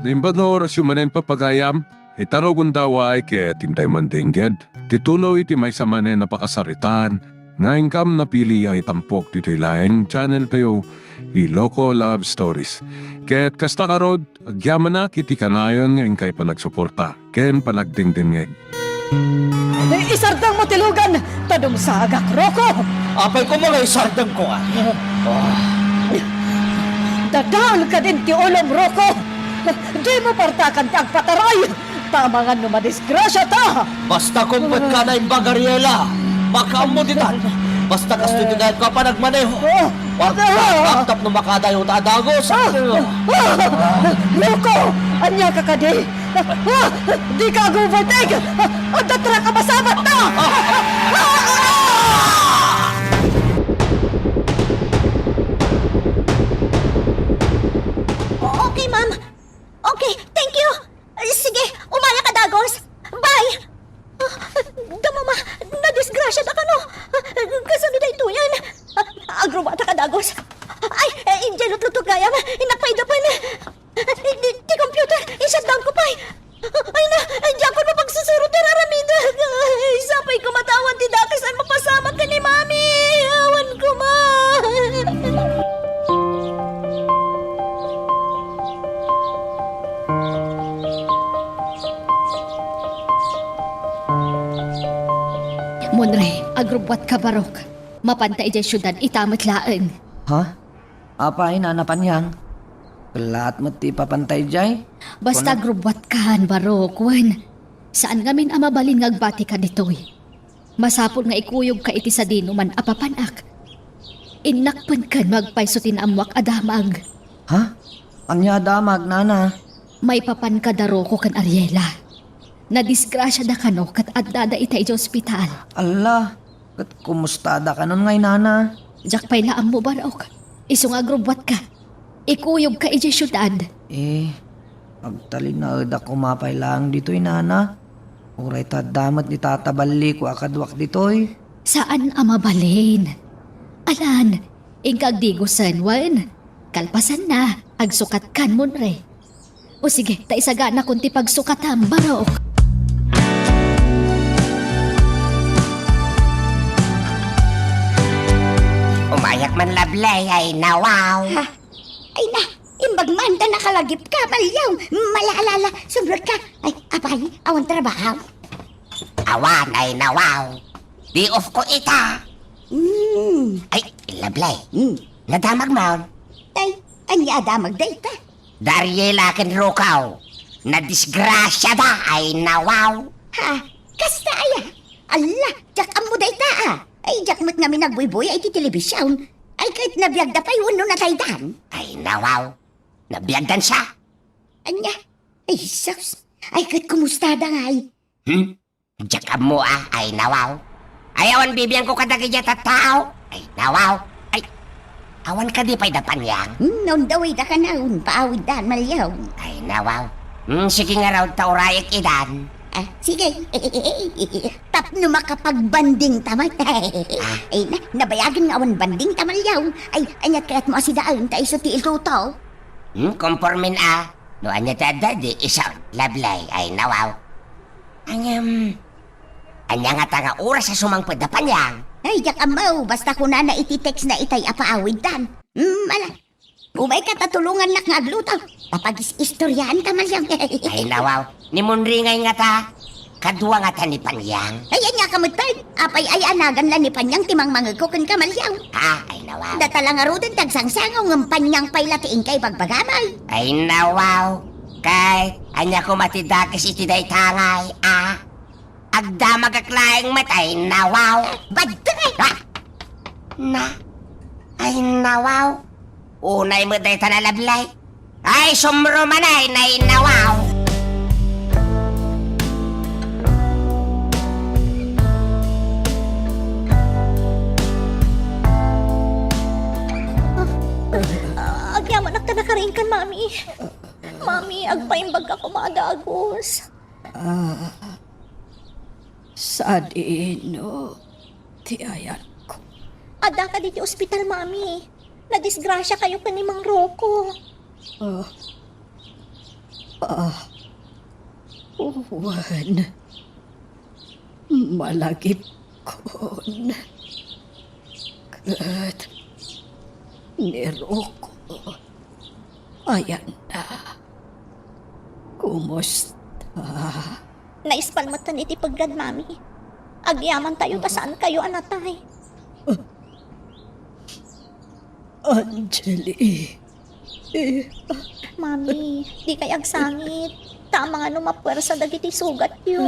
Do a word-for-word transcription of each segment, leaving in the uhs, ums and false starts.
Imbag nga orasyo manen, papagayam, itarugonda way ket intay mandingngeg ti tuloy ti maysa manen a pakasaritaan nga inkam napili a itampok ditoy laeng channel tayo, Iloko Love Stories. Ket kasta ngarud, agyamanak iti kanayon nga inkay panagsuporta ken panagdingdingngeg. Isardengmo ti lugan, ta dumsagak, Rocco! Apay koma nga isardengko, a? Dadael kadin ti ulom, Rocco! Dimo partakan ti agpataray! Ta amangan no madisgrasiata! Basta kumpet ka naimbag, Ariela. Makaammo ditan. Basta kastoy ti kayatko a panagmaneho. Oh. Pagkakaptap no makadayo ta a dagus. Ah! Ah! Rocco! Ania ka kadi? Ah! Di ka ag-overtake! Ah! Adda truck a masabat na! Ah! Ah! Okay, ma'am. Okay, thank you. Sige, umayaka, dagos. Bye. Ah, da, mama, nadisgrasiada kano. Ah, kasano daytoyen? Ah, agruataka, dagos. Ay, eh, idiay lutlutok gayam. Innak pay dapen. Ti, ti computer, i-shutdown ko pay. Ay na, ay, diak pay mapagsusuro ti raramidek. Ay, sapay koma ta awan ti dakes a mapasamak ken ni Mami. Awan koma. Munre, agrubbuatka, Barok. Mapanta idiay siudad ita met laeng. Ha? Apay, Nana Panyang? Kellaat met ti ipapanta idiay? Basta Kuna- agrubbuatkan, Barok, wen. Saan ngamin a mabalin nga agbatika ditoy. Masapul nga ikuyogka iti sadinoman a papanak. Innak pay ken no agpayso ti naammoak a damag. Ha? Ania a damag, Nana? Maipapanka da Rocco ken Ariela. Nadisgrasiada kano ket addada ita idiay ospital. Alla, ket kumustada kanon ngay, Nana? Diak pay la ammo, Barok. Isu nga agrubbuatka. Ikuyogka idiay siudad. Eh, agtalinaedak koma pay laeng ditoy, Nana. Uray ta adda met ni Tata Balliko a kaduak ditoy. Saan a mabalin. Alan, inka agdigosen, wen. Kalpasanna, agsukatkan, Munre. O sige, ta isaganakon ti pagsukatam, Barok. Umayak man, Lablay, ay nawaw. Ha? Ay na, imbag man ta nakalagipka, Malyaw. Mala, ala, ala, sumrekka. Ay, apay, awan trabaho? Awan, ay nawaw. Day off ko ita. Hmm. Ay, Lablay. Hmm. Nadamag man. Ay, ania a damag dayta? Da Ariela ken Rocco. Nadisgrasiada, ay nawaw. Ha? Kasta aya? Alla, diak ammo dayta, a. Ay, diak met ngamin agbuybuya iti telebision. Ay, ket nabiagda pay wenno nataydan? Ay, nawaw. Nabiagdan sa. Ania? Ay, sus. Ay, ket kumustada ngay? Hmm? Diak ammo, a. Ay, nawaw. Ay, awan bibiangko kadagiti a tattao. Ay, nawaw. Ay, awan kadi pay da Panyang? Hmm, on the way da kanayon, paawiddan, Malyaw. Ay, nawaw. Hmm, sige ngarud ta urayek idan. Ah, sige. Tapno makapagbanding ta met. Ah. Ay, na, nabayagen nga awan banding ta, Malyaw. Ay, ania ti kayatmo a sidaen ta isu ti iluto? Hmm, kompormen a. No ania ti adda, di isu, Lablay, ay nawaw. Ngem, ania ngata nga oras a sumangpet da Panyang? Ay, diak ammo, basta kunana iti text na itay a paawiddan. Hmm, ala. Umayka ta tulongannak nga agluto. Papagis-istoriaan ta, Malyaw. Ay, nawaw. Ni Munre ngay ngata, kadua ngata ni Panyang? Ay, ania ka met pay? Apay ay anagan la ni Panyang ti mangmangegko kenka, Malyaw? Ah, ay, nawaw. Datala ngaruden ti agsangsangaw ngem Panyang pay la ti inkay bagbagam, ay. Ay, nawaw. Kay, ania koma ti dakes iti dayta ngay, a? Agdamagak laeng met, ay, nawaw. Baddeng, ay! Ah! Na, ay, nawaw. Unay met dayta, Lablay. Ay, sumro man, ay, nay, nawaw. Ah, agyamanak ta nakariingkan, Mami. Mami, agpaimbagka koma a dagus. Ah, sadino ti ayanko. Addaka ditoy ospital, Mami. Nadisgrasiakayo ken ni Mang Rocco. Ah, Ah, wen, malagipkon. Ket ni Rocco, ayanna. Kumusta? Naispal metten iti peggad, Mami. Agyamantayo ta saankayo a natay. Angeli. Mami, dikay agsangit. Ta amangan no mapuersa dagiti sugatyo.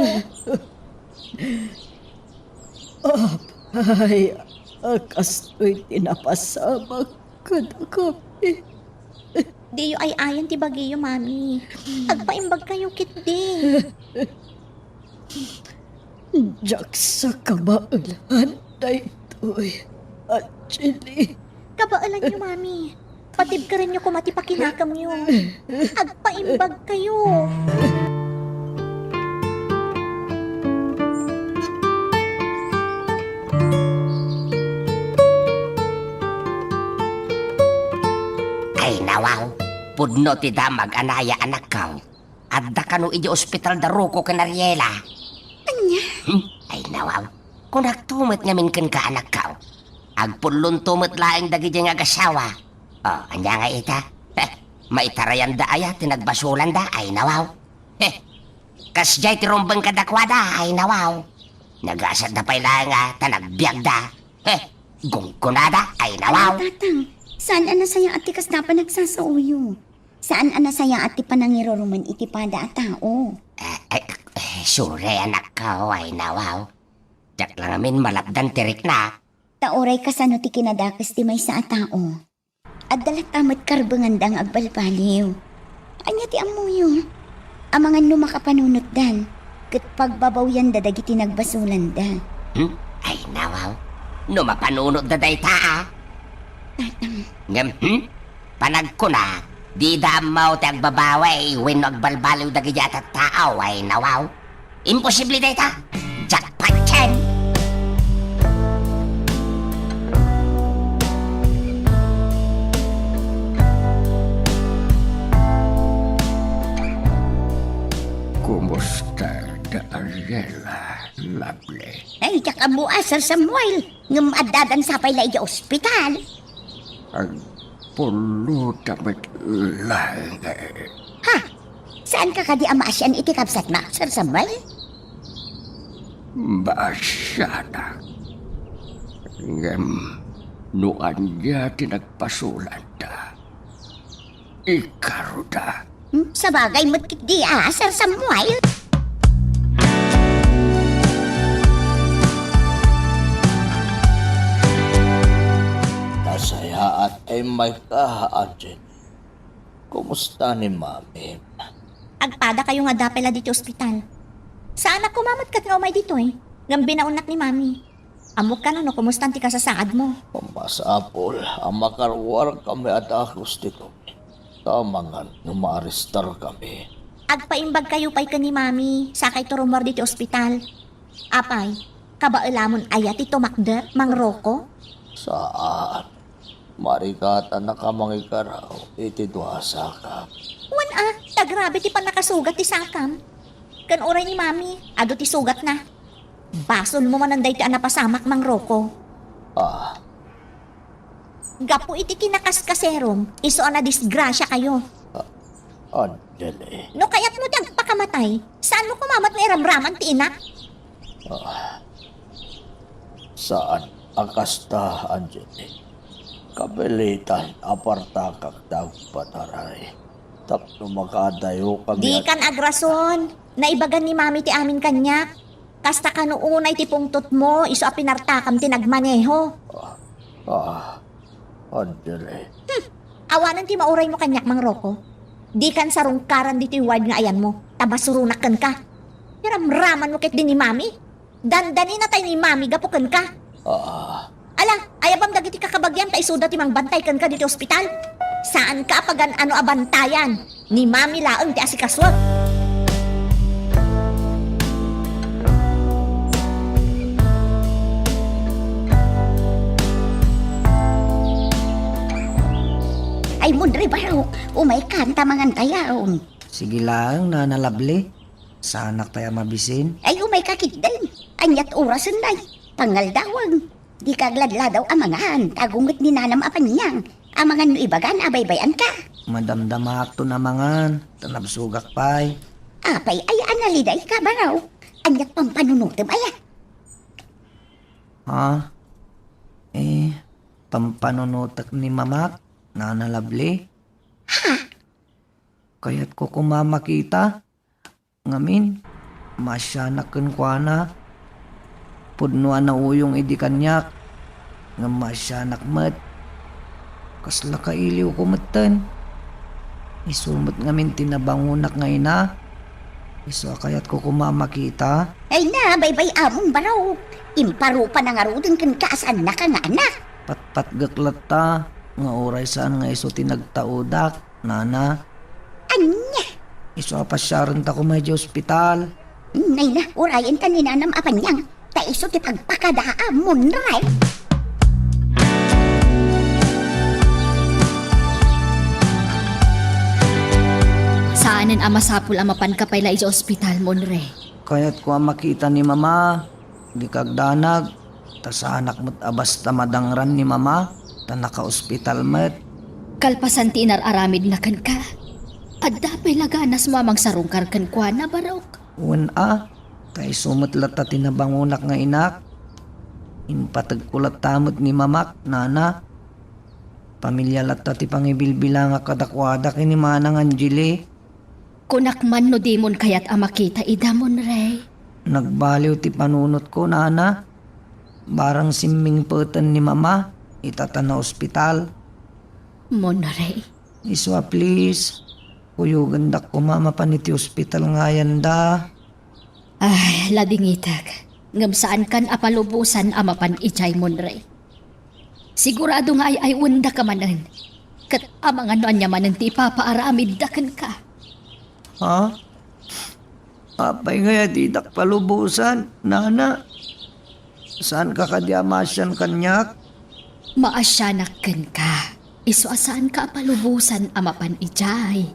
Apay, a kastoy ti napasamak kadakami. Diyo ay-ayan ti bagiyo, Mami. Agpaimbagkayo ketdi. Diak sa kabaelan daytoy, Angeli. Kabaelanyo, Mami. Patibkerenyo koma ti pakinakemyo. Agpaimbagkayo. Ay, nawaw. Pudno ti damag a naya, anakko. Adda kano idiay ospital da Rocco ken Ariela? Ania? Hmm? Ay, nawaw. Kunakto met ngamin kenka, anakko. Agpullonto met laeng dagidiay nga agasawa. O, ania ngay ita? Heh, maitarayanda aya ti nagbasolanda? Ay, nawaw. Heh, kasdiay ti rumbeng kadakuada? Ay, nawaw. Nagasatda pay laeng a ta nagbiagda. Heh, gunggonada? Ay, nawaw. Ay, tatang, saan a nasayaat ti kasda a panagsasaoyo. Saan a nasayaat ti panangirurumen iti pada a tao. Eh, eh, eh, sorry, anakko, ay, nawaw. Diak la ngamin malapdan ti rikna. Ta uray kasano ti kinadakes ti maysa a tao, adda latta met karbenganda nga agbalbaliw. Ania ti ammoyo? Amangan no makapanunotdan, ket pagbabawyanda dagiti nagbasolanda. Hmm? Ay, nawaw. No mapanunotda dayta, a. Tatang. Ngem, hmm? Panagkuna, dida ammo ti agbabawi wenno agbalbaliw dagiti a tattao, ay, nawaw. Imposible dayta. Jackpot ken! Kumusta da Ariela, lovely? Ay, diak ammo a, Sir Samuel. Ngem addadan sa pay la idiay ospital. Agpulota met laeng. Ha? Saanka kadi a maasian iti kabsatmo, Sir Samuel? Maasianak. Ngem no ania ti nagbasolanda, ikaruda. Hmm? Sabagay met ketdi a, Sir Samuel. Nasayaat a immayka, Angel. Kumusta ni Mami? Agpadakayo nga adda pay la ditoy ospital. Saanak koma met ket nga umay ditoy, ngem binaonnak ni Mami. Ammok kano no kumustan ti kasasaadmo? Masapul a makaruarkami a dagus ditoy. Ta amangan no maarestarkami. Agpaimbagkayo pay ken ni Mami, sakayto rummuar ditoy ospital. Apay, kabaelamon aya ti tumakder, Mang Rocco? Saan. Marigatannaka mangikaraw iti dua a sakam. Wen a, ta grabe ti pannakasugat ti sakam. Ken uray ni Mami, adu ti sugatna. Basolmo manen daytoy a napasamak, Mang Rocco. Ah. Gapu iti kinakaskaserom, isu a nadisgrasiakayo. Ah, Angeli. No kayatmo ti agpakamatay, saanmo koma met nga iramraman ti inak? Ah, saan a kasta, Angeli. Kapilitan a partakak ti agpataray tapno makadayokami. Dikan agrason. Naibagan ni Mami ti amin kaniak. Kasta kano unay ti pungtotmo, isu a pinartakam ti nagmaneho. Ah, ah, Angeli. Hmm. Awanen ti mauraymo kaniak, Mang Rocco. Dikan sarungkaran ditoy ward nga ayanmo, ta masuronak kenka. Iramramanmo ketdi ni Mami? Dandaninatay ni Mami gapu kenka. Ah. Ala, ayabam dagiti kakabagiam ta isuda ti mangbantay kenka ditoy ospital. Saanka a pagan-ano a bantayan. Ni Mami laeng ti asikasuak. Ay, Munri Barok, umaykan ta mangantayaw. Sige laeng, Nana Lovely. Saanak pay a mabisin. Ay, umayka ketdin. Aniat orasen, nay? Pangaldawem. Dika agladladaw a mangan, ta agunget ni Nanam a Panyang. Amangan no ibagan a baybay-anka. Madamdamaakton a mangan, ta nabsogak pay. Apay aya a nalidayka, Baro? Aniat pampanunotem aya? Ha? Eh, pampanunotek ni Mamak, Nana Lovely? Ha? Kayatko koma a makita. Ngamin, maasianak kenkuana. Pudno a nauyong idi kaniak, ngem maasianak met. Kasla kailiwko metten. Isu met ngamin ti nabangonak nga ina. Isu a kayatko koma a makita. Ay na, baybay-amon, Baro. Imparupa na ngaruden kenka a saannaka nga anak. Patpatgek latta nga uray saan nga isu ti nagtaodak, Nana. Ania? Isu a pasiarenta koma idiay ospital. Nay na, urayenta ni Nanam a Panyang. Ta isu ti pagpakadaam, Monre. Saanen a masapul a mapanka pay la idiay ospital, Monre. Kayatko a makita ni Mama. Dika agdanag, ta saanak met a basta madangran ni Mama, ta nakaospital met. Kalpasan ti inar-aramidna kenka, adda pay la ganasmo a mangsarungkar kenkuana, Barok? Wen a, ta isu met latta ti nabangonak nga inak. Impategko latta met ni Mamak, Nana. Pamilia latta ti pangibilbilangak kadakuada ken ni Manang Angeli. Kunak man no dimon kayat a makita ida, Monre. Nagbaliw ti panunotko, Nana. Barang simmingpeten ni Mama, ita ta naospital. Monre. Isu a please, kuyogendak koma mapan iti ospital nga ayanda. Ay, ladingitek. Ngem saankan a palubosan a mapan idiay, Monre. Sigurado nga ay-aywendaka manen. Ket amangan no ania manen ti ipapaaramidda kenka. Ha? Apay nga didak palubosan, Nana? Saanka kadi a maasian kaniak? Maasianak kenka. Isu a saanka a palubosan a mapan idiay.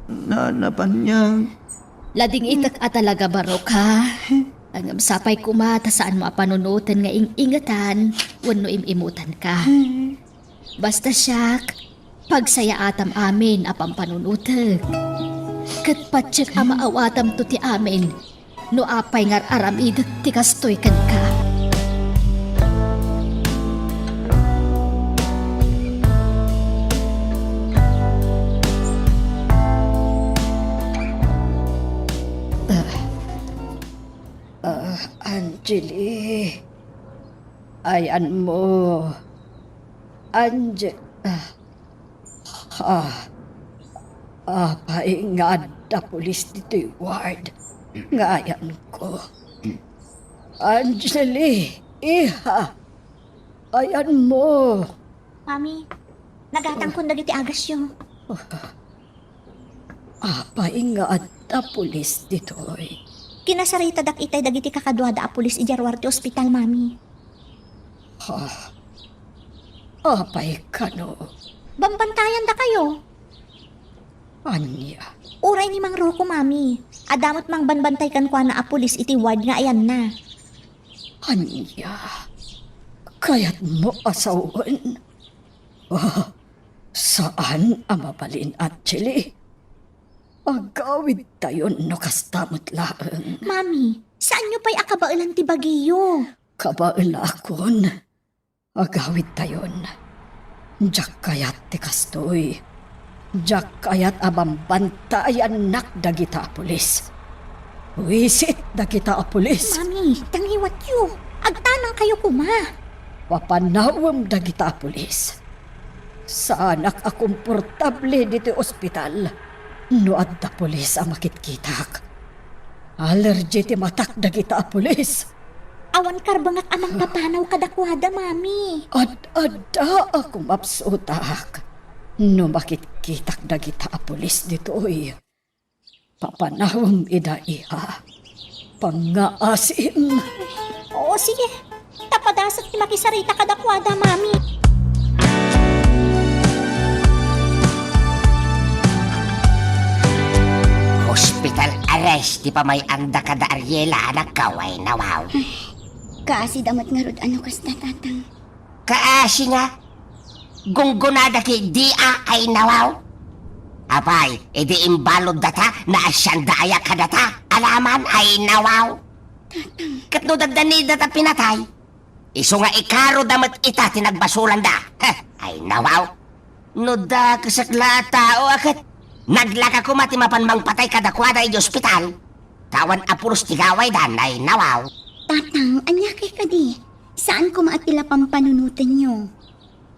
Nana Panyang. Ladingitek a talaga, Barok, ha? Ngem sapay koma ta saanmo a panunoten nga ing-ingetan wenno im-imutanka. Basta siak, pagsayaatam amin a pampanunotek. Ket patiek a maawatamto ti amin no apay nga ar-aramidek ti kastoy kenka. Ah, ah, Angeli. Ayanmo. Ange-, ah. Ah, apay nga adda pulis ditoy ward nga ayanko? Angeli, iha, ayanmo? Mami, nagatangkon dagiti agasyo. Apay nga adda pulis ditoy? Kinasaritadak itay dagiti kakaduada a pulis idiay ruar ti ospital, Mami. Ha? Apay kano? Bambantayandakayo. Ania? Uray ni Mang Rocco, Mami. Adda met mangbanbantay kenkuana a pulis iti ward nga ayanna. Ania? Kayatmo a sawen? Ah, saan a mabalin, Angeli. Agawidtayon no kasta met laeng. Mami, saanyo pay a kabaelan ti bagiyo? Kabaelakon. Agawidtayon. Diak kayat ti kastoy. Diak kayat a bambantayannak dagita a pulis. Buisit dagita a pulis. Mami, tangiwatyo. Agtanangkayo koma. Papanawem dagita a pulis. Saanak a komportable ditoy ospital no adda pulis a makitkitak. Alergi ti matak dagita a pulis. Awan karbengak a mangpapanaw kadakuada, Mami. Ad-adda a kumapsutak no makitkitak dagita a pulis ditoy. Papanawem ida, iha. Pangngaasim. Oo, sige. Ta padasek ti makisarita kadakuada, Mami. Esti pamay-anda kada Ariela, anakko, ay nawaw. Ay, kaasida met ngarud a no kasta, Tatang. Kaasi nga? Gunggonada ketdi a, ay nawaw. Apay, idi imbalud data, naasianda aya kadata? Alaman, ay nawaw. Tatang. Ket no daddanida ta pinatay, isu nga ikaroda met ita ti nagbasolanda. Heh, ay nawaw. No dakesak la a tao a ket naglaka koma ti mapan mangpatay kadakuada idiay ospital, ta awan a pulos ti gawaydan, ay nawaw. Tatang, ania kay kadi? Saan koma a ti la pampanunotenyo?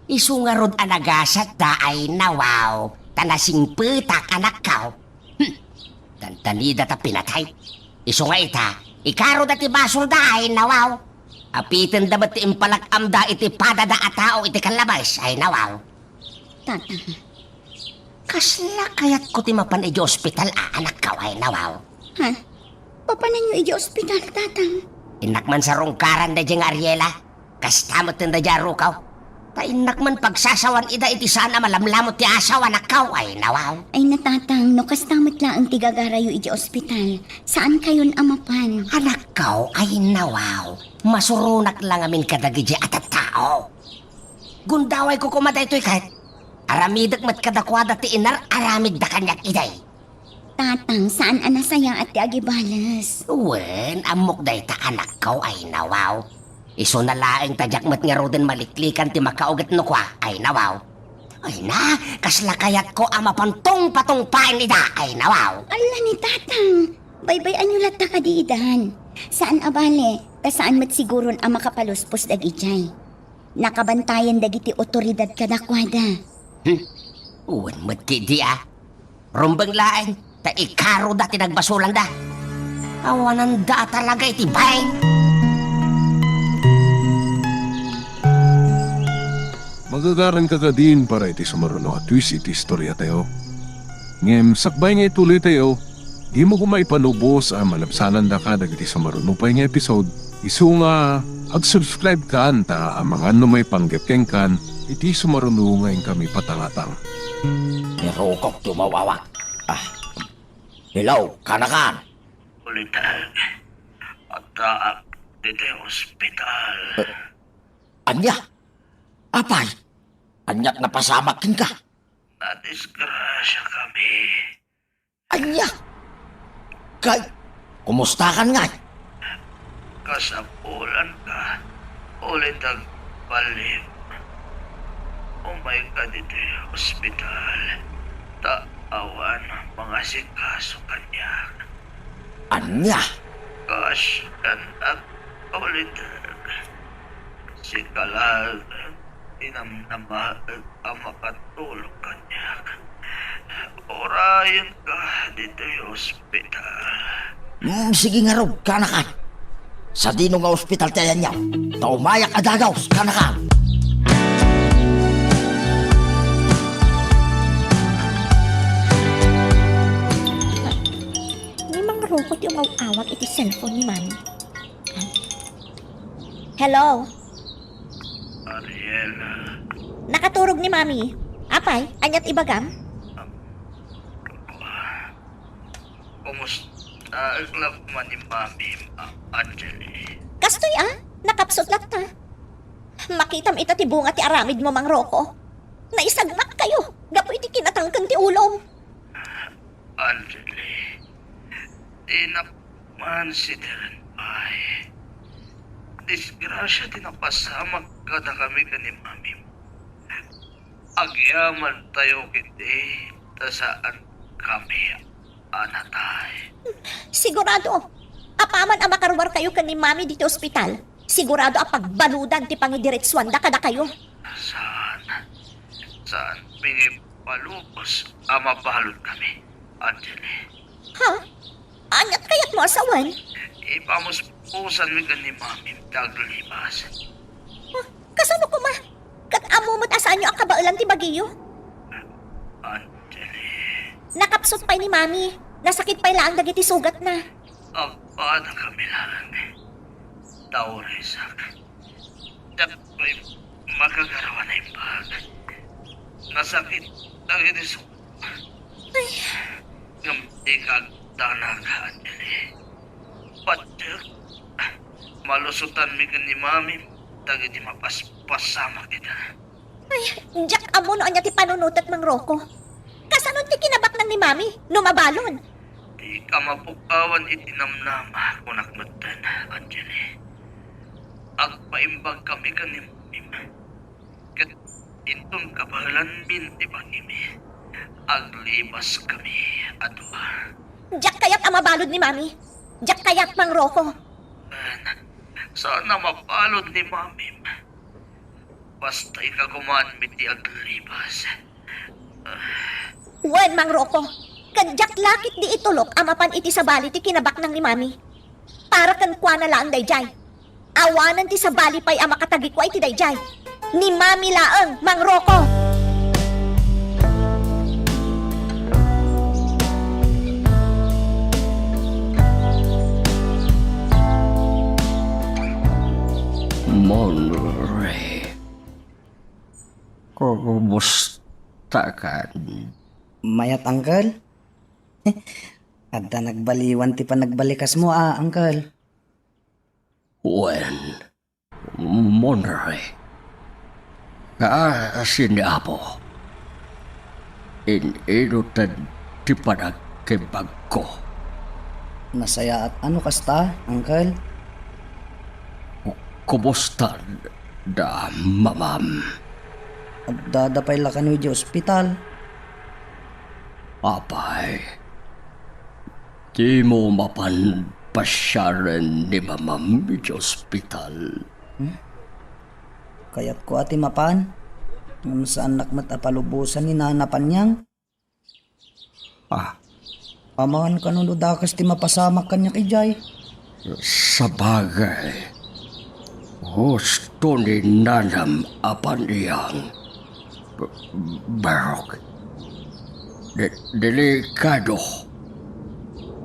Isu ngarud a nagasatda, ay nawaw, ta nasingpetak, anakko. Hmm. Dandanida ta pinatay. Isu nga ita, ikaroda ti basolda, ay nawaw. Apitenda met ti impalak-amda iti padada a tao iti kallabas, ay nawaw. Tatang. Kasla kayatko ti mapan idiay ospital a, anakko, ay nawaw. Ha? Papananyo idiay ospital, Tatang? Innak man sarungkaran daydiay nga Ariela. Kasta met ti daydiay a rukaw. Ta innak man pagsasawan ida iti saan a malamlamut ti asawa, anakko, ay nawaw. Ay na, Tatang, no kasta met laeng ti gagarayo idiay ospital, saankayon a mapan. Anakko, ay nawaw. Masuronak la ngamin kadagidi a tattao. Gundawayko koma daytoy ket aramidek met kadakuada ti inar-aramidda kaniak idi. Tatang, saan a nasayaat ti agibales. Wen, ammok dayta, anakko, ay nawaw. Isuna laeng ta diak met ngaruden maliklikan ti makaugat no kua, ay nawaw. Ay na, kasla kayatko a mapantungpatungpaen ida, ay nawaw. Ala ni Tatang, baybay-anyo latta kadi idan. Saan a bale, ta saan met siguron a makapaluspos dagidiay. Nakabantayan dagiti otoridad kadakuada. Hmm? Wen met ketdi a. Rumbeng laeng, ta ikaroda ti nagbasolanda. Awananda a talaga iti bain. Magagaranka kadin para iti sumaruno a twist iti istoriatayo. Ngem sakbay nga ituloytayo, dimo koma ipalubos a malabsanandaka dagiti sumaruno pay nga episode. Isu nga ag-subscribe kan ta amangan no maipanggep kenkan iti sumaruno nga inkami patangatang. Ni Rokok ti umaw-awag. Ah. Hello, kanakan. Ulitag. Addaak ditoy ospital. Eh, ania? Apay? Aniat napasamak kenka? Nadisgrasiakami. Ania? Kay, kumustakan ngay? Kasapulanka, ulitag balin. Umayka ditoy ospital, ta awan mangasikaso kaniak. Ania? Kasdiak, ulitag. Sika laeng ti namnamaek a makatulong kaniak. Urayenka ditoy ospital. Mm, sige ngarud, kanakan. Sadino nga ospital ti ayanyo? Ta umayak a dagaws, kanakan. Ni Mang Rocco ti umaw-awag iti cellphone ni Mami. Hello? Ariela. Nakaturog ni Mami. Apay, aniat ibagam? Kumusta la koma ni Mami, a-, Angeli? Kastoy a, nakapsut latta. Makitam ita ti bunga ti aramidmo, Mang Rocco. Naisagmakkayo gapu iti kinatangken ti ulom. Angeli, di nak man sideren pay. Disgrasia ti napasamak kadakami ken ni Mami. Agyamantayo ketdi ta saan kami a natay. Sigurado, apaman a makaruarkayo ken ni Mami ditoy ospital, sigurado a pagbaludan ti pangidiretsuanda kadakayo. Saan, saan pingi- Palubos a mabaludkami, Angeli. Ha? Aniat kayatmo a sawen? Ipamuspusanmi ken ni Mami ti aglibas. Ah, kasano koma? Ket ammo met a saanyo a kabaelan ti bagiyo? Angeli. Nakapsut pay ni Mami. Nasakit pay laeng dagiti sugatna. Agpadakami laeng. Taurisak. Diak pay makagaraw a naimbag. Nasakit dagiti su-, ay, ngem dika Mapasamak-anak, Angeli. Pattek, malusotanmi ken ni Mami dagiti mapaspasamak ida. Ay, diak ammo no ania ti panunotek, Mang Rocco. Kasano ti kinabaknang ni Mami no mabalon? Dika mapukawan iti namnama, kunak metten, Angeli. Agpaimbagkami ken ni Mami. Ket inton kabaelanmin ti bangimi, aglibaskami a dua. Diak kayat a mabalud ni Mami. Diak kayat, Mang Rocco. Wen, saan a mabalud ni Mamim. Basta ikagumanmi ti aglibas. Wen, Mang Rocco, ket diak la ketdi itulok a mapan iti sabali ti kinabaknang ni Mami. Para kenkuana laeng daydiay. Awanen ti sabali pay a makatagikua iti daydiay. Ni Mami laeng, Mang Rocco! Monre. Kumusta ka? Mayat, Uncle. Adda nagbaliwan ti panagbalikasmo, a, Uncle. Wen, Monre. Kaasi ni Apo. In-inutan ti panagkibbagko. Nasayaat a no kasta, Uncle. Ku-, kumusta da mamam? Addada pay la kano idiay ospital. Apay, dimo mapan pasiaren ni mamam idiay ospital? Hmm? Kayatko a ti mapan, ngem saannak met a palubosan ni Nana Panyang. Ah. Amangan kano no dakes ti mapasamak kaniak idiay. Sabagay, husto ni Nanam a Panyang, Barok. De-, delikado.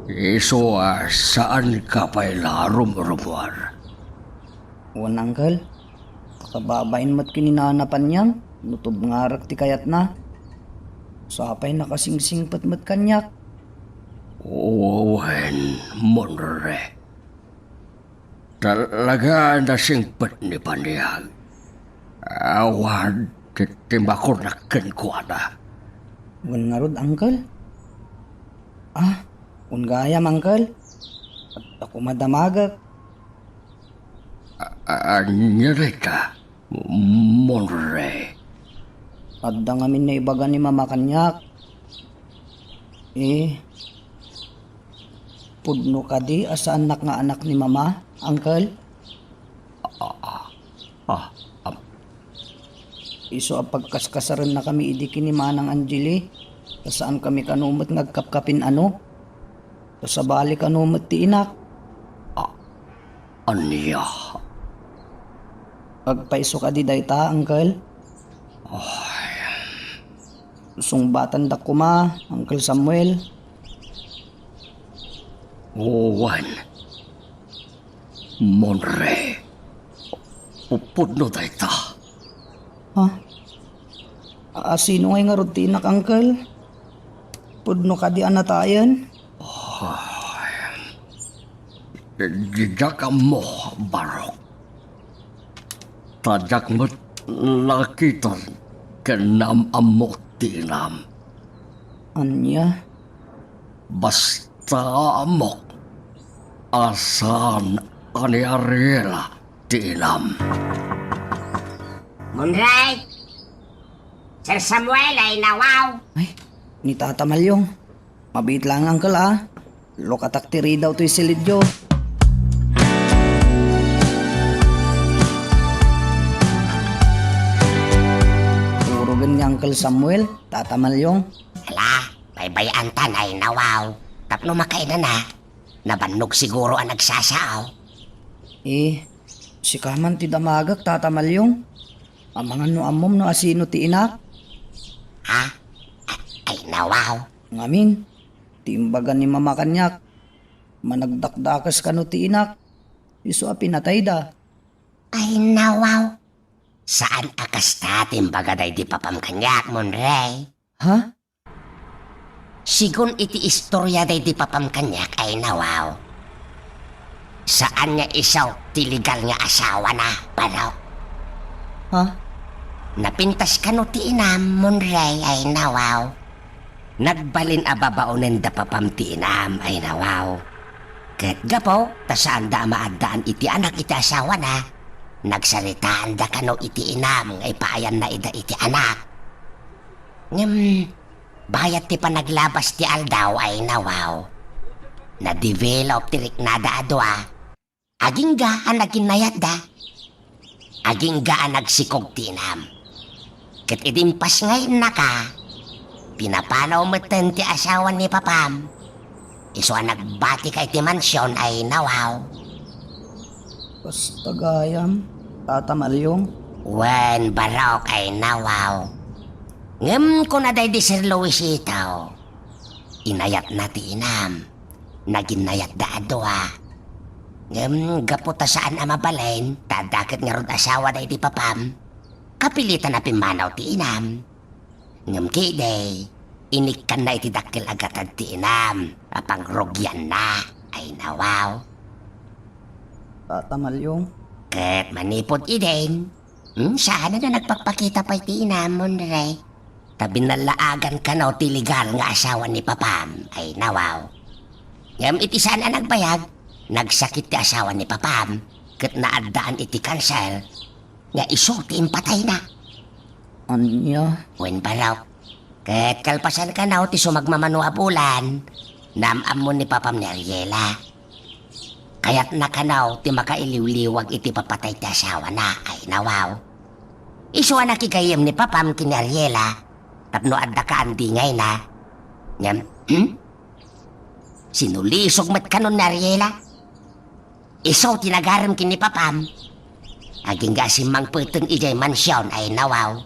Isu a saanka pay la rumrumuar. Wen, Uncle. Pakababain met ken ni Nana Panyang no tubngarek ti kayatna. Sapay nakasingsingpet met kaniak. Wen, Monre. Talaga a nasingpet ni Panyang. Awan ti, ti makunak kenkuana. Wen ngarud, Uncle? Ah, wen gayam, Uncle. Adda koma damagek. A-, a-, ania dayta, Monre? Adda ngamin naibaga ni Mama kaniak. Eh, pudno kadi a saannak nga anak ni Mama, Uncle? Ah, ah, ah, ah. Isu a pagkaskasarennakami idi ken ni Manang Angeli, ta saankami kano met nga agkapkapin-ano. Ta sabali kano met ti inak. Ah, ania? Agpayso kadi dayta, Uncle? Ay. Sungbatandak koma, Uncle Samuel. Wen. Monre. Pu-, pudno dayta. Ha? A-, asino ngay ngarud ti inak, Uncle? Pudno kadi a natayen? Ay, diak ammo, Barok. Ta diak met nakita ken naam-ammo ti inam. Ania? Basta ammok a saan a ni Ariela ti inam. Monre! Sir Samuel, ay nawaw! Ay, ni Tata Malyong. Mabiit lang, Uncle, a. Lukatak ti ridaw toy silidyo. Urogen ni Uncle Samuel, Tata Malyong. Ala, baybay-anta, ay nawaw. Tapno makainana. Nabannog siguro a nagsasao. Eh, sika man ti damagek, Tata Malyong. Amangan no ammom no asino ti inak? Ha? A-, ay, nawaw. Ngamin, ti imbaga ni Mama kaniak, managdakdakes kano ti inak, isu a pinatayda. Ay, nawaw. Saan a kasta ti imbaga daydi papam kaniak, Monre. Ha? Sigun iti istoria daydi papam kaniak ay nawaw. Saan nga isu ti legal nga asawana, Barok. Ha? Napintas kano ti inam, Monray, ay nawaw. Nagbalin a babaonen da papam ti inam ay nawaw. Ket gapu ta saanda a maaddaan iti anak iti asawana, nagsaritaanda kano iti inam nga ipaayanna ida iti anak. Ngem, bayat ti panaglabas ti aldaw ay nawaw, na-develop ti riknada a dua. Agingga a naginnayatda. Agingga a nagsikog ti inam. Ket idi impas nga innaka, pinapanaw metten ti asawa ni papam. Isu a nagbatika iti mansion ay nawaw. Basta gayam, Tata Malyong. Wen, Barok ay nawaw. Ngem kuna daydi Sir Luisito, inayatna ti inam. Naginnayatda a dua. Ngem gapu ta saan a mabalin, ta adda ket ngarud asawa daydi papam, kapilitan a pimmanaw ti inam. Ngem ketdi, inikkanna iti dakkel a gatad ti inam a pangrugianna ay nawaw. Tata Malyong. Ket manipud idin, hmm, saan a nagpakpakita pay ti inam, Monray. Ta binallaagan kano ti legal nga asawa ni papam ay nawaw. Ngem iti saan a nagbayag, nagsakit ti asawa ni papam ket naaddaan iti kanser nga isu ti impatayna. Ania? Wen, Barok. Ket kalpasan kano ti sumagmamano a bulan, naam-ammo ni papam ni Ariela. Kayatna kano ti makailiwliwag iti papatay ti asawana ay nawaw. Isu a nakigayyem ni papam ken ni Ariela tapno adda kaandingayna. Ngem, hmm? Sinulisog met kano ni Ariela. Isu ti nagarem ken ni papam. Agingga a simmangpeten idiay mansion ay nawaw.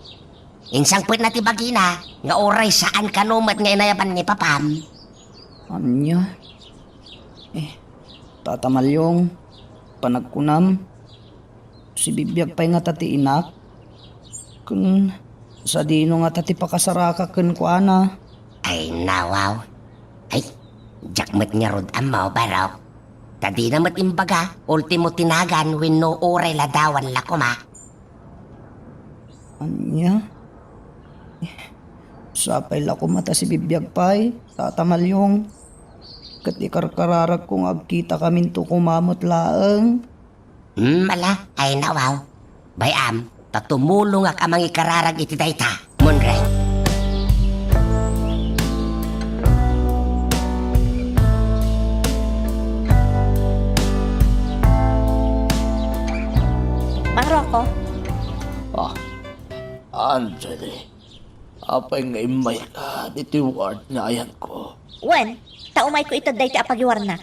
Insangpetna ti bagina nga uray saan kano met nga inayaban ni papam. Ania? Eh, Tata Malyong, panagkunam, sibibiag pay ngata ti inak? Ken sadino ngata ti pakasarakak kenkuana? Ay, nawaw. Ay, diak met ngarud ammo, Barok. Ta dina met imbaga, ultimo ti nagan wenno uray ladawan la koma. Ania? Sapay la koma ta sibibiag pay, Tata Malyong. Ket ikarkararagko nga agkitakaminto koma met laeng. Hmm, ala, ay nawaw. Bay-am, ta tumulongak a mangikararag iti dayta, Monray. Mang Rocco? Ah, Angeli, apay nga immayka ditoy ward nga ayanko? Wen, ta umayko ited daytoy a pagiwarnak.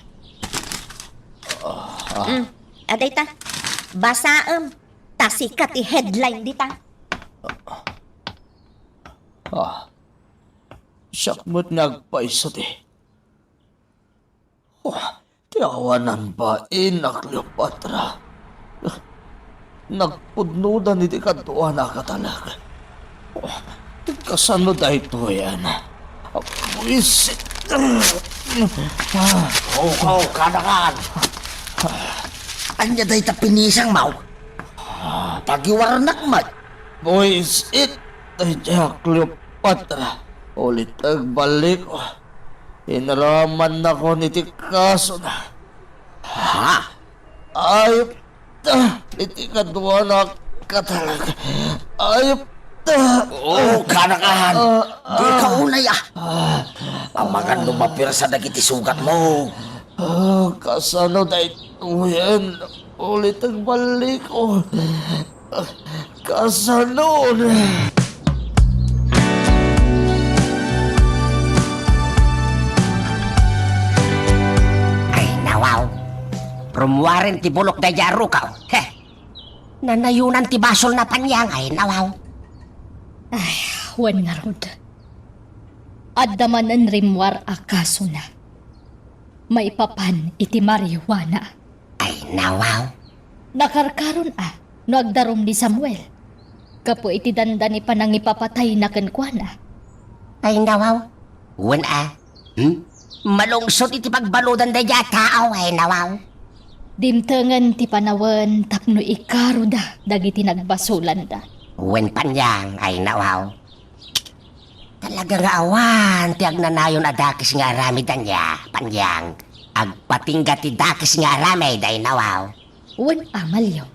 Ah, ah. Mm, adayta. Basaem. Ta sika ti headline dita. Ah, siak met nga agpayso ti. Oh, ti awanan bain a Cleopatra. Nagpudnodan iti kaduana a katalek. Oh, kasano daytoyen? Buisit. Oh, oh, kanakan. Ania dayta pinisangmo? Ah, pagiwarnak met. Buisit dayta a Cleopatra. Ulit agbalik. Inramannakon iti kasona. Ha? Ayup ta, iti kaduana a katalek. Ayup ta. Oo, kanakan. Ah, ah. Dika unay, ah. Ah. Amangan no mapersa dagiti sugatmo. Ah, kasano daytoyen? Ulit agbalik, oh. Kasano? Ay, nawaw. Rummuaren ti bulok daydiay a rukaw. Heh. Nanayonan ti basolna paniang. Ay, nawaw. Ay, wen ngarud. Adda manen rimmuar a kasona. Maipapan iti marijuana. Ay, nawaw. Nakarkaron a no agdarum ni Samuel gapu iti dandani panangipapatayna kenkuana. Ay, nawaw. Wen a, Hmm? Malungsot iti pagbaludan daydiay a tao, ay nawaw. Dimtengen ti panawen tapno ikaroda dagiti nagbasolanda. Wen, Panyang, ay nawaw. Talaga nga awan ti agnanayon a dakes nga aramid ania, Panyang. Agpatingga ti dakes nga aramid, ay nawaw. Wen a, Malyong.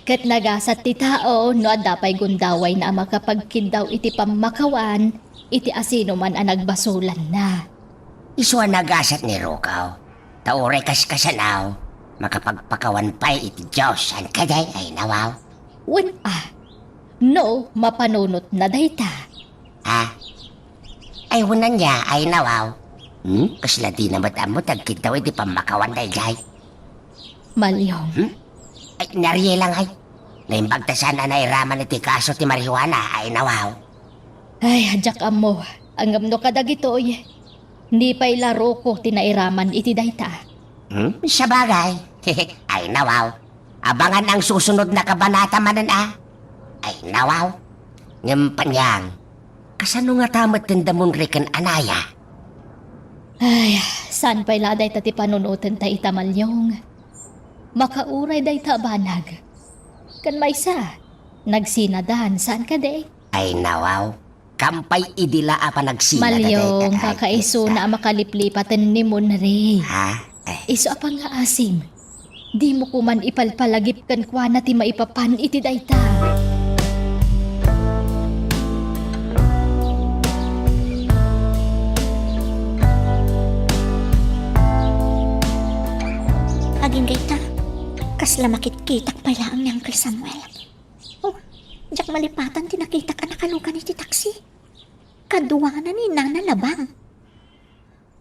Ket nagasat ti tao no adda pay gundawayna a makapagkiddaw iti pammakawan iti asinoman a nagbasolanna. Isu a nagasat ni Rukaw, ta uray kaskasanaw, makapagpakawan pay iti Dios, saan kadi, ay nawaw? Wen a, no mapanunotna dayta. Ha? Ay, wen ania, ay nawaw. Hmm? Kasla dina met ammo ti agkiddaw iti pammakawan daydiay. Malyong. Hmm? Ay, narielangay. Naimbag ta saan a nairaman iti kaso ti marijuana, ay nawaw. Ay, diak ammo. Ngem no kadagitoy, ni pay la Ruko ti nairaman iti dayta. Hmm? Sabagay. Ay nawaw. Abangan ang susunod na kabanata manen a. Ay nawaw. Ngem, Panyang, kasano ngata met ti damon ken Anaya? Ay, saan pay la dayta ti panunotenta ita, Malyong? Makauray dayta a banag. Ken maysa, nagsinadan, saan kadi? Ay nawaw. Kampay idi la a panagsina Malyong, dagayta, ay, kakaisuna a makaliplipaten ni Monre. Ha? Ay. Isu a pangngaasim. Dimo koman ipalpalagip kenkuana ti maipapan iti dayta. Agingga ita, kasla makitkitak pay laeng ni Uncle Samuel. Oh, diak malipatan ti nakitak a nakalugan iti taksi. Kaduana ni Nana Labang.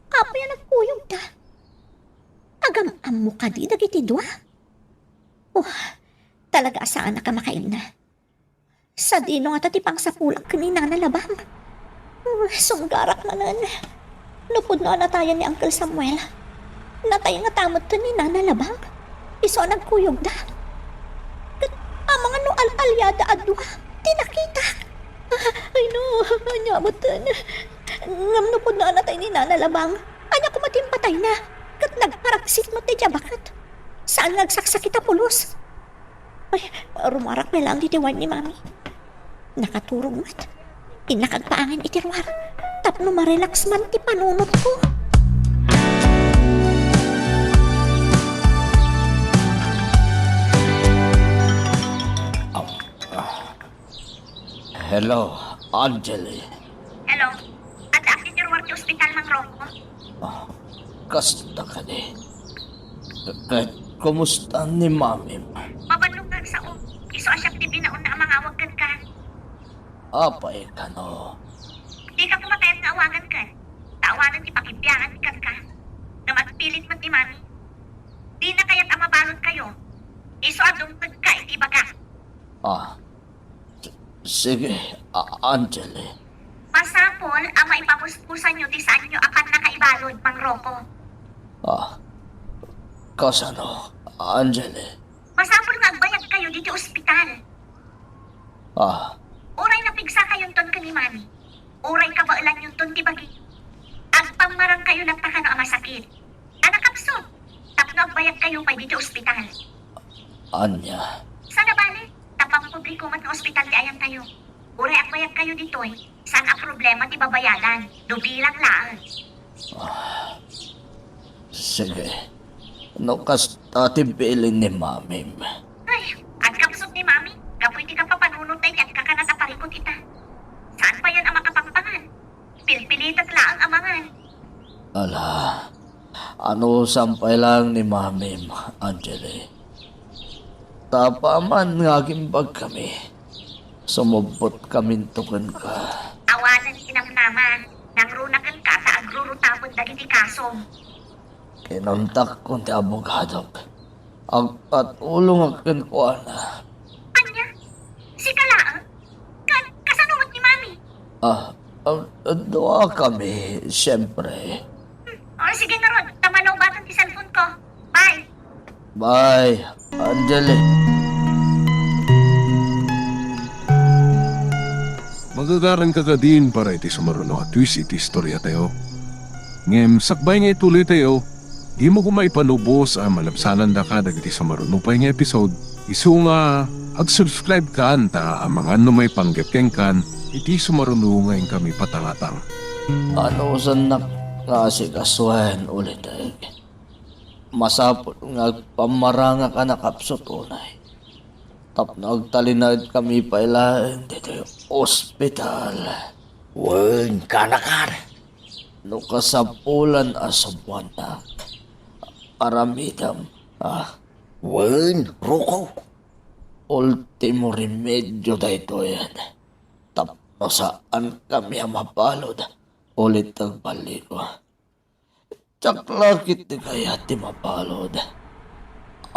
Apay a nagkuyogda? Agam-ammo kadi dagiti dua? Oh, talaga a saanak a makainna. Sadino ngata ti pangsapulak ken ni Nana Labang? Oh, sunggarak manen. No pudno a natayan ni Uncle Samuel, natay ngata met ni Nana Labang. Isu a nagkuyogda. Ket amangan no al-aliada a dua ti nakitak. Ah, ay no, ania metten. Ngem no pudno a natay ni Nana Labang, ania koma ti impatayna? Ket nagparaksit met daydiay a baket. Saan nga agsaksakit a pulos. Ay, rumarak pay laeng ditoy ward ni Mami. Nakaturog met. Innak agpaangin iti ruar tapno marelax man ti panunotko. Ah, ah. Hello, Angeli. Hello. Addaak ditoy ruar ti ospital, Mang Rocco. Ah, kasta kadi? Ket kumusta ni Mamim? Mabalin nga agsao. Isu a siak ti binaonna a mangawag kenka. Apay kano? Dika koma kayat nga awagan ken. Ta awanen ti pakibiangan kenka. Ngem agpilit met ni Mami. Dina kayat a mabaludkayo. Isu a dumtengka iti ibagak. Ah, Sige, A-, Angeli. Masapul a maipamuspusanyo ti saanyo a pannakaibalud, Mang Rocco. Ah, kasano, Angeli? Masapul nga agbayagkayo ditoy ospital. Ah. Uray napigsakayonton ken ni Mami, uray kabaelanyonton ti bagi, agpammarangkayo latta kano a masakit. A nakapsut, tapno agbayagkayo pay ditoy ospital. Ania? Saan a bale, ta pampubliko met nga ospital ti ayantayo. Uray agbayagkayo ditoy, saan a problema ti babayadan, no bilang laeng. Ah, sige. No kasta ti bilin ni Mamim. Ay, agkapsut ni Mami, gapu iti kapapanunotna iti agkakanat a parikut ita. Saan payen a makapangpangan? Pilpilitek laeng a mangan. Ala, anusan pay laeng ni Mamim, Angeli. Ta apaman nga agimbagkami, sumubbotkaminto kenka. Awanen ti namnama, nangruna kenka ta agrurutapon dagiti kasom. Kinuntakon ti abogadok. Agpatulongak kenkuana. Ania? Sika laeng? Ka-, kasano met ni Mami? Ah, ah, duakami, siyempre. Hmm. O, sige ngarud, ta malawbaten ti cellphone ko. Bye. Bye, Angeli. Magagaranka kadin para iti sumaruno a twist iti istoriatayo. Ngem sakbay nga ituloytayo, dimo koma ipanubos a malabsanandaka dagiti sumaruno pay nga episode. Isu nga ag-subscribe kan ta amangan no maipanggep kenkan iti sumaruno nga inkami patangatang. Anusannak nga asikasuen, ulitek. Masapul nga agpammarangak a nakapsut unay tapno agtalinaedkami pay laeng ditoy ospital. Wen, kanakan. No kasapulan a subuannak, aramidem, a. Wen, Ruko. Ultimo remedio daytoyen. Tapno saankami a mabalud, ulit agballiko. Diak la ketdi kayat ti mabalud.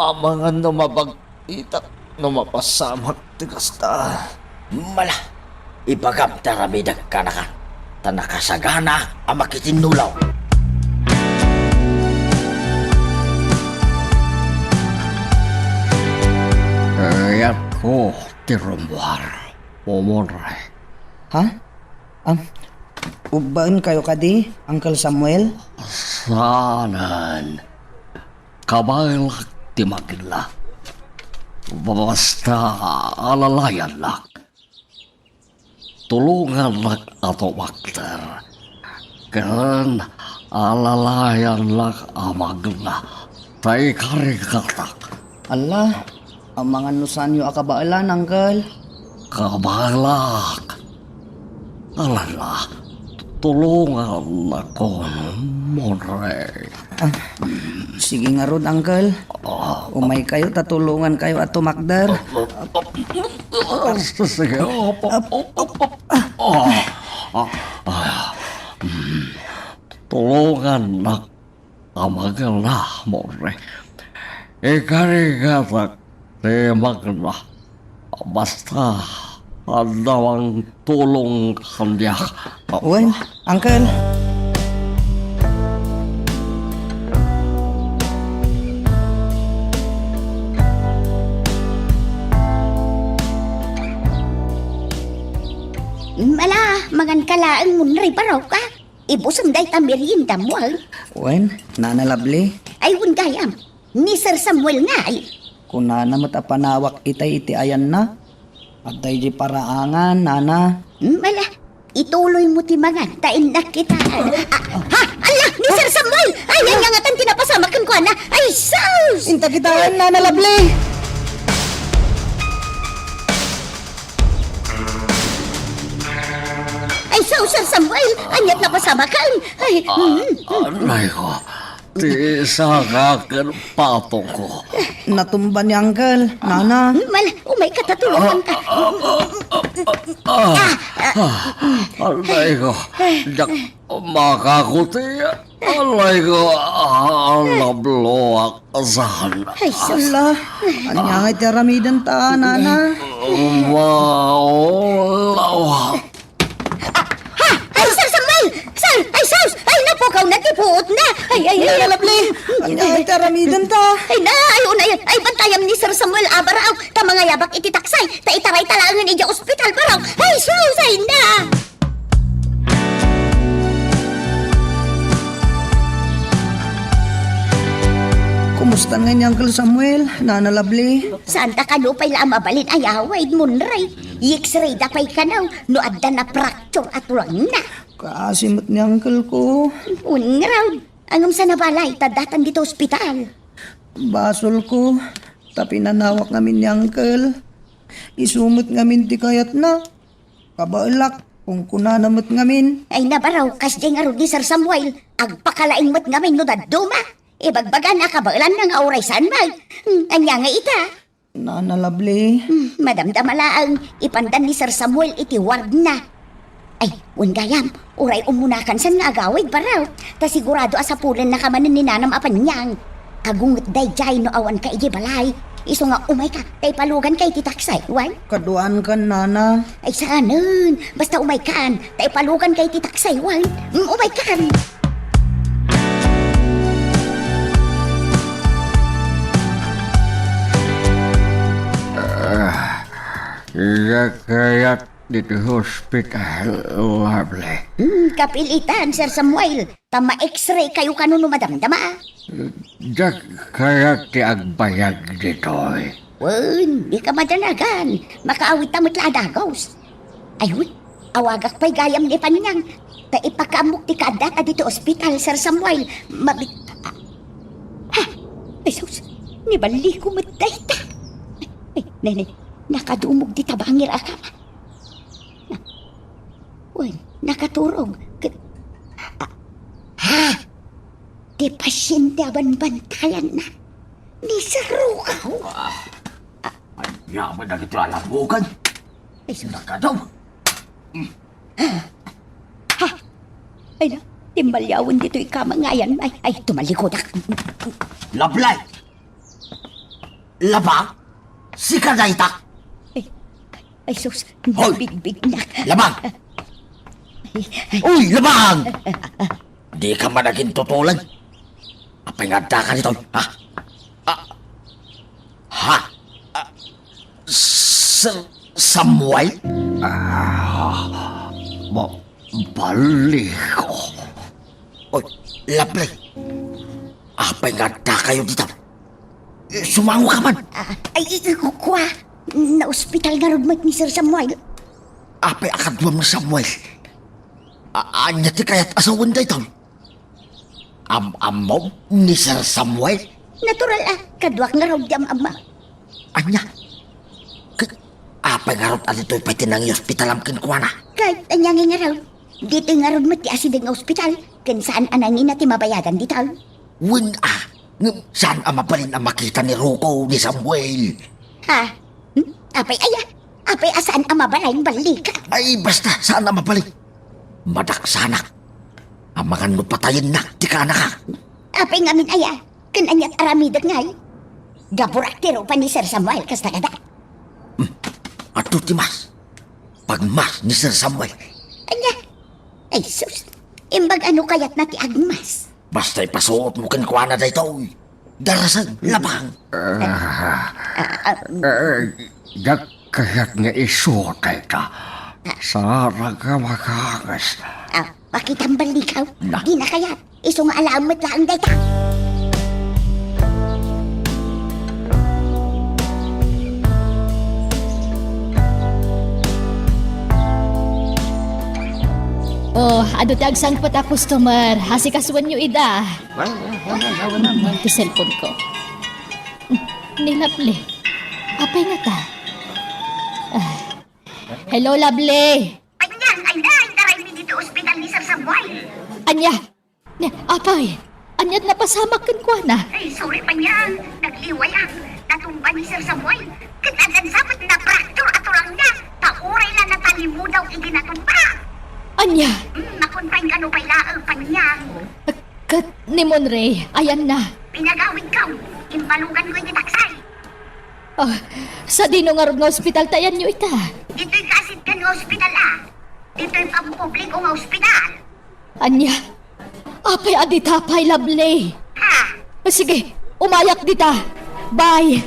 Amangan no mabagtitak no mapasamak ti kasta. Mala, ibagam ti aramidek kanakan, ta nakasaganaak a makitinnulaw. Kayatko ti rummuar, Momor. Ha? Am, ubbaenkayo kadi, Uncle Samuel? Saanen. Kabaelak ti magna. Basta alalayannak. Tulongannak a tumakder. Ken alalayannak a magna. Ta ikarigatak. Ala, amangan no saanyo a kabaelan, Uncle. Kabaelak. Alala, tulongannakon, Monre. Ah, sige ngarud, Uncle. Ah. Umaykayo ta tulongankayo a tumakder. Ah, sige. Ah, ah, ah, mm. Tulongannak a magna, Monre. Ikarigatak ti magna. Basta, adda mangtulong kaniak. Wen, Uncle. Ala, manganka laeng, Monre, baraw ka. Ibusem dayta meriendam, wen. Wen, Nana Lovely. Ay, wen gayam. Ni Sir Samuel ngay. Kunana met a panawak itay iti ayanna. Adda idiay paraangan, Nana. Hmm, ala, ituloymo ti mangan, ta innak kita. Ah, ha? Ala, ni Sir Samuel! Ay, ania ngatan ti napasamak kenkuana? Ay, sus! Inta kitaen, Nana Lovely! Ay, sus, Sir Samuel! Ania't napasamakan? Ay, mm, mm. Anay ko, ti saka ken patong ko. Natumba ni Uncle, Nana. Mal, umayka ta tulonganka. Ah, ah, anay ko, diak makakuti. Alay ko, ah, nabloak saan. Ay, sus. Ala, ania ngay ti aramidenta, Nana? Maulaw. Ah, ha? Ay, Sir Samuel! Sir! Ay, sus! Ay, napukawna ti puotna! Ay, ay, ay. Nana Lovely! Ania ngay ti aramidenta? Ay, na, ay, unay, ay, bantayam ni Sir Samuel, a, baraw, ta mangayabak iti taksay, ta itarayta laengen idiay ospital, baraw. Ay, sus! Ay, na! Kumusta ngay ni Uncle Samuel, Nana Lovely? Saanta kano pay la a mabalin a yawid, Monre. I-X-ray da pay kano no adda na-fracture a tulangna. Kaasi met ni uncle ko. Wen ngarud, ngem saan a balay ta datan dita ospital? Basol ko, ta pinanawak ngamin ni uncle. Isu met ngamin ti kayatna. Kabaelak, kunkunana met ngamin. Ay, nabaraw, kasdiay ngarud ni Sir Samuel, agpakalaing met ngamin no dadduma. Ibagbagana a kabaelanna nga uray saan met. Hmm, ania nga ita? Nana Lovely. Hmm, madamdama laeng, ipandan ni Sir Samuel iti wardna. Ay, wen gayam, uray ummunakansan nga agawid, baraw. Ta sigurado a sapulennaka manen ni nanam a paniang. Agunget daydiay no awanka idiay balay. Isu nga umayka, ta ipaluganka iti taksay, wen? Kaduaankan, Nana. Ay, saanen. Basta umaykan, ta ipaluganka iti taksay, wen? Mm, umaykan. Ah, iya kayat ditoy hospital, Lovely. Hmm, kapilitan, Sir Samuel. Ta ma-X-ray kayo kano no madamdama. Diak kayat ti agbayag ditoy. Wen, dika madanagan. Makaawidta met la a dagus. Ay, wen, awagak pay gayam ni Panyang. Ta ipakaammok ti kaaddata ditoy ospital, Sir Samuel. Mabi-, ha? Ay, sus, nibaliko met dayta. Ay, ne, ne, nakadumog dita bangir a kama. Na, wen, nakaturog. Ket, ah, ha? Ti pasiente a banbantayanna. Ni Sir Rukaw. Ah, ania man dagitoy a labugan? Ay, sus. Nakadaw. Ha? Ay na, timmaliawen ditoy kama ngayan. Ay, ay, tumalikodak. Lablay! Labang? Sika dayta? Ay, ay, sus, hoy! Nabigbignak. Labang! Ay, ay. Uy, Labang! Dika man agintutulag. Apay nga addaka ditoy, ha? Ah, ha? Ah, Sir Samuel? Ah, ba-, baliko. Oy, Lovely. Apay nga addakayo dita? Eh, sumango ka man. Ah, ay, i-, i-, kua. Naospital ngarud met ni Sir Samuel. Apay a kaduam ni Samuel? A-, ania ti kayat a sawen daytoy? Am-ammom ni Sir Samuel? Natural a, kaduak ngarud ti am-ammo. Ania? K-, apay ngarud a ditoy pay ti nangihospitalam kenkuana? Ket ania ngay ngarud? Ditoy ngarud met ti asideg nga ospital, ken saan a nangina ti mabayadan ditoy. Wen a, ngem saan a mabalin a makita ni Ruko ni Samuel. Ha? Hmm? Apay aya? Apay a saan a mabalin, ballika? Ay, basta, saan a mabalin. Madaksanak. Amangan no patayennak ti kaanakak. Apay ngamin aya? Ken aniat aramidek ngay? Gaburak ti rupa ni Sir Samuel, kasta kada. Hmm. Adto ti mas. Pagmas ni Sir Samuel. Ania? Ay, sus. Imbag ano kayatna ti agmas? Basta ipasuotmo kenkuana daytoy. Darasem, Labang. Ah, ah, ah, eh, diak kayat nga isu dayta. Saan a makaangas. Ah, makitam ballikaw. Na. Dina kayat. Isu nga alaem met laeng dayta. Oh, adu ti agsangpet a customer. Asikasuenyo ida. Ti cellphone ko. Ni Lovely. Apay ngata? Ah. Hello, Lovely. Panyang, ay na, itaraymi ditoy ospital ni Sir Samuel. Ania? Ne, apay, aniat napasamak kenkuana? Ay, sorry, Panyang. Nagliwayak. Natumba ni Sir Samuel. Ket addan sa met napraktur a tulangna. Ta uray la natalimudaw idi natumba. Ania? Hmm, makonfine kano pay laeng, Panyang. Ket ni Monray, ayanna? Pinagawidko. Imbaluganko iti taksay. Ah, sadino ngarud nga ospital ti ayanyo ita? Ditoy kaasideg nga ospital, a. Ditoy pampubliko nga ospital. Ania? Apay a dita pay, Lovely? Ha? Ah, sige, umayak dita. Bye!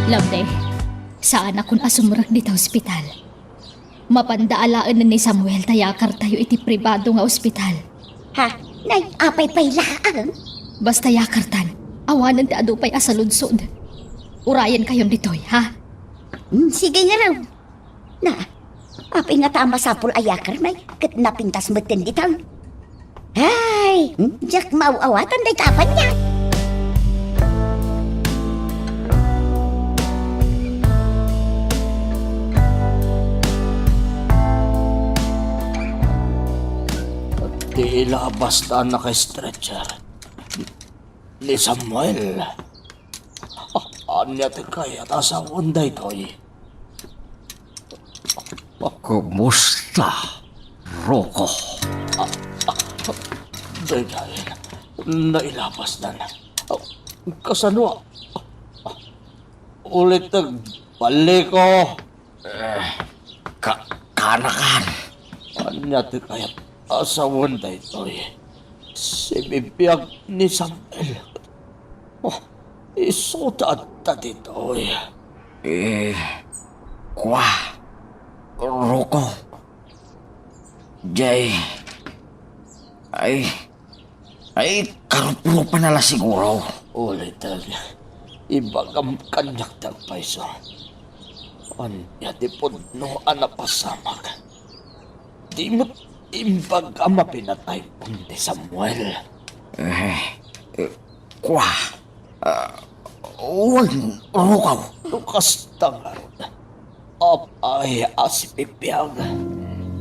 Lovely, saanakon a sumrek dita ospital. Mapanda alaen ni Samuel ta yakartayo iti pribado nga ospital. Ha? Nay, apay pay laeng? Basta yakartan, awanen ti adu pay a saludsod. Urayenkayon ditoy, ha? Hmm, sige ngarud. Na, apay ngata a masapul a yakarmi ket napintas metten ditoy? Ay, hmm, diak maaw-awatan dayta a paniak. Ti ilabas ta a naka-stretcher. Ni Samuel. Ah, ania ti kayat a sawen daytoy? Kumusta, Rocco? Ah, ah, daydiay, nailabasdan. Ah, kasano? Ah, ah, uliteg, balleko. Eh, ka-, kaanakan. Ania ti kayat a sawen daytoy? Sibibiag ni Samuel. Oh, Isuda adda ditoy. Eh, kua, Ruko. Jay, ay, ay, karuprupan na la siguro. Ulitek, ibagam kaniak ti agpayso. Ania ti pudno a napasamak? Di met imbagam a pinatay ni Samuel. Eh, eh, kua, ah, wen, Ruko. No kasta ngarud, apay a sibibiag?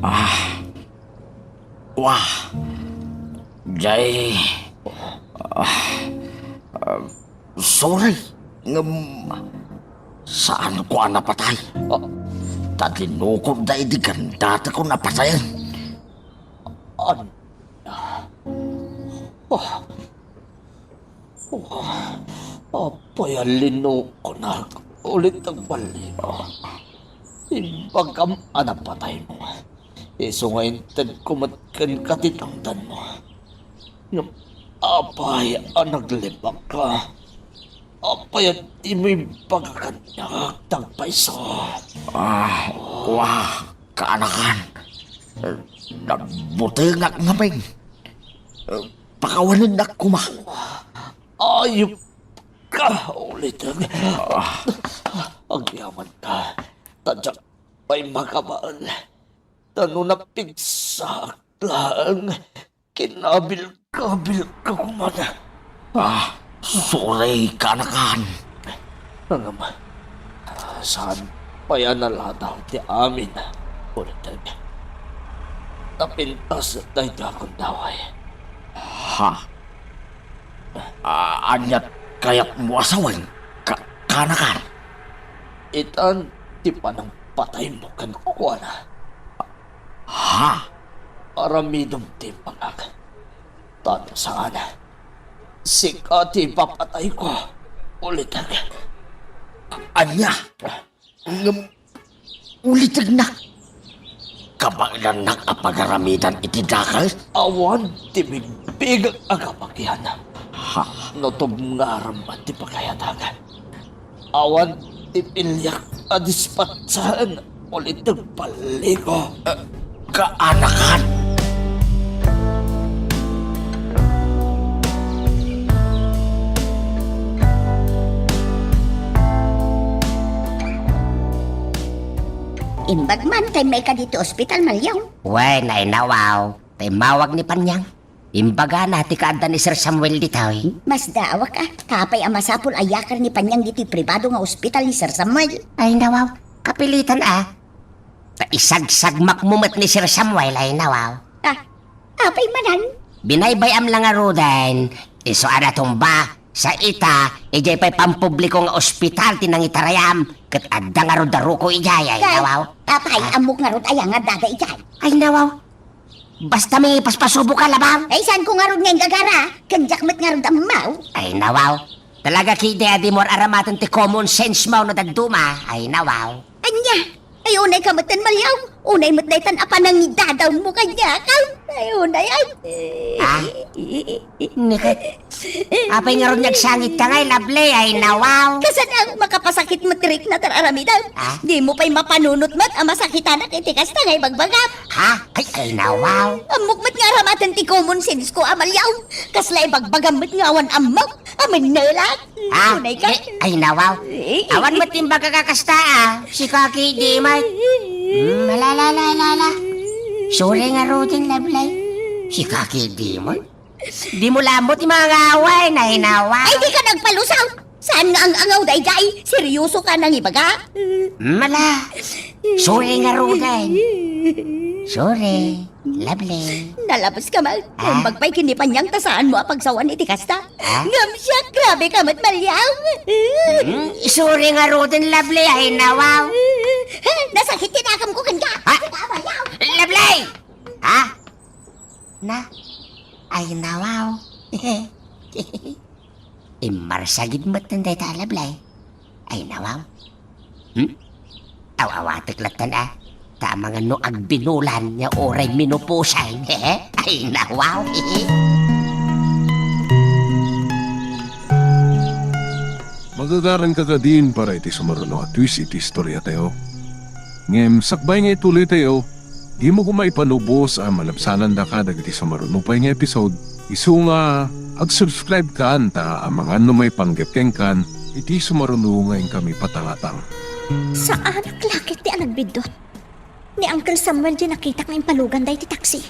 Ah, wa. Jay, ah, ah, sorry, ngem saanko a napatay. Ah. Ta dinukod daydi gandatekon a patayen. An-, ah. Ah. Apay a linukonak, ulitek balliko. Imbagam a napataymo. Isu nga intedko met kenka ti tangdanmo. Ngem apay a naglibakka? Apay a dimo imbaga kaniak ti agpayso? Ah, kua, kaanakan. Nagbutengak ngamin. Pakawanennak koma. Ayupka, ulitek. Ah. Agyamankami, ta diak pay makabael. Ta no napigsaak laeng, kinabilkabilka koma. Ah, sorry, kaanakan. Ngem, saan pay a naladaw ti amin, ulitek. Napintas dayta a gundaway. Ha? Ah, ania ti kayatmo a sawen, ka-, kaanakan? Itan ti panangpataymo kenkuana. Ha? Aramidem ti imbagak. Ta no saan, sika ti ipapatayko, ulitek. Ania? Ngem uliteknak. Kabaelannak a pagaramidan iti dakes? Awan ti bigbigak a kabagian. Ha? No tubngarem ti pakayatak. Awan ti piliak a dispatsaen, ulitek balliko. Eh, kaanakan. Imbag man ta immayka ditoy ospital, Maliaw. Wen, ay nawaw. Ta immawag ni Panyang. Imbagana ti kaadda ni Sir Samuel ditoy. Masdaawak a, apay a masapul a iyakar ni Panyang ditoy pribado nga ospital ni Sir Samuel? Ay nawaw, kapilitan a. Ta isagsagmakmo met ni Sir Samuel, ay nawaw. Ah, apay manen? Binaybay-am la ngaruden, isu a natumba, sa ita, idiay pay pampubliko nga ospital ti nangitarayam, ket adda ngarud a ruko idiay, ay nawaw. Apay, ah, ammok ngarud aya nga adda idiay? Ay nawaw. Basta mapaspasuboka labaw. Ay, saanko ngarud nga inggagara? Ken diak met ngarud ammo. Ay, nawaw. Talaga ketdi a dimo ar-aramaten ti common sense mo no dadduma. Ay, nawaw. Ania? Ay, unayka metten, Maliaw. Unay met daytan a panangidadawnmo kaniak. Ay, unay, ay. Ah? Niket. Apay ngarud nga agsangitka ngay, Lovely? Ay, nawaw. Kasano a makapasakit met ti rikna ti ar-aramidem? Ah? Dimo pay mapanunot met a masakitanak iti kasta nga ibagbagam. Ha? Ay, ay, nawaw. Ammok met nga aramaten ti common sense ko, Maliaw. Kasla ibagbagam met nga awan ammok. Amin na lang. Ha? Unay ka. Ay, ay, nawaw. Eh, eh. Awan met ti imbagak a kasta, ah. Sika ketdi met. Hmm, ala, ala, ala, ala, ala. Sorry ngaruden, Lovely. Sika ketdi met. Dimo la ammo ti mangaway, ay nawaw. Ay, dika nagpalusaw. Saan nga ang-angaw daydiay? Seryosoka nangibaga? Mala. Sorry ngaruden. Sorry, Lovely. Nalabuska met. Ah? Naimbag pay ken ni Panyang ta saanmo a pagsawan iti kasta. Ah? Ngem siak, grabeka met, Maliaw. Hmm, sorry ngaruden, Lovely, ay nawaw. Nasakit ti nakamko kenka. Ha? Sika, Maliaw. Lovely! Ha? Na? Ay, nawaw. Immarsagid met dayta a Lovely. Ay, nawaw. Hmm? Aw-awatek lattan a. Ta amangan no agbinulan nga uray minupusay. Ay, nawaw. Magagaranka kadin para iti sumaruno a twist iti istoriatayo. Ngem sakbay nga ituloytayo, dimo koma ipanubos a malabsanandaka dagiti sumaruno pay nga episode. Isu nga, ag-subscribe kan ta amangan no maipanggep kenkan iti sumaruno nga inkami patangatang. Saanak la ketdi a nagbiddut. Ni Uncle Samuel diay nakitak nga impaluganda iti taksi.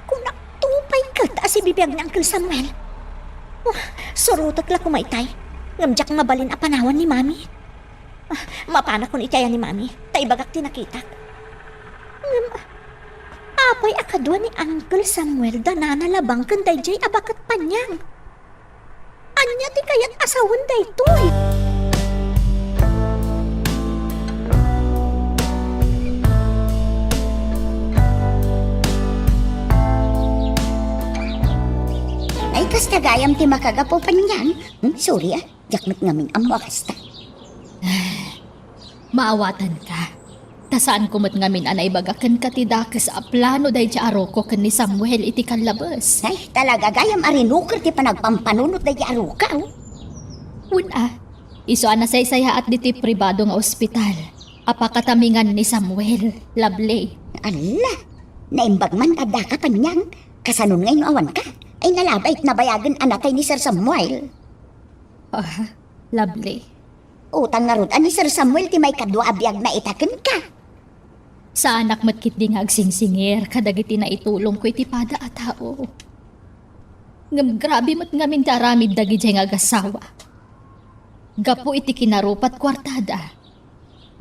Kunak to pay ket a sibibiag ni Uncle Samuel. Ah, surotek la koma itay. Ngem diak mabalin a panawan ni Mami. Ah, mapanakon iti aya ni Mami, ta ibagak ti nakitak. Ngem, apay a kadua ni Uncle Samuel da Nana Labang ken daydiay a baket Panyang? Ania ti kayat a sawen daytoy? Ay, kasta gayam ti makagapu, Panyang. Hmm, sorry, ah. Diak met ngamin ammo a kasta. Maawatanka. Ta saanko met ngamin a naibaga kenka ti dakes a plano daydiay a Rocco ken ni Samuel iti kallabes. Ay, talaga gayam a rinuker ti panagpampanunot daydiay a Rocco. Wen a, isu a nasaysayaat ditoy pribado nga ospital a pakatamingan ni Samuel, Lovely. Alla, naimbag man ta addaka, Panyang. Kasanon ngay no awanka? Ay, nalabay, nabayagen a natay ni Sir Samuel. Ah, Lovely. Utan ngarud a ni Sir Samuel ti maikadua a biagna ita kenka. Saanak met ketdi nga agsingsingir kadagiti naitulongko iti pada a tao. Ngem grabe met ngamin ti aramid dagidiay nga agassawa. Gapu iti kinarupat kuartada,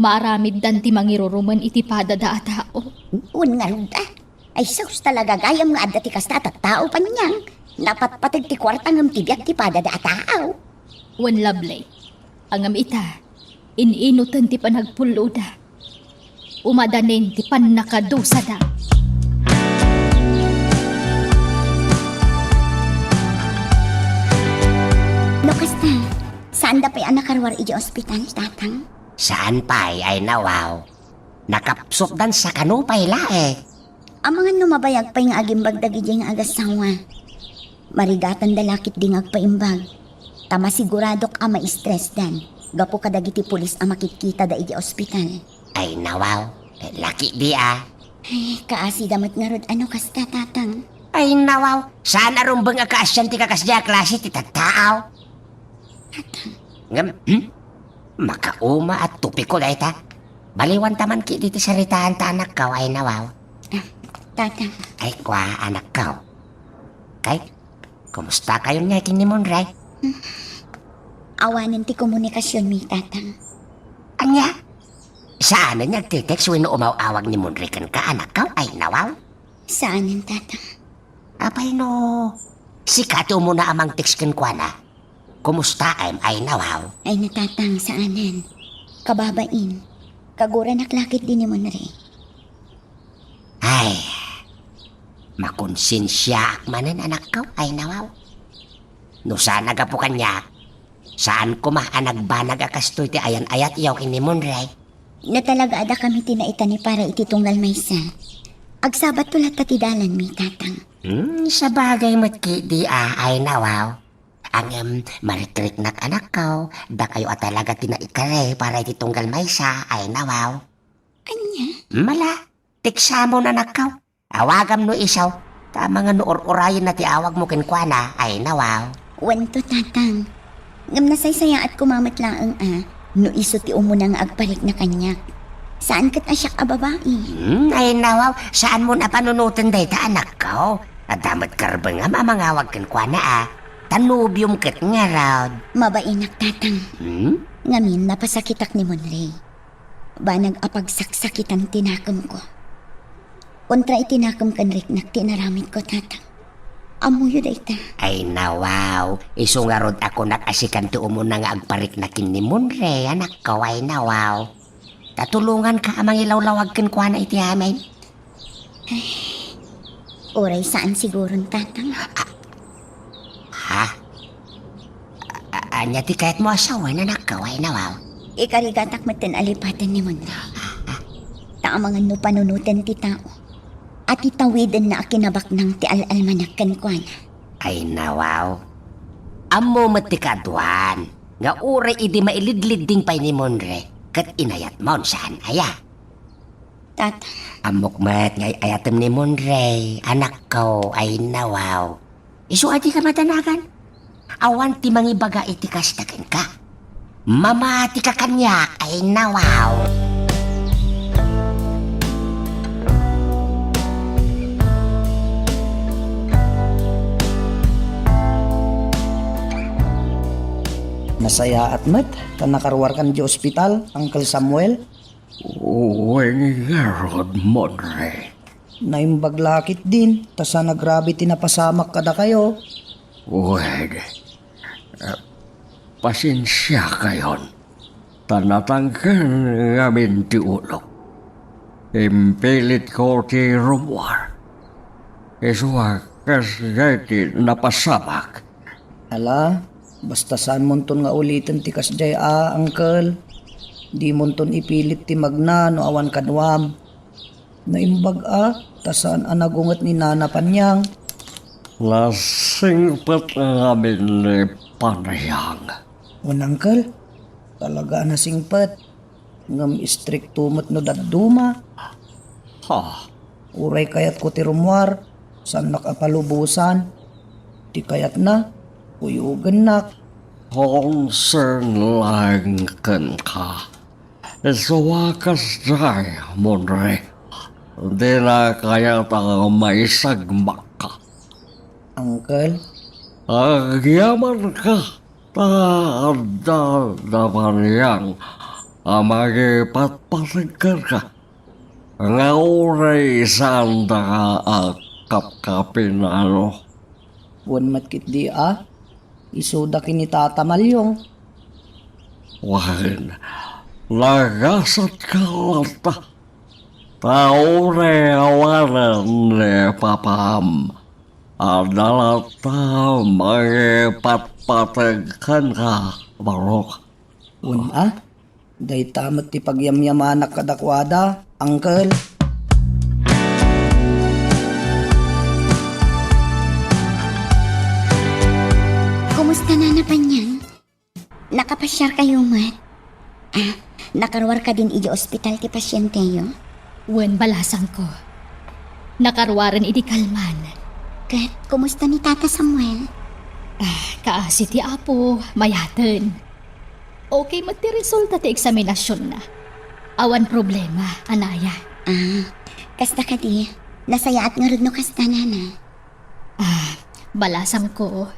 maaramiddan ti mangirurumen iti padada a tao. Wen ngarud a. Ay sus, talaga gayam nga adda ti kasta a tattao, Panyang. Napatpateg ti kuarta ngem ti biag ti padada a tao. Wen, Lovely. Ngem ita, in-inuten ti panagpulloda. Umadanin ti pannakadusada. No kasta, saanda pay a nakaruar idiay ospital, Tatang? Saan pay, ay nawaw. Nakapsutdan sakano pay laeng. Amangan no mabayag pay nga agimbag dagidiay nga agassawa. Marigatanda la ketdi nga agpaimbag. Ta masiguradok a ma-stressdan gapu kadagiti pulis a makitkitada idiay ospital. Ay, nawaw. Laki di a. Ay, kaasida met ngarud a no kasta, Tatang. Ay, nawaw. Saan a rumbeng a kaasian ti kakasdiay a klase ti tattao? Tatang. Ngem, hmm? Makauma a topiko dayta. Baliwanta man ketdi ti saritaanta, anakko, ay nawaw. Ah, Tatang. Ay, kua, anakko. Kay, kumustakayon ngay ken ni Monray? Awanen ti komunikasionmi, Tatang. Ania? Saanen nga agte-text wenno umaw-awag ni Monray kenka, anakko? Ay, nawaw. Saanen, Tatang. Apay no sika ti umuna a mangtext kenkuana? Kumustaem, ay nawaw? Ay, na, Tatang, saanen. Kababain. Kaguranak la ketdi ni Monray. Ay, makonsensiaak manen, anakko, ay nawaw. No saan a gapu kaniak, saan koma a nagbanag a kastoy ti ayan-ayatyo ken ni Monray. No talaga a dakami ti naitani para iti tunggal maysa, agsabatto latta ti dalanmi, Tatang. Hmm, sabagay met ketdi a, ay nawaw. Ngem, marikriknak, anakko, dakayo a talaga ti naikari para iti tunggal maysa, ay nawaw. Ania? Mala, teksamon, anakko. Awagam no isu, ta amangan no ur-urayenna ti awagmo kenkuana, ay nawaw. Wen to, Tatang. Ngem nasaysayaat koma met laeng a no isu ti umuna nga agparikna kaniak. Saan ket a siak a babai. Hmm, ay nawaw, saanmon a panunoten dayta, anakko. Adda met karbengam a mangawag kenkuana a. Ta nobiom ket ngarud. Mabainak, Tatang. Hmm? Ngamin, napasakitak ni Monray. Banag a pagsaksakitan ti nakemko. Kontra iti nakem ken riknak ti inaramidko, Tatang. Ammoyo dayta. Ay, nawaw. Isu ngarud a kunak a sikan ti umuna nga agparikna ken ni Monray, anakko, ay, nawaw. Ta tulonganka a mangilawlawag kenkuana iti amin. Ay, uray saan siguron, Tatang. Ha? A-, a-, ania ti kayatmo a sawen, anakko, ay nawaw? Ikarigatak metten a lipaten ni Monray. Ta amangan no panunoten ti tao a ti tawidenna a kinabaknang ti al-almanak kenkuana. Ay nawaw. Ammo met ti kaaduan. Nga uray idi mailidlidding pay ni Monre, ket inayatmon, saan aya? Tata. Ammok met nga ay-ayatem ni Monre, anakko, ay nawaw. Isu a dika madanagan. Awan ti mangibaga iti kasta kenka. Mamatika kaniak, ay nawaw. Nasayaat met ta nakaruarkan idiay ospital, Uncle Samuel. Wen ngarud, Monre. Naimbag la ketdin, ta saan a grabe ti napasamak kadakayo. Wen, eh, pasensiakayon, ta natangken ngamin ti ulok. Impilitko ti rummuar. Isu a kasdiay ti napasamak. Ala, basta saanmonton nga uliten ti kasdiay a, Uncle. Dimonton ipilit ti magna no awan kaduam. Naimbag a, ta saan a nagunget ni Nana Panyang. Nasingpet ngamin ni Panyang. Wen, Uncle, talaga a nasingpet. Ngem istrikto met no dadduma. Ha? Uray kayatko ti rummuar, saannak a palubosan. Ti kayatna, kuyogennak. Concern laeng kenka. Isu a kasdiay, Monre. Dina kayat a maisagmakka. Uncle? Agyamanka. Ta adda da Panyang a mangipatpateg kenka, nga uray saandaka a kapkapinano. Wen met ketdi a, isuda ken ni Tata Maliong. Wen, nagasatka latta, ta uray awanen ni papam. Adda latta mangipatpateg kenka, Barok. Wen a, dayta met ti pagyamyamanak kadakuada, Uncle. Kumusta, Nana Panyang? Nakapasiarkayo met? Ah, nakaruar kadin idiay ospital ti pasienteyo? Wen, balasangko. Nakaruaren idi kalman. Ket kumusta ni Tata Samuel? Ah, kaasi ti Apo, mayaten. Okay met ti resulta ti eksaminasionna. Awan problema, anaya. Ah, kasta kadi, nasayaat ngarud no kasta, Nana. Ah, balasangko.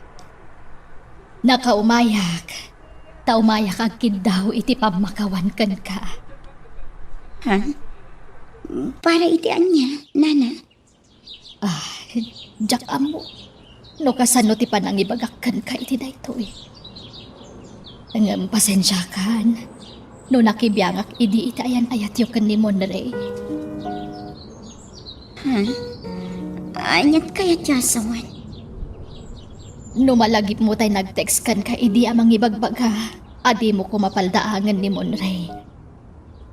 Nakaumayak. Ta umayak agkiddaw iti pammakawan kenka. Ha? Para iti ania, Nana? Ah, diak ammo no kasano ti panangibagak kenka iti daytoy. Ngem pasensiakan no nakibiangak idi iti ayan-ayatyo ken ni Monrey. Ha? Aniat kayat ti asawan? No malagipmo tay nag-text kenka idi a mangibagbaga a dimo koma paldaangen ni Monrey,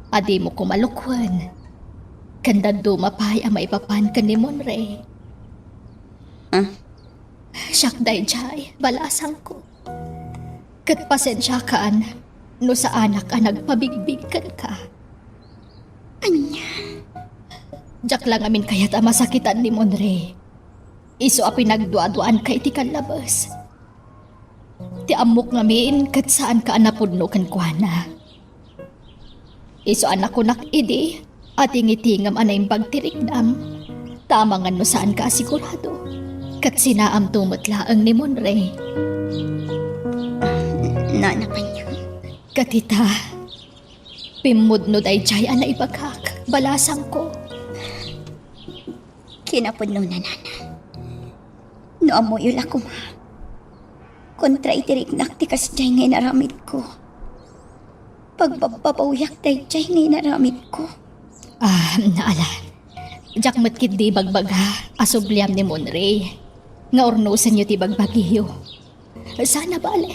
a dimo koma lukwen, ken dadduma pay a maipapan ken ni Monrey. Ah? Siak daydiay, balasangko. Ket pasensiakan no saanak a nagpabigbig kenka. Ania? Diak la ngamin kayat a masakitan ni Monrey. Isu a pinagduaduaanka iti kallabes. Ti ammok ngamin ket saanka a napudno kenkuana. Isu a nakunak idi a tingitingam a naimbag ti riknam, ta amangan no saanka a sigurado, ket sinaamto met laeng ni Monrey. Nana Panyang. Ket ita, pimmudno daydiay a naibagak, balasangko. Kinapudnona, Nana. No ammoyo la koma, kontra iti riknak ti kasdiay nga inaramidko. Pagbabbabawiak daydiay nga inaramidko. Ah, ala. Diak met ketdi ibagbaga a subliam ni Monrey nga urnosenyo ti bagbagiyo. Saan a bale,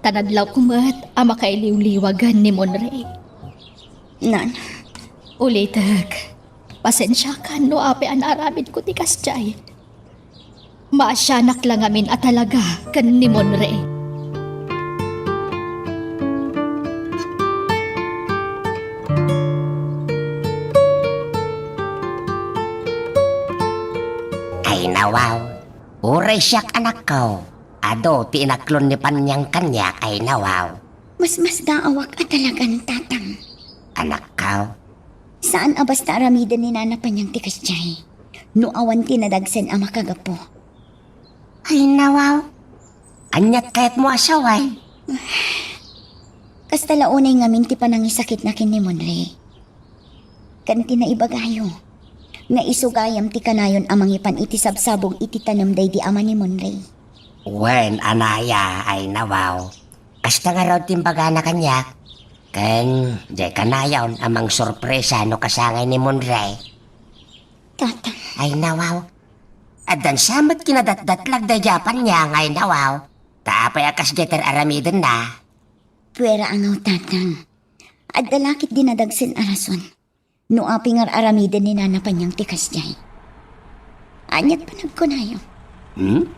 ta nadlawko met a makailiwliwagen ni Monrey. Nana. Ulitek, pasensiakan no apay a naaramidko ti kasdiay. Maasianak la ngamin a talaga ken ni Monrey. Awaw, uray siak, anakko. Adu ti inaklon ni Panyang kaniak, ay nawaw. Masmasdaawak a talagan, Tatang. Anakko. Saan a basta aramiden ni Nana Panyang ti kasdiay. No awan ti nadagsen a makagapu. Ay, nawaw. Aniat kayatmo a saway? Kasta la unay ngamin ti panangisakitna ken ni Monre. Ken ti naibagayo, nga isu gayam ti kanayon a mangipan iti sabsabong iti tanem daydi ama ni Monre. Wen, anaya, ay nawaw. Kasta ngarud ti imbagana kaniak. Ken, diay kanayon a mangsorpresa no kasangay ni Monre. Tatang. Ay nawaw. Addan sa met kinadatdatlag daydi a Panyang, ay nawaw. Ta apay a kasdiay ti ar-aramidenna? Puera a ngaw, Tatang. Adda la ketdi nadagsen a rason no apay nga ar-aramiden ni Nana Panyang ti kasdiay. Aniat panagkunayo? Hmm?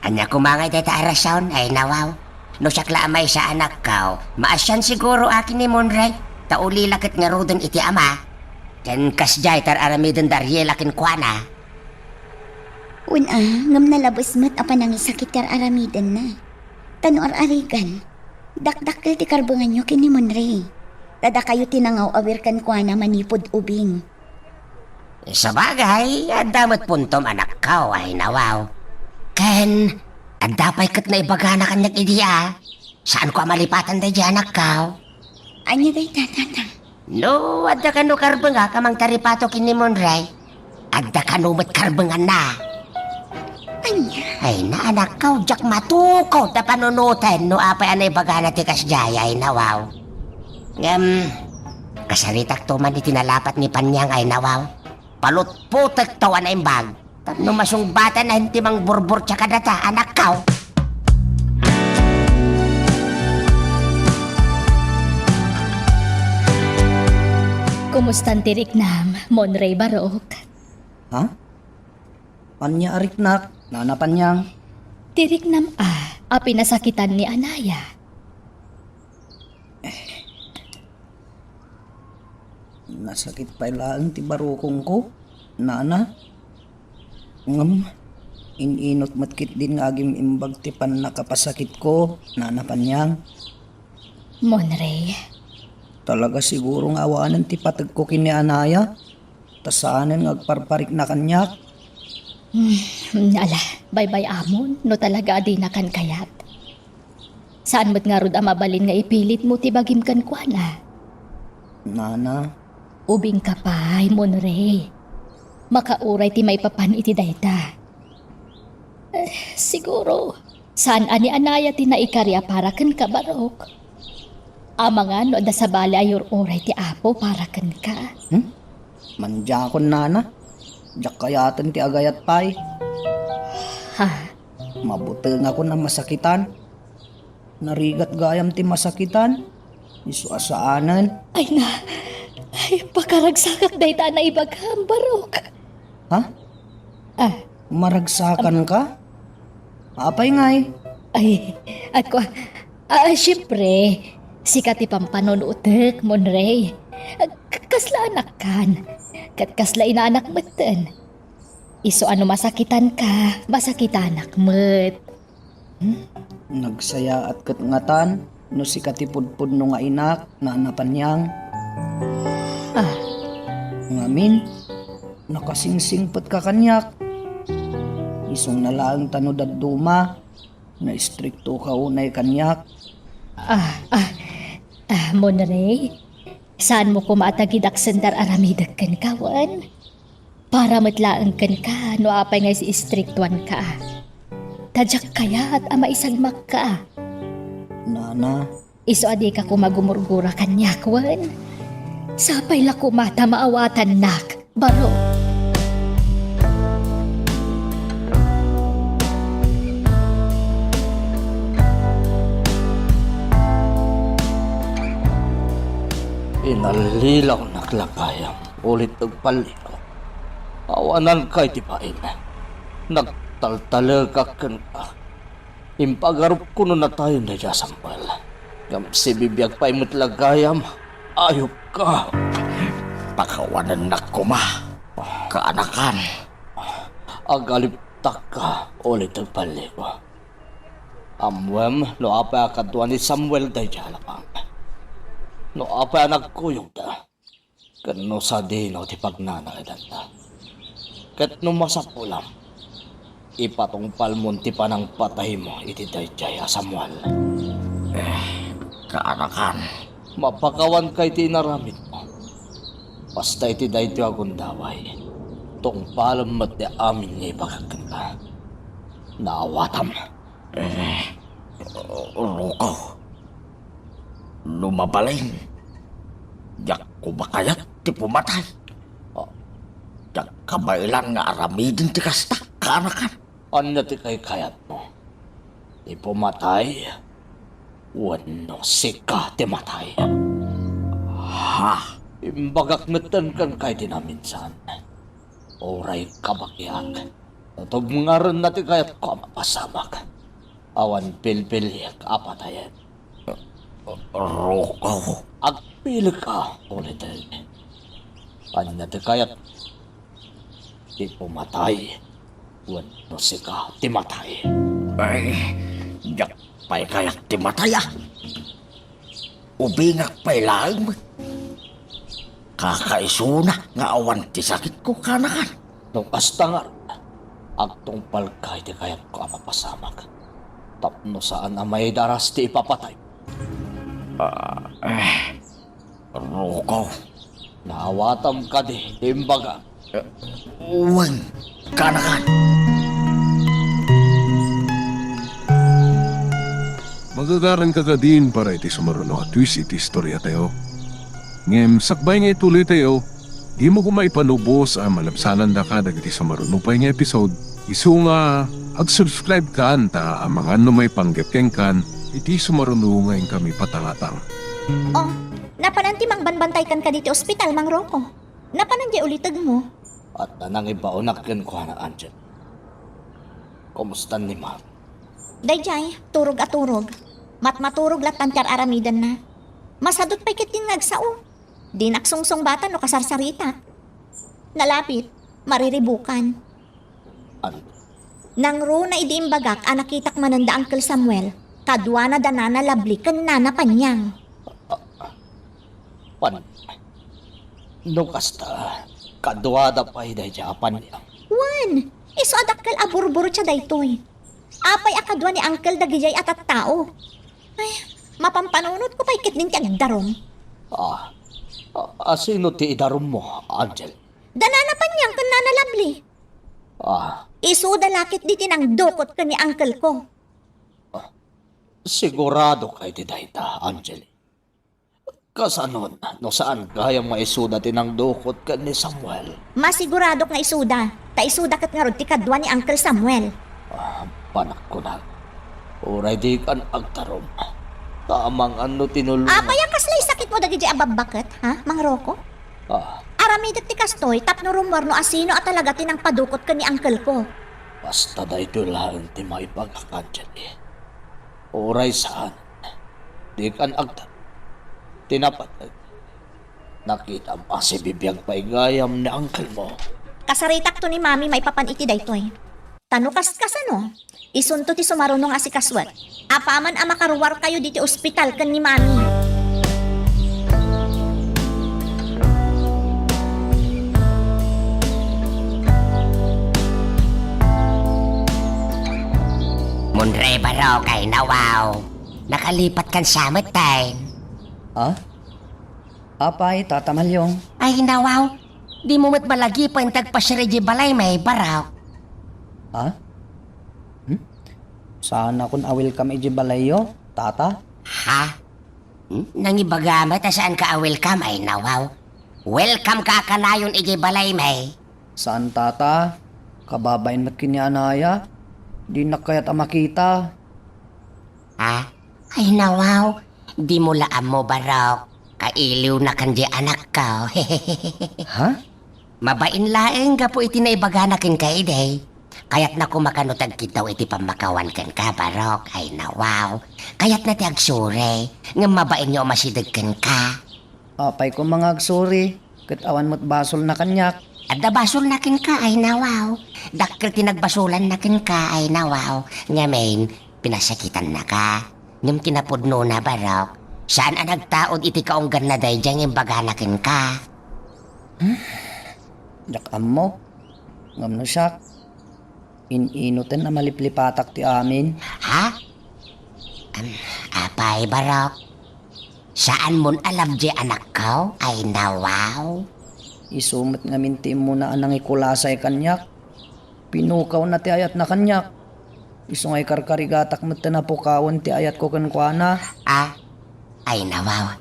Ania koma ngay dayta a rason, ay nawaw? No siak la a maysa, anakko, maasian siguro a ken ni Monre, ta ulila ket ngaruden iti ama. Ken kasdiay ti ar-aramiden da Ariela kenkuana. Wen a, ngem nalabes met a panangisakit ti ar-aramidenna. Ta no ar-arigan, dakdakkel ti karbenganyo ken ni Monre. Ta dakayo ti nangaw-awir kenkuana manipud ubing. Sabagay, adda met puntom, anakko, ay nawaw. Ken, adda pay ket naibagana kaniak idi a, saanko a malipatan daydi, anakko. Ania dayta, Tatang? No, adda kano karbengak a mangtaripato ken ni Monre. Adda kano met karbenganna. Ania? Ay, na, anakko, diak matukod a panunoten no apay a naibagana ti kasdiay, ay nawaw. Ngem, kasaritakto man iti nalapat ni Panyang, ay nawaw. Palutputekto a naimbag. Tapno masungbatan a ti mangburburtia kadata, anakko. Kumustan ti riknam, Monre Barok? Ha? Ania a riknak, Nana Panyang? Ti riknam a, a pinasakitan ni Anaya. Nasakit pay laeng ti barukongko, Nana. Ngem, in-inot met ketdin nga agim-imbag ti pannakapasakitko, Nana Panyang. Monre. Talaga siguro nga awanen ti pategko ken ni Anaya, ta saanen nga agparparikna kaniak. Hmm, ala, baybay-amon no talaga a dinakan kayat. Saan met ngarud a mabalin nga ipilitmo ti bagim kenkuana. Nana. Ubingka pay, Monre. Makauray ti maipapan iti dayta. Eh, siguro, saan a ni Anaya ti naikari a para kenka, Barok. Amangan no adda sabali a yur-uray ti Apo para kenka. Hmm? Mandiakon, Nana. Diak kayaten ti agayat pay. Ha? Mabutengakon a masakitan. Narigat gayam ti masakitan. Isu a saanen. Ay na, ay, pakaragsakak dayta a naibagam, Barok. Ha? Ah. Maragsakanka? Apay ngay? Ay, ako, ah, siyempre, sika ti pampanunutek, Monre. Ah, k-, kasla anakkan. Ket kasla inaanak metten. Isu a no masakitanka, masakitanak met. Hmm? Nagsayaat ket ngatan no sika ti pudpudno nga inak, Nana Panyang. Ah. Ngamin, nakasingsingpetka kaniak. Isuna laeng ta no dadduma, naistriktoka unay kaniak. Ah, ah, ah, Monre, saanmo koma a tagidaksen ti ar-aramidek kenka wen? Para met laeng kenka no apay nga istriktuanka. Ta diak kayat a maisagmakka. Nana. Isu a dika koma gumurgura kaniak wen? Sapay la koma ta maawatannak, Barok. Inallilawnak la gayam, ulit agpallilaw. Awananka iti bain. Nagtaltalekak kenka. Impagarupko no natayon daydiay a sambel. Ngem sibibiag pay met la gayam, ayupka. Pakawanennak koma, kaanakan. Agalibtakka, uliteg balliko. Ammoem no apay a kadua ni Samuel daydiay a labang. No apay a nagkuyogda, ken no sadino ti pagnanaedanda. Ket no masapulam, ipatungpalmon ti panangpataymo iti daydiay a Samuel. Eh, kaanakan. Mapakawanka iti inaramidmo. Basta iti daytoy a gundaway, tungpalem met ti amin nga ibagak kenka. Naawatam. Eh, ruko. No mabalin, diak koma kayat ti pumatay. Ah, diak kabaelan nga aramiden ti kasta, kaanakan. Ania ti kaykayatmo? Ti pumatay? Wenno sika ti matay? Ha? Imbagak metten kenka iti naminsan. Uray kabagiak, no tubngarenna ti kayatko a mapasamak, awan pilpiliek a patayen. Ruko. Agpilika, uliteg. Ania ti kayat? Ti pumatay wenno sika ti matay? Ay, diak pay kayat ti matay, a. Ubingak pay laeng met. Kakaisuna nga awan ti sakitko, kaanakan. No kasta ngarud, agtungpalka iti kayatko a mapasamak tapno saan a maidaras ti ipapatay. Ah, eh, Ruko. Naawatam kadi ti imbagam? Eh, wen, kaanakan. Magagaranka kadin para iti sumaruno a twist iti istoriatayo. Ngem sakbay nga ituloytayo, dimo koma ipanubos a malabsanandaka dagiti sumaruno pay nga episode. Isu nga, ag-subscribe kan ta amangan no maipanggep kenkan iti sumaruno nga inkami patangatang. Oh, napanan ti mangbambantaykan kadi ti ospital, Mang Rocco? Napanan diay ulitegmo? Adda nangibaonak kenkuana, Angel. Kumusta ni Ma'am? Daydiay, turog a turog. Matmaturog latta ti ar-aramidenna. Masadut pay ketdin nga agsao. Dinak sungsungbatan no kasarsaritak. Nalapit, mariribukan. An- Nangruna idi imbagak a nakitak manen da Uncle Samuel, kaduana da Nana Lovely ken Nana Panyang. Pan-, no kasta, kaduada pay daydiay a Panyang. Wen, isu a dakkel a burburtia daytoy. Apay a kadua ni Uncle dagidiay a tattao? Ay, mapampanunotko pay ketdin ti agdarum. Ah, a, a, sino ti idarummo, Angel? Da Nana Panyang ken Nana Lovely. Ah. Isuda la ketdi ti nangdukot ken ni uncle ko. Ah, siguradoka iti dayta, Angel? Kasanon no saan gayam nga isuda ti nangdukot ken ni Samuel? Masiguradok nga isuda, ta isuda ket ngarud ti kadua ni Uncle Samuel. Ah, panakkunak. Uray dikan agtarum. Ta amangan no tinulongan. Apay a kasla sakitmo dagidiay a babbaket, ha, Mang Rocco? Ah. Aramidek ti kastoy tapno rummuar no asino a talaga ti nangpadukot ken ni uncle ko. Basta daytoy laeng ti maibagak, Angel. Uray saan, dikan agtarum. Ti napateg, nakitam a sibibiag pay gayam ni uncle mo. Kasaritakto ni Mami maipapan iti daytoy. Ta no kaskasano, isunto ti sumaruno nga asikasuek. Apaman a makaruarkayo ditoy ospital ken ni Mami. Munre, Barok, ay nawaw. Nakalipatkan sa met, tay. Ah? Apay, Tata Malyong? Ay, nawaw. Dimo met malagipen ti agpasiar idiay balaymi, Barok. Ha? Hmm? Saanakon a welcome idiay balayyo, Tata? Ha? Hmm? Nangibagam met a saanka a welcome, ay nawaw. Welcome ka a kanayon idiay balaymi. Saan, Tata. Kababain met ken ni Anaya. Dinak kayat a makita. Ha? Ay, nawaw. Dimo la ammo, Barok. Kailiwnakan diay anakko. Ha? Mabain laeng gapu iti naibagana kenka idi. Kayatna koma kano ti agkiddaw iti pammakawan kenka, Barok. Ay, nawaw. Kayatna ti agsuri. Ngem mabainyo a masideg kenka. Apay koma nga agsuri, ket awan met basolna kaniak. Adda basolna kenka, ay nawaw. Dakkel ti nagbasulanna kenka, ay nawaw. Ngamin, pinasakitannaka. Ngem kinapudnona, Barok, saan a nagtaud iti kaungganna daydiay nga imbagana kenka. Diak ammo. Ngem no siak, in-inoten a maliplipatak ti amin. Ha? Am, apay, Barok? Saanmon a love diay anakko, ay nawaw? Isu met ngamin ti immuna a nangikulasay kaniak. Pinukawna ti ayatna kaniak. Isu nga ikarkarigatak met ti napukawen ti ayatko kenkuana. Ah, ay nawaw.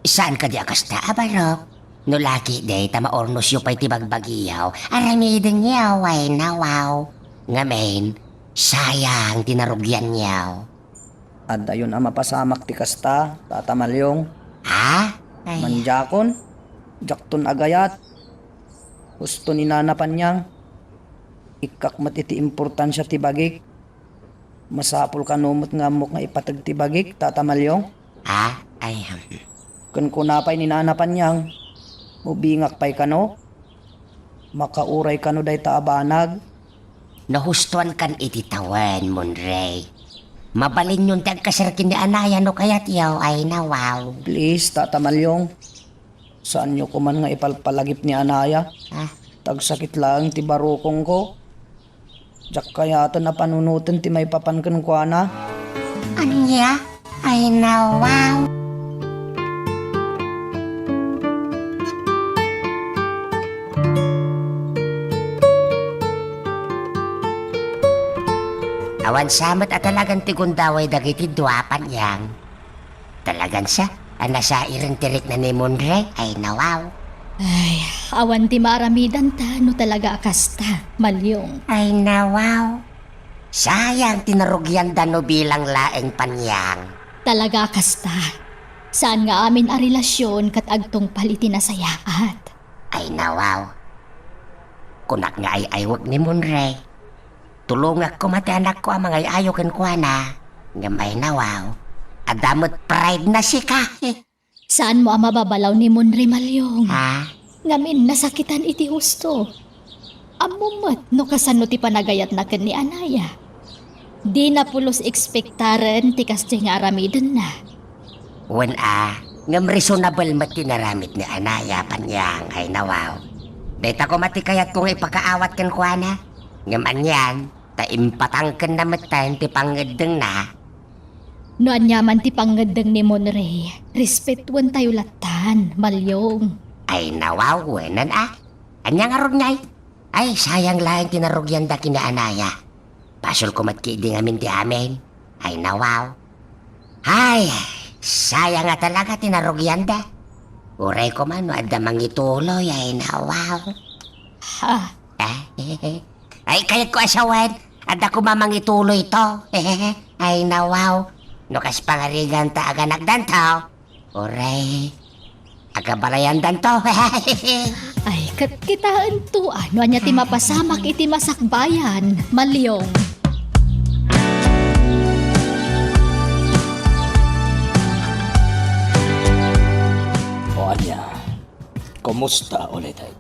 Saan kadi a kasta a Barok? No laki, dayta maurnosyo pay ti bagbagiyo. Aramidenyo, ay nawaw. Ngamin, sayang ti narugianyo. Adayon a mapasamak ti kasta, Tata Maliong. Ha? Ay. Mandiakon, diakton agayat. Husto ni Nana Panyang. Ikkak met iti importansia ti bagik. Masapul kano met nga ammok nga ipateg ti bagik, Tata Maliong? Ha? Ay, hmm. Ken kuna pay ni Nana Panyang, ubingak pay kano? Makauray kano dayta a banag? Nahustoankan iti tawen, Monrey. Mabalinyon ti agkaserki ni Anaya no kayatyo, ay nawaw. Please, Tata Maliong. Saanyo koman nga ipalpalagip ni Anaya. Ah. Tagsakit laeng ti barukongko. Diak kayaten a panunoten ti maipapan kenkuana. Ania? Ay nawaw. Awan sa met a talagan ti gundaway dagiti dua, Panyang. Talagan sa a nasairen ti rikna ni Monrey, ay nawaw. Ay, awan ti maaramidanta no talaga a kasta, Maliong. Ay nawaw. Sayang ti narugianda no bilang laeng, Panyang. Talaga a kasta. Saan nga amin a relasion ket agtungpal iti nasayaat. Ay nawaw. Kunak nga ay-aywek ni Monrey. Tulongak koma ti anakko a mangay-ayo kenkuana. Ngem ay nawaw. Adda met pride na sika. Saanmo a mababalaw ni Monrey, Maliong? Ha? Ngamin nasakitan iti husto. Ammom met no kasano ti panagayatna ken ni Anaya. Dina pulos ekspektaren ti kasdiay nga aramidenna. Wen a, ngem reasonable met ti naramid ni Anaya, Panyang, ay nawaw. Dayta koma ti kayatko nga ipakaawat kenkuana. Ngem anian, ta impatangkenna metten ti pangngeddengna. No aniaman ti pangngeddeng ni Monrey, respetuentayo lattan, Maliong. Ay nawaw, wenan a. Ania ngarud ngay? Ay, sayang laeng ti narugianda ken ni Anaya. Basolko met ketdi ngamin ti amin. Ay, nawaw. Ay, sayang a talaga ti narugianda. Uray koma no adda mangituloy, ay, nawaw. Ha? Eh, ay, kayatko a sawen, adda koma mangituloy to. Ay, nawaw. No kas pangariganta aganakdanto, uray, agabalayandanto. Ay, ket kitaento, no ania ti mapasamak iti masakbayan, Maliong. O ania, kumusta ulitek?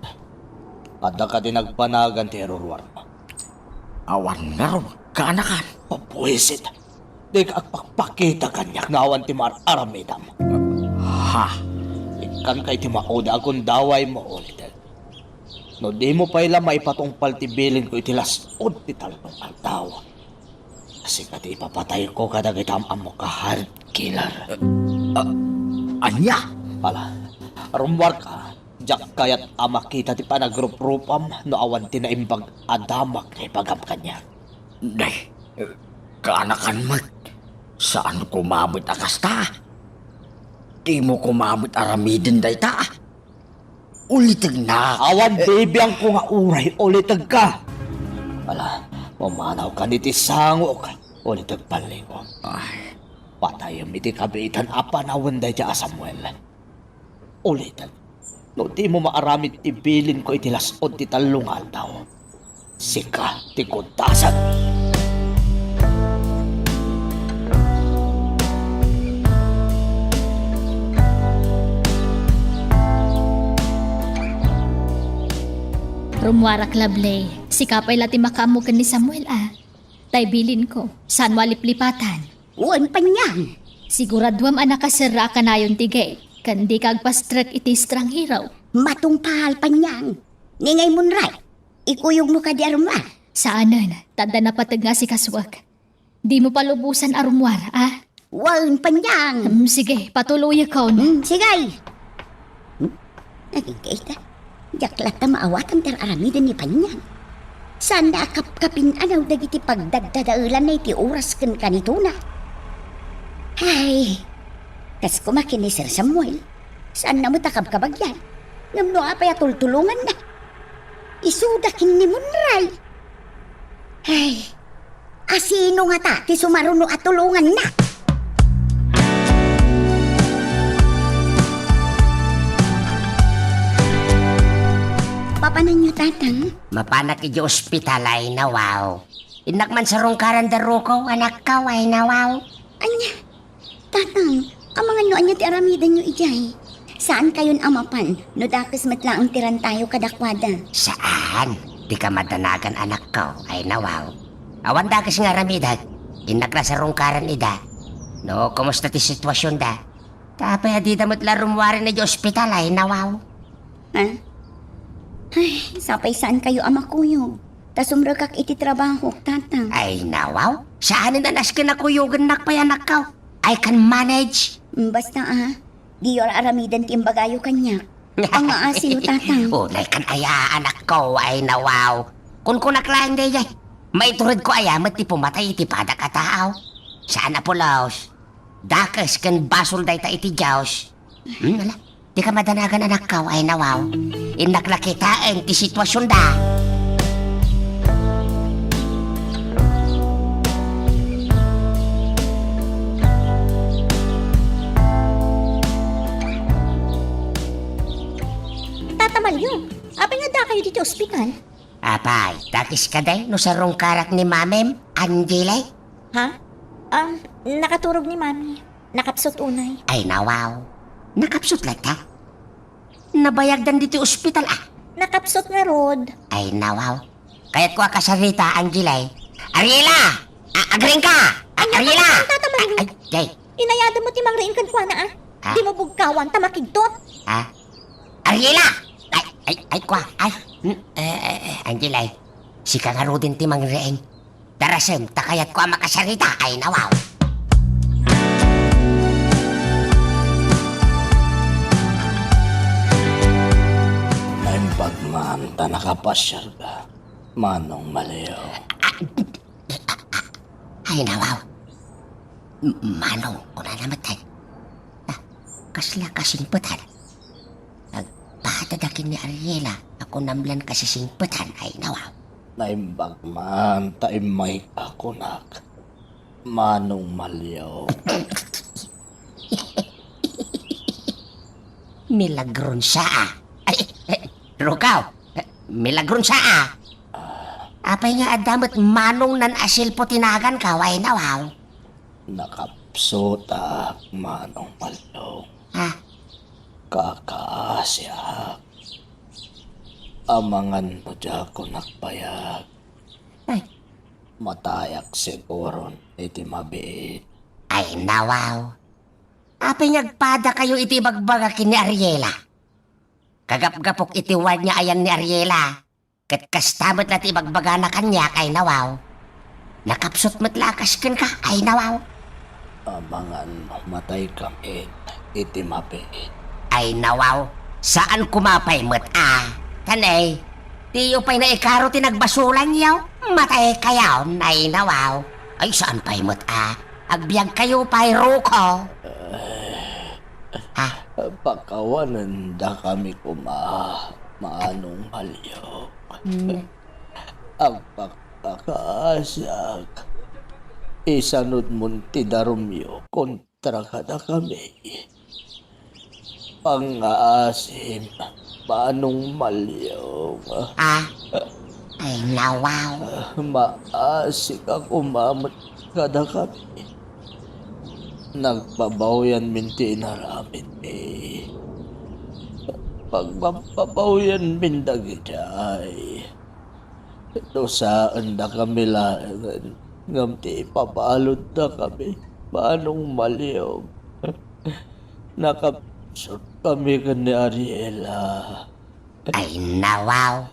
Adda kadi nagbanagan ti iruruarmo? Awan ngarud, kaanakan. Mabuisit. Dika agpakpakita kaniak no awan ti maar-aramidam. Ha? Ikkanka iti maudi a gundawaymo ulitek. No dimo pay la maipatungpal ti bilinko iti las-ud ti tallo nga aldaw, sika ti ipapatayko kadagiti am-ammok a hard killer. Ah, ania? Ala, rummuarka. Diak kayat a makita ti panagruprupam no awan ti naimbag a damag nga ibagam kaniak. Nay, kaanakan met. Saan koma met a kasta. Dimo koma met aramiden dayta. Ulitegna. Awan bibiangko nga uray ulitegka. Ala, pumanawkan iti sangok. Uliteg Panlingon. Ay. Patayem iti kabiitan a panawen dayta a Samuel. Ulitek, no dimo maaramid ti bilinko iti las-ud ti tallo nga aldaw, sika ti kudasan. Rummuarak, Lovely. Sika pay la ti makaammo ken ni Samuel, a. Tay bilinko, saanmo a liplipatan. Wen, Panyang. Siguraduam a nakaserra a kanayon ti gate, ken dika agpastrek iti estranghero. Matungpal, Panyang. Ni ngay Munray, ikuyogmo kadi a rummuar? Saanen, ta adda napateg nga asikasuak. Dimo palubosan a rummuar, a? Wen, Panyang. Hmm, sige, patuloyakon. Hmm, sige. Hmm? Agingga ita. Diak latta maawatan ti ar-aramiden ni Panyang. Saanna a kapkapin-anaw dagiti pagdaddadaelanna iti oras ken kanitona. Ay, kas koma ken ni Sir Samuel, saanna met a kabkabagyan. Ngem no apay a tultulonganna? Isuda ken ni Munray. Ay, asino ngata ti sumaruno a tulonganna? Papananyo, Tatang? Mapanak idiay ospital, ay nawaw. Innak man sarungkaran da Ruko, anakko, ay nawaw. Ania? Tatang, amangan no ania ti aramidenyo idiay. Saankayon a mapan no dakes met laeng ti rantayo kadakuada. Saan? Dika madanagan, anakko, ay nawaw. Awan dakes nga aramidek. Innak la sarungkaran ida. No, kumusta ti situasionda? Ta apay a dida met la rummuaren idiay ospital, ay nawaw. Ha? Ay, sapay saankayo a makuyog. Ta sumrekak iti trabahok, Tatang. Ay, nawaw. Saanen a nasken a kuyogennak pay, anakko. I can manage. Mm, basta, a, diyo ar-aramiden ti imbagayo kaniak. Pangngaasiyo, Tatang. Unaykan aya, anakko, ay nawaw. Kunkunak laeng daydiay. Maituredko aya met ti pumatay iti padak a tao. Saan a pulos. Dakes ken basol dayta iti Dios. Hmm, ala. Dika madanagan, anakko, ay nawaw. Innak la kitaen ti situasionda. Tata Mario, apay nga addakayo ditoy ospital? Apay, dakes kadi no sarungkarak ni Mamim, Angeli? Ha? Ah, nakaturog ni Mami. Nakapsut unay. Ay, nawaw. Nakapsut latta? Nabayagdan ditoy ospital, a. Nakapsut ngarud. Ay, nawaw. Kayatko a kasarita, Angeli. Ariela! A, agriingka! A, Ania, Ariela! Tata Mario? Ay, ay, ay. Inayadem ti mangriing kenkuana, a. Ha? Dimo bugkawan ta makigtot. Ha? Ariela! Ay, ay, ay, kua. Ay, hmm, e, e, e, Angeli. Sika ngaruden ti mangriing. Darasem, ta kayatko a makasarita, ay nawaw. Naimbag man ta nakapasiarka, Manong Mario. Ay nawaw. M-, Manong, kunana met, ay. Ah, kasla kasingpetan. Agpadada ken ni Ariela a kunam lan kasisingpetan, ay nawaw. Naimbag man ta immayka kunak, Manong Mario. Milagron sa, a. Ay, eh, Rukaw, eh, milagron sa, a. Apay nga adda met Manong nan Asilpo ti nagankaw, ay nawaw. Nakapsutak, Manong Mario. Ah. Kakaasiak. Amangan no diakon agbayag. Ay. Matayak siguron iti mabiit. Ay, nawaw. Apay nga agpadakayo iti ibagbaga ken ni Ariela? Kagapgapok iti ward nga ayan ni Ariela. Ket kasta met la ti ibagbagana kaniak, ay nawaw. Nakapsut met la a kas kenka, ay nawaw. Amangan no matay kami iti mabiit. Ay nawaw, saan koma pay met a. Kanay, diyo pay naikaro ti nagbasolanyo, matay kayon, ay nawaw. Ay saan pay met a. Agbiag kayo pay, Ruko. Ha? Pakawanendakami koma, Manong Malyong. Hmm. Agpakpakaasiak. Isanudmon ti darumyo kontra kadakami. Pangngaasim, Manong Malyong. Ah? Ay, nawaw. Maasik a kumamet kadakami. Nagpabawianmin ti inaramidmi. Pagpapauyanmin dagidiay. Dusaendakami laengen, ngem ti ipabaludda kami, Manong Maliog. Nakapsut kami ken ni Ariela. Ay, nawaw.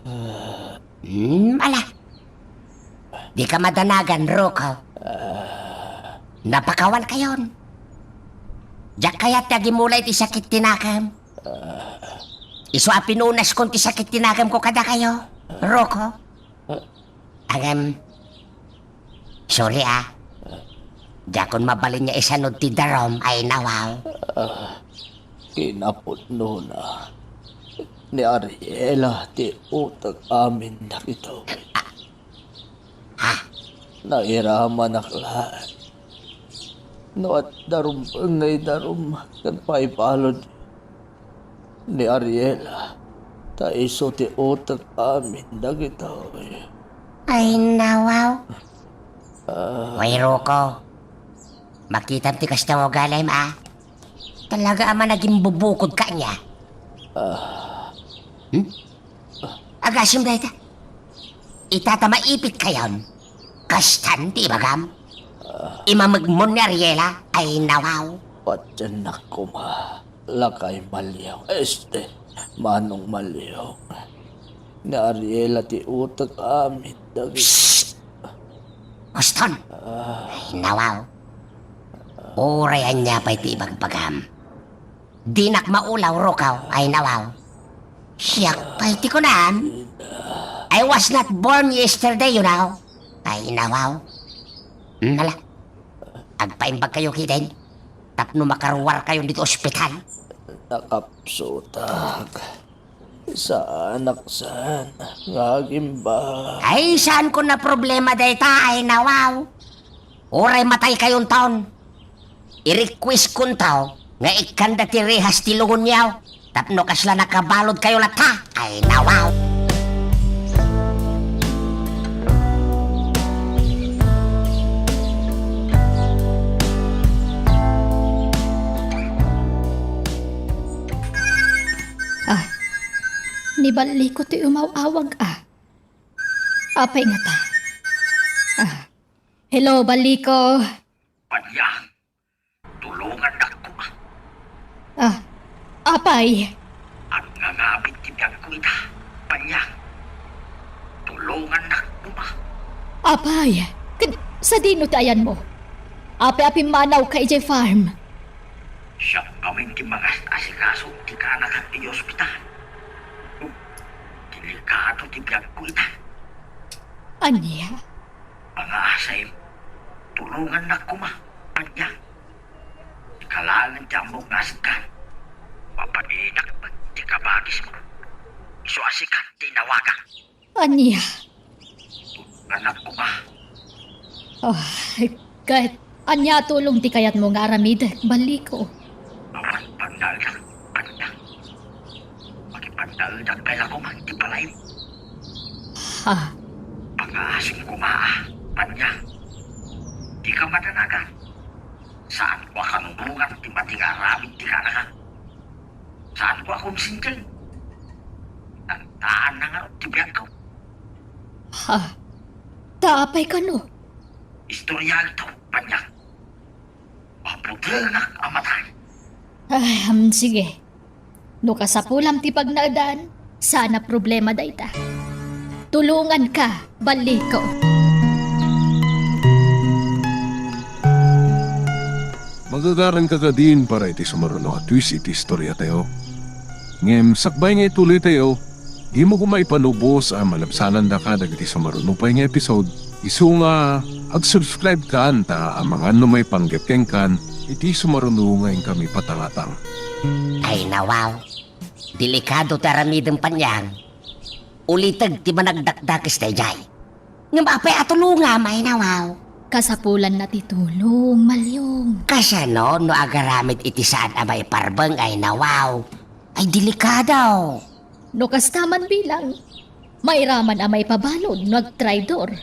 Hmm, ala. Di ka madanagan, Rocco. Napakawan kayon. Diak kayat ti agimula iti sakit ti nakem. Isu a pinunaskon ti sakit ti nakemko kadakayo, Rocco. Ngem, sorry, ah. Diakon mabalin nga isanud ti darum, ay nawaw. Ah, kinapudnona, ni Ariela ti utek amin dagitoy. Ah. Ha? Nairamanak laeng no adda rumbeng nga idarum ken paibalud ni Ariela, ta isu ti utek amin dagitoy. Ay, nawaw. Ah. Way, Rocco. Makitam ti kasta nga ugalim, ah. Talaga a managimbubukod ka ania. Ah. Hmm? Agasem dayta. Ita ta maipit kayon. Kastan ti ibagam. Imamegmon ni Ariela, ay nawaw. Patiennak koma, lakay Maliog. Este, Manong Maliog. Ni Ariela ti utek amin dagiti. Psst! Huston! Ah. Ay, nawaw. Uray ania pay ti ibagbagam. Dinak maulaw, Rocco, ay nawaw. Siak pay ti kunam. I was not born yesterday, you know. Ay nawaw. Hmm, ala. Agpaimbag kayo ketdin. Tapno makaruar kayo dito ospital. Nakapsutak. Saanak saan nga agimbag. Ay, saanko a problema dayta, ay nawaw. Uray matay kayonton. I-request konto nga ikkanda ti rehas ti lungonyo. Tapno kasla nakabalud kayo latta, ay nawaw. Ah, ni Balliko ti umaw-awag, ah. Apay ngata? Ah, hello, Balliko. Panyang, tulongannak koma. Ah, apay? Agngangamin ti biagko ita, Panyang. Tulongannak koma. Apay, ket sadino ti ayanmo? Apay a pimmanawka idiay farm? Siak ngamin ti mangas-asikaso ti kaanakan idiay ospital. Delikado ti biagko ita. Ania? Pangaasem, tulongannak koma, Panyang. Sika laengen ti ammok nga asekkan. Mapaninak met ti kabagismo. Isu a sika ti inawagak. Ania? Tulongannak koma. Ah, ket ania a tulong ti kayatmo nga aramidek, Balliko? Awan pagnaedak, Panyang. Makipagnaedak pay la koma iti balay. Ha? Pangaasem koma, Panyang. Dika madanagan. Saanko a kanunongan ti madi nga aramid ti kaanakan. Saanko a konsensian. Tantaanna ngarud ti biagko. Ha? Ta apay kano? Istoryaek to, Panyang. Mabutengak a matay. Ay, am, sige. No kasapulam ti pagnaedan, saan a problema dayta. Tulonganka, Balliko. Magagaranka kadin para iti sumaruno a twist iti istoriatayo. Ngem sakbay nga ituloytayo, dimo koma ipanubos a malabsanandaka dagiti sumaruno pay nga episode. Isu nga, ag-subscribe kan ta amangan no maipanggep kenkan iti sumaruno nga inkami patangatang. Ay, nawaw. Delikado ti aramidem, Panyang. Uliteg ti managdakdakes daydiay. Ngem apay a tulongam, ay nawaw? Kasapulanna ti tulong, Maliog. Kasano no agaramid iti saan a maiparbeng, ay nawaw? Ay, delikado. No kasta man bilang, mairaman a maipabalud no agtraidor.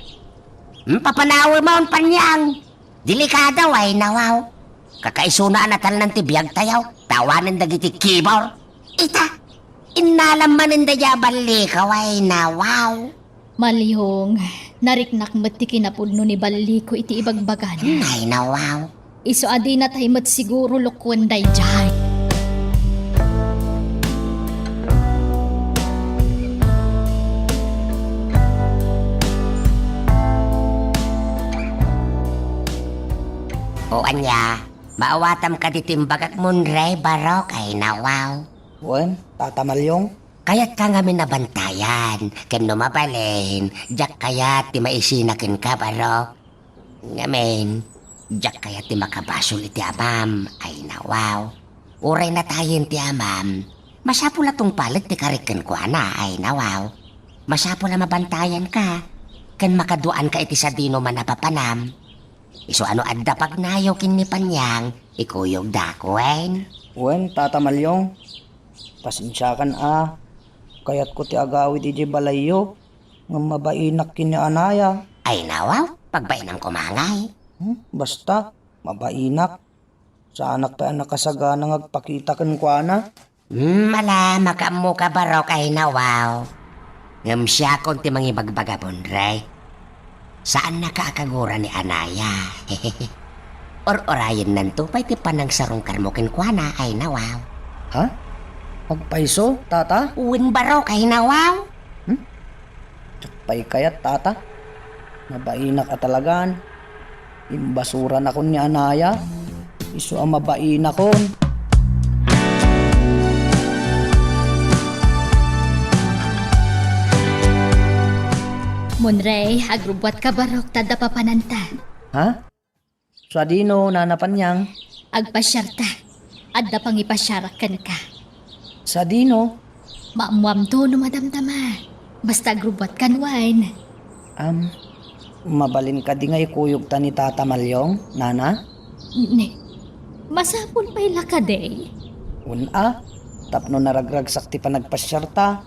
Hmm, papanawemon, Panyang. Delikado, ay nawaw. Kakaisuna a natalnan ti biagtayo, ta awanen dagiti kibor. Ita, Nalam manen dayta a ballikaw, ay nawaw. Malyong, nariknak met ti kinapudno ni balliko iti ibagbagana. Ay nawaw. Isu a dinatay met siguro lukuen daydiay. O ania, maawatam kadi ti imbagak, Monrey, barok, ay nawaw. Wen, Tata Malyong? Kayatka ngamin a bantayan, ken no mabalin, diak kayat ti maisina kenka, barok. Ngamin, diak kayat ti makabasol iti amam, ay nawaw. Uray natayen ti amam, masapul a tungpalek ti karik kenkuana, ay nawaw. Masapul a mabantayanka, ken makaduaanka iti sadino man a papanam. Isu a no adda pagnayo ken ni Panyang, ikuyogda, wen? Wen, Tata Malyong. Pasensiakan a, kayatko ti agawid idiay balayyo, ngem mabainak ken ni Anaya. Ay nawaw, pagbainam koma ngay. Hmm, basta, mabainak. Saanak pay a nakasagana nga agpakita kenkuana. Hmm, ala, makaammoka, barok, ay nawaw. Ngem siakon ti mangibagbaga, Monrey. Saannaka a kagura ni Anaya. Ur-urayennanto pay ti panangsarungkarmo kenkuana, ay nawaw. Ha? Agpayso, Tata? Wen, barok, ay nawaw. Hmm? Diak pay kayat, Tata. Mabainak a talagan. Imbasuranakon ni Anaya. Isu a mabainakon. Monrey, agrubbuatka, barok, ta adda papananta. Ha? Sadino, Nana Panyang? Agpasiarta. Adda pangipasiarak kenka. Sadino? Maammoamto no madamdama. Basta agrubbuatkan, wen. Am, mabalin kadi nga ikuyogta ni Tata Malyong, Nana? Ne, masapul pay la kadi. Wen a, tapno naragragsak ti panagpasiarta.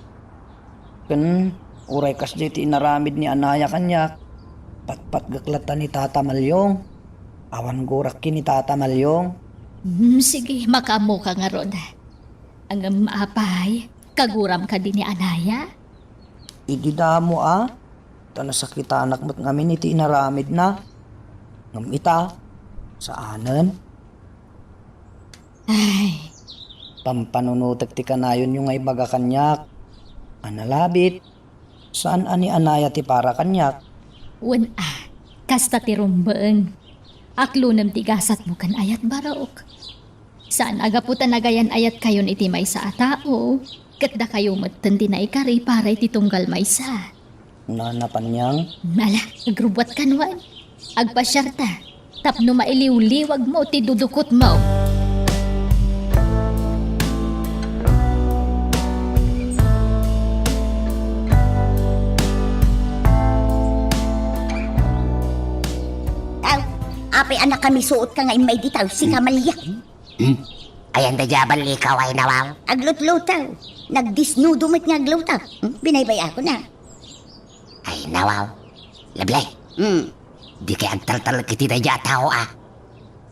Ken uray kasdiay ti inaramid ni Anaya kaniak, patpatgek latta ni Tata Malyong. Awan gurak ken ni Tata Malyong. Hmm, sige, makaammoka ngarud. Ngem apay, kaguram kadi ni Anaya? Idi damo a, ta nasakitanak met ngamin iti inaramidna. Ngem ita, saanen. Ay. Pampanunotek ti kanayonyo nga ibaga kaniak. A nalabit, saan a ni Anaya ti para kaniak. Wen a, kasta ti rumbeng. Aklonem ti gasatmo ken ayat, barok. Saan a gapu ta nagayan-ayatkayon iti maysa a tao, ket dakayo metten ti naikari para iti tunggal maysa. Nana Panyang? Ala, agrubbuatkan wen. Agpasiarta, tapno mailiwliwagmo ti dudukotmo. Aw, apay a nakamisuotka nga immay dita, sika Malyang? Hmm? Ayan dayta a ballikaw, ay nawaw? Aglutluto. Nagdisnudo met nga agluto. Hmm? Binaybay-akon a. Ay nawaw. Lablay. Hmm. Dikay agtaltalek iti dayta a tao a.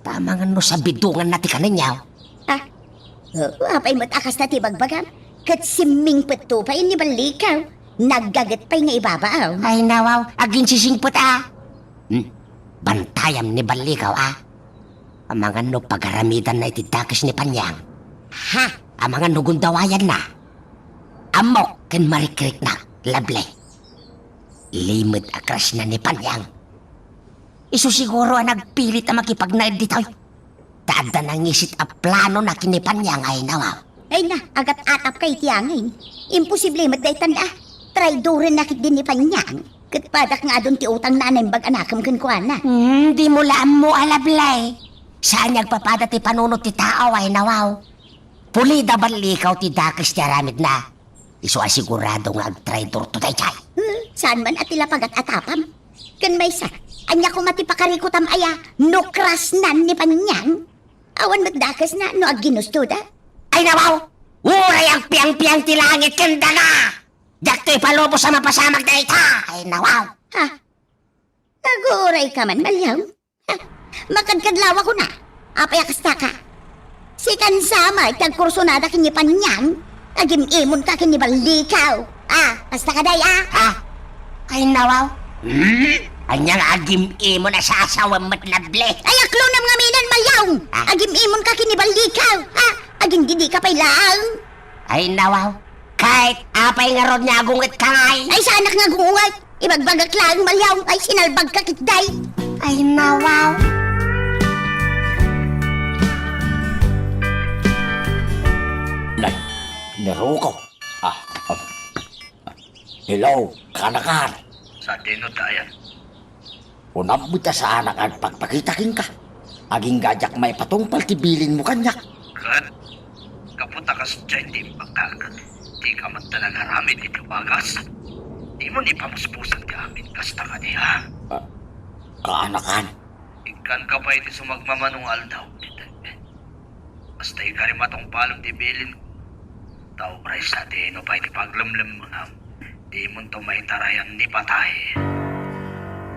Ta amangan no sabidonganna ti kanenyo. Ah? Oo, apay met a kasta ti bagbagam? Ket simmingpetto pay ni ballikaw. Naggaget pay nga ibabaaw. Ay nawaw, aginsisingpet a. Hmm? Bantayam ni ballikaw a. Amangan no pagaramidanna iti dakes ni Panyang. Ha? Amangan no gundawayanna. Ammok ken marikriknak, Lablay. Limed a crush na ni Panyang. Isu siguro a nagpilit a makipagnaed ditoy. Ta adda nangisit a plano na ken ni Panyang, ay nawaw. Ay na, agat-atapka iti angin. Imposible met daytan a. Traidoren na ketdi ni Panyang. Ket padak nga adun ti utangna a naimbag a nakem kenkuana. Hmm, dimo la ammo a, Lablay. Saan nga agpapada ti panunot ti tao, ay nawaw. Pulida ballikaw ti dakes ti aramidna. Isu a sigurado nga agtraidorto daydiay. Hmm, saan man a ti la pagat-atapam. Ken maysa, ania koma ti pakarikutam aya no crush nan ni Panyang? Awan met dakesna no agginustoda. Ay nawaw! Uray agpiangpiang ti langit ken daga! Diakto ipalubos a mapasamak dayta! Ay nawaw! Ha? Aguray ka man, Malyong. Ha? Makadkadlawakon a. Apay a kastaka? Sikan sa met ti agkursunada ken ni Panyang. Agim-imonka ken ni Ballikaw. Ah, kasta kadi, ah? Ha? Ay, nawaw. Hmm? Ania nga agim-imon a sasawem met, Lovely? Ay, aklonam ngamin, Malyong! Ah? Agim-imonka ken ni Ballikaw, ah? Agindidika pay laeng. Ay, nawaw. Ket apay ngarud nga agungetka ngay? Ay, saanak nga agunget. Ibagbagak laeng, Malyong, ay sinalbagka ketdi. Ay, nawaw. Nay, ni Ruko. Ah, ah. Hello, kaanakan. Sadino tayan? Unam met a saanak agpakpakita kenka. Agingga diak maipatungpal ti bilinmo kaniak. Ket, gapu ta kasdiay ti imbagak, dika met talaga aramid iti bagas. Dimo ni pamuspusan ti amin kasta kadi, ha? Ah, kaanakan. Ikkanka pay iti sumagmamano nga aldaw, Peter. Basta ikari matungpalem ti bilin. Ta uray sadino pay ti paglemlemmengam, dimonto maitarayan ni patay.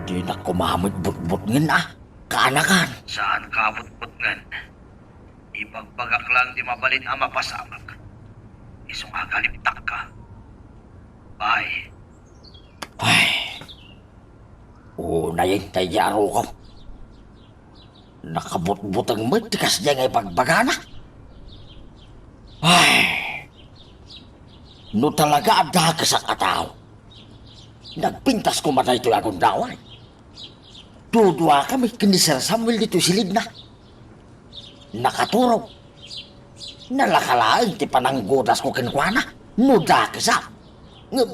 Dinak koma met butbutngen a, kaanakan. Saanka a butbutngen. Ibagbagak laeng ti mabalin a mapasamak. Isu nga agalibtakka. Bye. Ay. Unayen tay di aruko. Nakabutbuteng met ti kasdiay nga ibagbagana. Ay. No talaga a dakesak a tao, nagpintas koma daytoy a gundaway. Duduakami ken ni Sir Samuel ditoy silidna. Nakaturog. Nalaka laeng ti pananggudasko kenkuana no dakesak. Ngem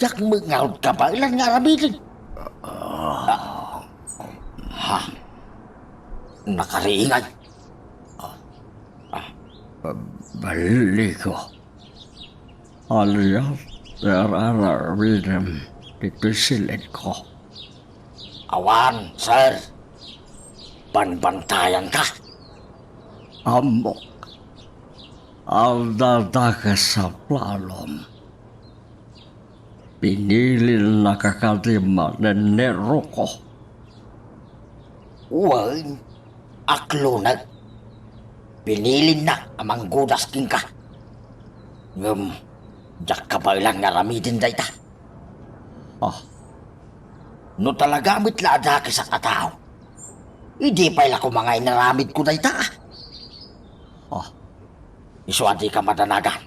diak met ngarud kabaelan nga aramiden. Ah. Ha? Nakariingay. Ah. Ah. Balliko. Alias, ar-aramidem ti pisilitko. Awan, sir. Banbantayanka. Ammok. Adda dakes a planom. Pinilinna kadi manen ni Ruko. Wen, aklonek. Pinilinna a manggudas kenka. Ngem, diak kabaelan nga aramiden dayta. Ah. No talaga met la a dakesak a tao, idi pay la koma nga inaramidko dayta, ah. Ah. Isu a dika madanagan.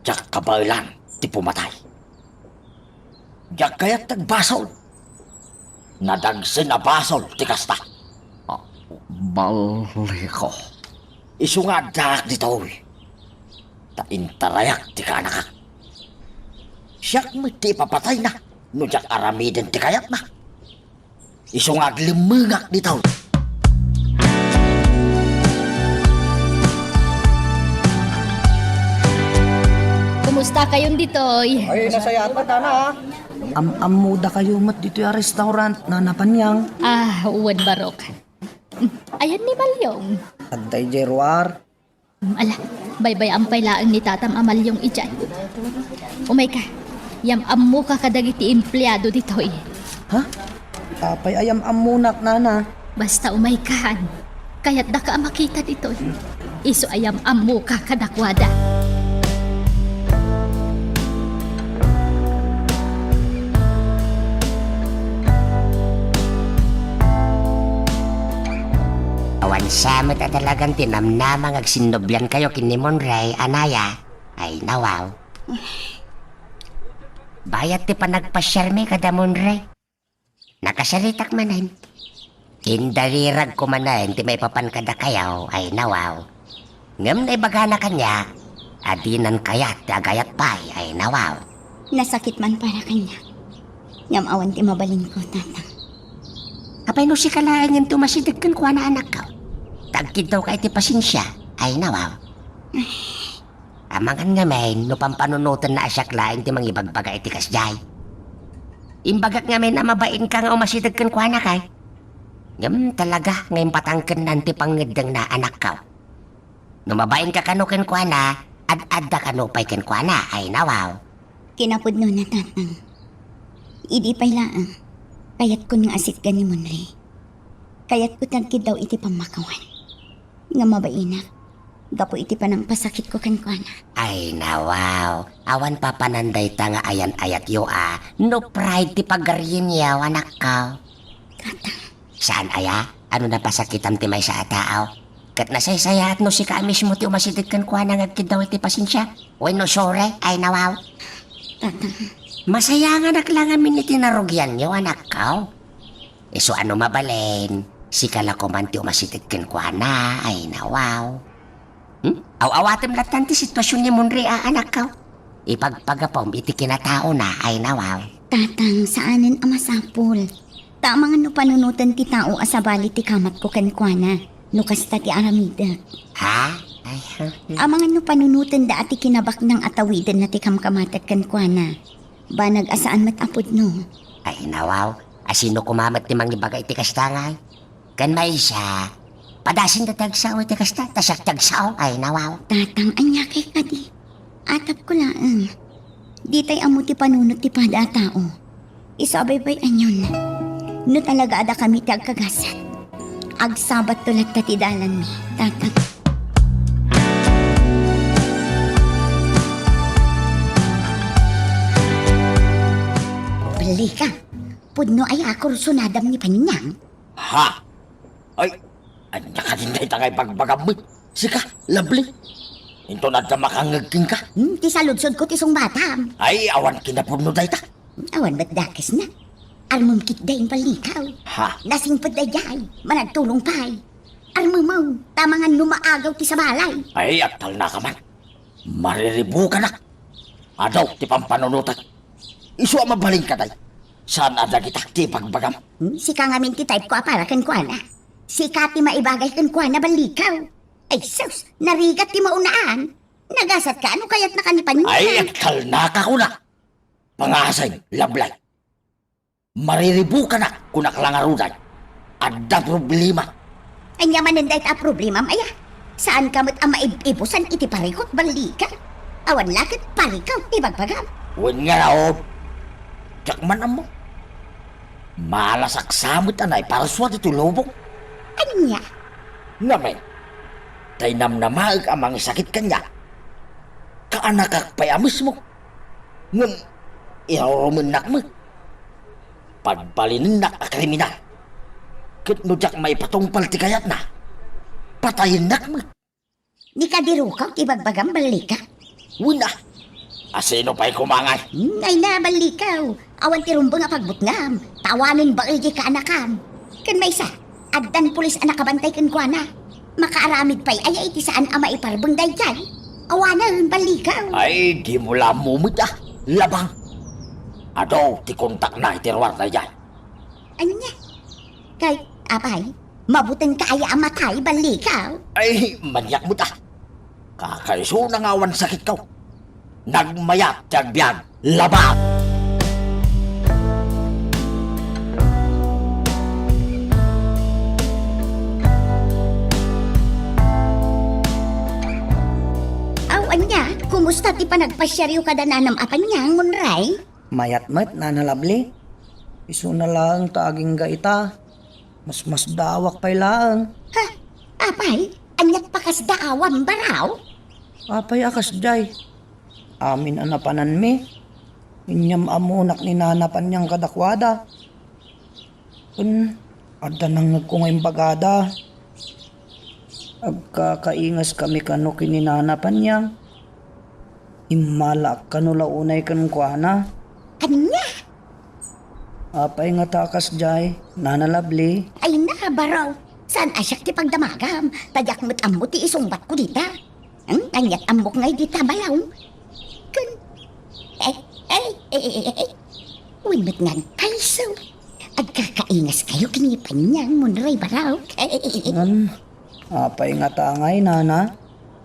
Diak kabaelan ti pumatay. Diak kayat ti agbasol. Nadagsen a basol ti kasta. Ah, Balliko. Isu nga addaak ditoy. Ta intarayak ti kaanakak. Siak met ti ipapatayna no diak aramiden ti kayatna. Isu nga aglemmengak ditoy. Kumusta kayon ditoy? Ay, nasayaat met, nana, ah. Am-ammodakayo met ditoy a restaurant, Nana Panyang. Ah, wen, Barok. Mm, ayan ni Malyong. Adda idiay ruar. Mm, ala, baybay-am pay laeng ni tatam a Malyong idiay. Umayka, yam-ammoka kadagiti empleado ditoy. Ha? Apay a yam-ammonak, nana? Basta umaykan. Kayatdaka a makita ditoy. Isu a yam-ammoka kadakuada. Awan sa met a talagan ti namnama nga agsinnobiankayo ken ni Monray, anaya. Ay, nawaw. Bayat ti panagpasiarmi kada Monray. Nakasaritak manen. Indariragko manen ti maipapan kadakayo, ay, nawaw. Ngem naibagana kaniak a dinan kayat ti agayat pay, ay, nawaw. Nasakit man para kaniak. Ngem awan ti mabalinko, Tatang. Apay no sika laengen ti umasideg kenkuana, anakko? Ta agkiddawka iti pasensia, ay, nawaw. Amangan ngamin no pampanunotenna a siak laeng ti mangibagbaga iti kasdiay. Imbagak ngamin a mabainka nga umasideg kenkuana, kay. Ngem talaga nga impatangkennan ti pangngeddengna, anakko. No mabainka kano kenkuana, ad-adda kano pay kenkuana, ay, nawaw. Kinapudnona, Tatang. Idi pay laeng, kayatkon nga asitgan ni Monray. Kayatko ti agkiddaw iti pammakawan. Nga mabainak. gapu iti panangpasakitko kenkuana. Ay, nawaw. Awan papanan dayta nga ayan-ayatyo a no pride ti pagarienyo, anakko. Tatang. Saan aya? Ano napasakitam ti maysa a tao? Ket nasaysayaat no sika a mismo ti umasideg kenkuana nga agkiddaw iti pasensia? Wenno sure, ay nawaw? Tatang. Masayanganak la ngamin iti narugianyo, anakko. Isu a no mabalin, sika la koman ti umasideg kenkuana, ay nawaw. Hmm? Aw-awatem lattan ti sitwasion ni Monroy a anakko. Ipagpagapom iti kinataona, ay nawaw. Tatang, saanen a masapul. Ta amangan no panunoten ti tao a sabali ti kamatko kenkuana, no kasta ti aramidek. Ha? Ay, ha? Amangan no panunotenda a ti kinabaknang a tawidenna ti kamkamatek kenkuana. Banag a saan met a pudno. Ay, nawaw. A sino koma met ti mangibaga iti kasta ngay? Ken maysa, padasinda ti agsao iti kasta, ta siak ti agsao, ay nawaw. Tatang, ania kay kadi? Atapko laeng. Ditay ammo ti panunot ti pada a tao. Isu a baybay-anyon. No talaga a dakami ti agkagasat, agsabatto latta ti dalanmi, Tatang. Ballika, pudno aya a kursunadam ni Panyang? Ha? Ay, ania kadin dayta nga ibagbagam met? Sika, Lovely. Inton adda makangngeg kenka? Hmm, ti saludsodko ti sungbatam. Ay, awan kinapudno dayta. Awan met dakesna. Armem ketdin, Ballikaw. Ha? Nasingpet daydiay, managtulong pay. Armem, ta amangan no maagaw ti sabali. Ay, agtalnaka man. Mariribukanak. Adu ti pampanunotek. Isu a mabalin kadi. Saan a dagita ti ibagbagam? Hmm, sika ngamin ti type ko a para kenkuana. Sika ti maibagay kenkuana, Ballikaw. Ay sus, narigat ti maunaan. Nagasatka, ano kayatnaka ni Panyang? Ay, agtalnaka kuna. Pangasim, Lovely. Mariribukanak, kunak la ngaruden. Adda problema. Ania manen dayta a problemam aya? Saanka met a maib-ibusan iti parikut, Ballika. Awan la ket parikaw ti ibagbagam. Wen ngarud, diak man ammo. Malasak sa met a naiparsua ditoy lubong. Ania? Ngamin, tay namnamaek a mangisakit kaniak, kaanakak pay a mismo. Ngem irurumennak met. Pagbalinennak a kriminal. Ket no diak maipatungpal ti kayatna, patayennak met. Ni kadi rukaw ti ibagbagam, Ballika? Wen a. A sino pay koma ngay? Hmm, ay na, Ballikaw. Awan ti rumbeng a pagbutngam. Ta awanen bael diay kaanakam. Ken maysa, addan pulis a nakabantay kenkuana. Makaaramid pay aya iti saan a maiparbeng daydiay? Awanen, Ballikaw. Ay, dimo la ammo met a. Labang. Adu ti kontakna iti ruar daydiay. Ania? Kay, apay, mabutingka aya a matay, Ballikaw? Ay, maniak met a. Kakaisuna nga awan sakitko. Nagmayat ti agbiag. Labang! Aw, ania, kumusta ti panagpasiaryo kada nanam a Panyang, Monroy? Mayat met, Nana Lovely. Isuna laeng ta agingga ita. Masmasdaawak pay laeng. Ha? Apay, aniat pakasdaawam, Baraw? Apay a kasdiay? Amin a napananmi. Inyam-ammonak ni Nana Panyang kadakuada. Ken adda nangngegko nga imbagada. Agkakaingaskami kano ken ni Nana Panyang. Immalaak kano la unay kenkuana. Ania? Apay ngata a kasdiay, Nana Lovely? Ay na, Baraw. Saan a siak ti pagdamagam? Ta diak met ammo ti isungbatko dita. Hmm? Aniat ammok ngay dita, Baraw? Ken, eh, eh, eh, eh, eh, eh. Wen met nga agkayso. Agkakaingaskayo ken ni Panyang, Monroy, Baraw. Ngem, apay ngata ngay, Nana?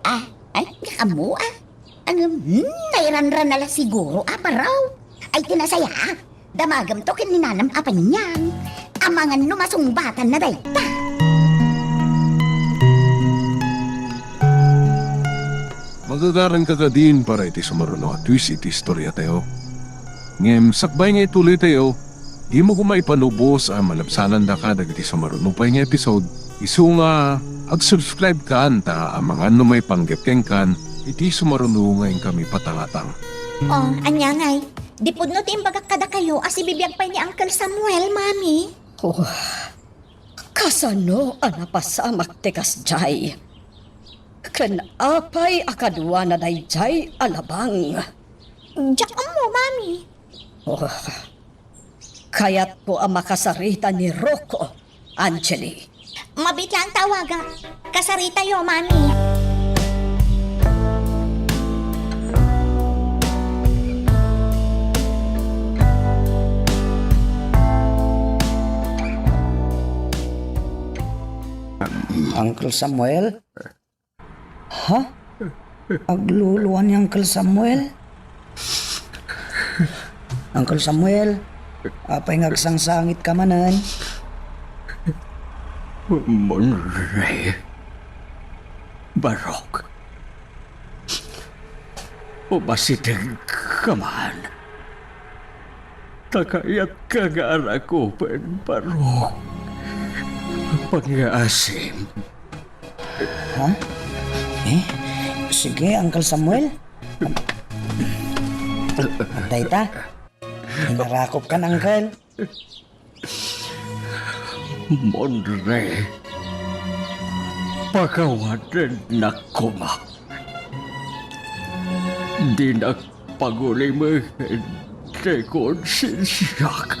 Ah, ay, diak ammo, ah. Ang, hmm, nairanran na la siguro, ah, Baraw. Ay, ti nasayaat. Damagamto ken ni Nanam a Panyang. Amangan no masungbatanna dayta. Magagaranka kadin para iti sumaruno a twist iti istoriatayo. Ngem sakbay nga ituloytayo, dimo koma ipanubos a malabsanandaka dagiti sumaruno pay nga episode Isu nga, ag-subscribe kan ta amangan no maipanggep kenkan iti sumaruno nga inkami patangatang. Oh, ania ngay? Di pudno ti imbagak kadakayo a sibibiag pay ni Uncle Samuel, Mami. Oh, kasano a napasamak ti kasdiay? Ken apay a kaduana daydiay a labang? Diak ammo, Mami. Oh, kayatko a makasarita ni Rocco, Angeli. Mabiit laeng tawagak. Kasaritayo, Mami. Uncle Samuel? Ha? Agluluan ni Uncle Samuel? Uncle Samuel, apay nga agsangsangitka manen? Monre, Barok, umasidegka man. Ta kayatka nga arakupen, Barok. Pangngaasim. Ha? Eh? Sige, Uncle Samuel. Dayta. Inarakop kan, Uncle. Monre, pakawadennak koma. Dinak pagulimen ti konsensiak.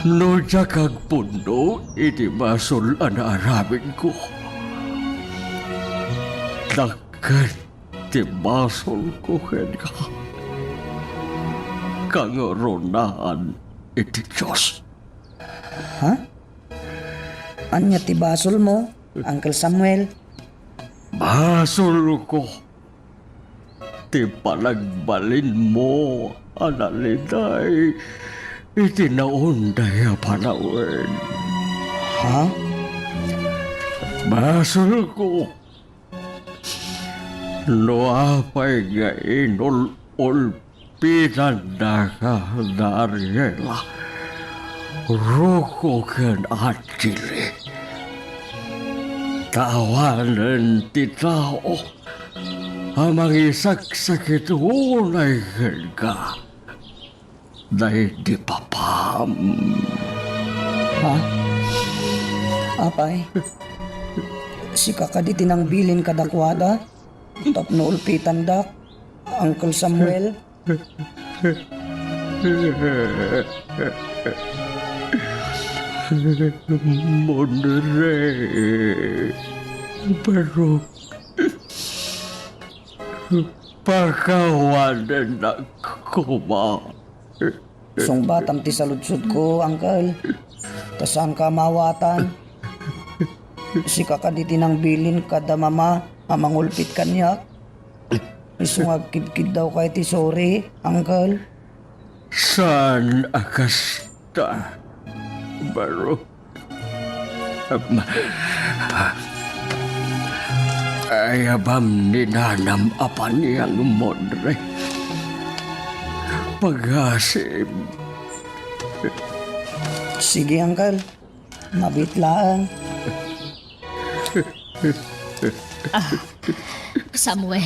No diak agpudno iti basol a naaramenko, dakkel ti basolko kenka. Kangrunaan iti Dios. Ha? Ania ti basolmo, Uncle Samuel? Basolko ti panagbalinmo a naliday iti naunday a panawen. Ha? Basolko no apay nga inul-ulpitandaka da Ariela, Rocco ken Angeli. Ta awanen ti tao a mangisaksakit unay kenka daydi papam. Ha? Apay, sika kadi ti nangbilin kadakuada tapno ulpitandak, Uncle Samuel? Monre, Barok, pakawadennak koma. Sungbatam ti saludsodko, Uncle. Ta saanka a mawatan. Sika kadi ti nangbilin kada mama a mangulpit kaniak? Isu nga agkidkiddawka iti suri, Uncle. Saan a kasta, Barok. Ayabam ni nanam a paniang, Monre. Pagasim. Sige, Uncle. Mabiit laeng. Ah, Samuel,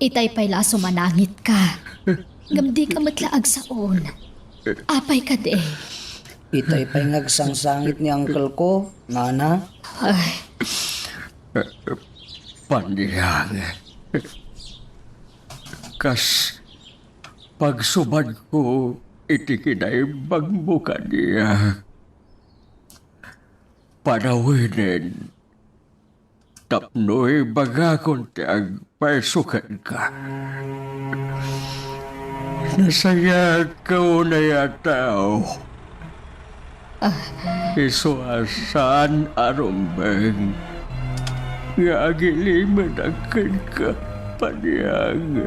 itay pay la a sumanangitka. Ngem dika met la agsaon. Apay kadi? Itay pay nga agsangsangit ni uncle ko, nana. Ay. Paniang, kas pagsubadko iti kinaimbagmo kaniak, panawenen tapno ibagakon ti agpayso kenka. Nasayaat ka unay a tao. Isu a saan a rumbeng nga agilimedak kenka, paniang.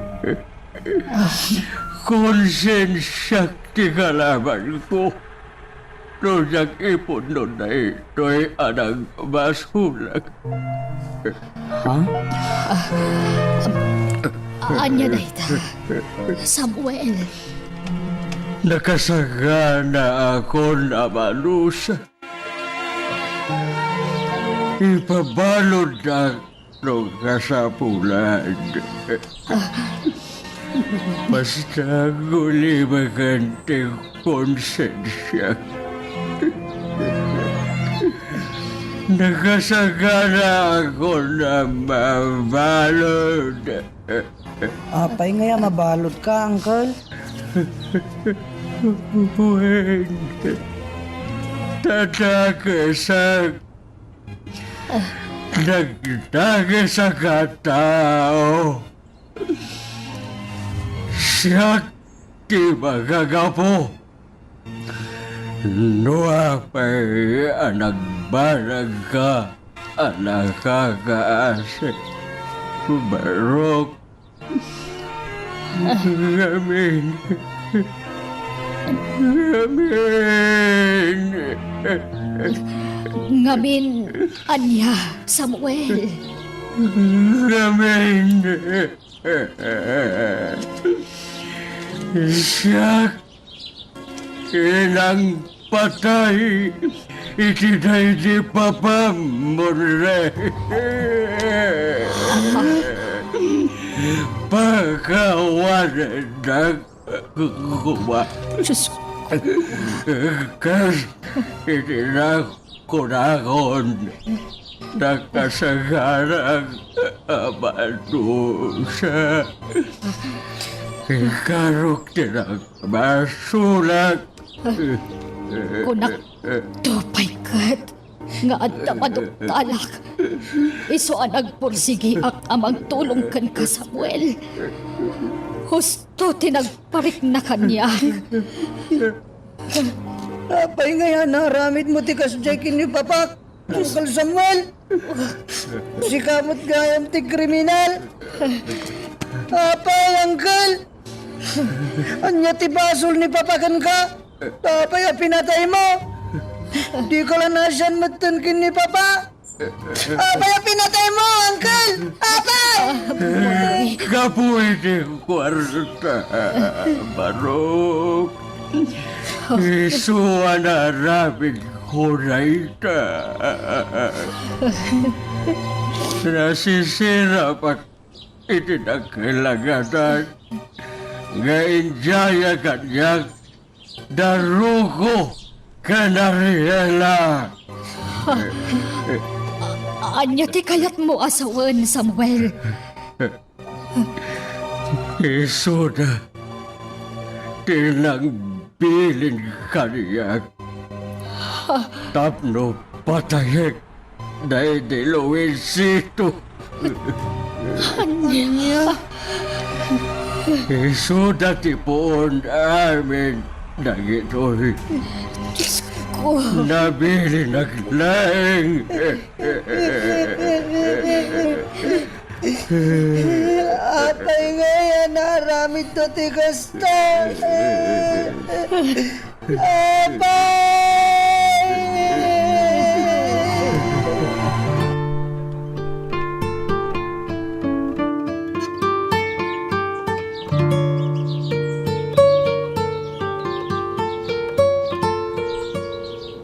Konsensiak ti kalabanko no diak ipudno daytoy a nagbasolak. Ha? Ania dayta, Samuel? Nakasaganaakon a manusa. Ipabaludnak no kasapulan. Basta gulimekan ti konsensiak. Nakasaganaakon a mabalud. Apay ngay a mabaludka, Uncle? Wen, tadakesak. Nagdakesak a tao. Siak ti makagapu. No apay a nagbanagka a nakakaasi, Barok, ngamin, ngamin. Ngamin ania, Samuel? Ngamin. Siak ti nangpatay iti daydi papam, Monre. Pakawanennak koma. Diyos ko. Kas iti nakunakon, nakasaganaak a manusa. Ikarok ti nagbasolak. Kunak, tupay ket nga adda maduktalak. Isu a nagpursigiak a mangtulong kenka, Samuel. Husto ti nagparikna kaniak. Apay ngay a naaramidmo ti kasdiay ken ni Papak, Uncle Samuel? Sika met gayam ti kriminal. Apay, Uncle? Ania ti basol ni Papa kenka? Apay a pinataymo? Dika la naasian metten ken ni Papa? Apay a pinataymo, Uncle? Apay! Gapu iti kuarta, Barok. Isu a naaramidko dayta. Nasisirapak iti nakalangatan nga idiaya kaniak da Rugo ken Ariela. Ania ti kayatmo a sawen, Samuel? Isuda ti nangbilin kaniak tapno patayek daydi Luisito. Ania? Isuda ti puon amin dagitoy. Diyos ko. Nabilinak laeng. Apay ngay a naaramidto ti kasta? Apay!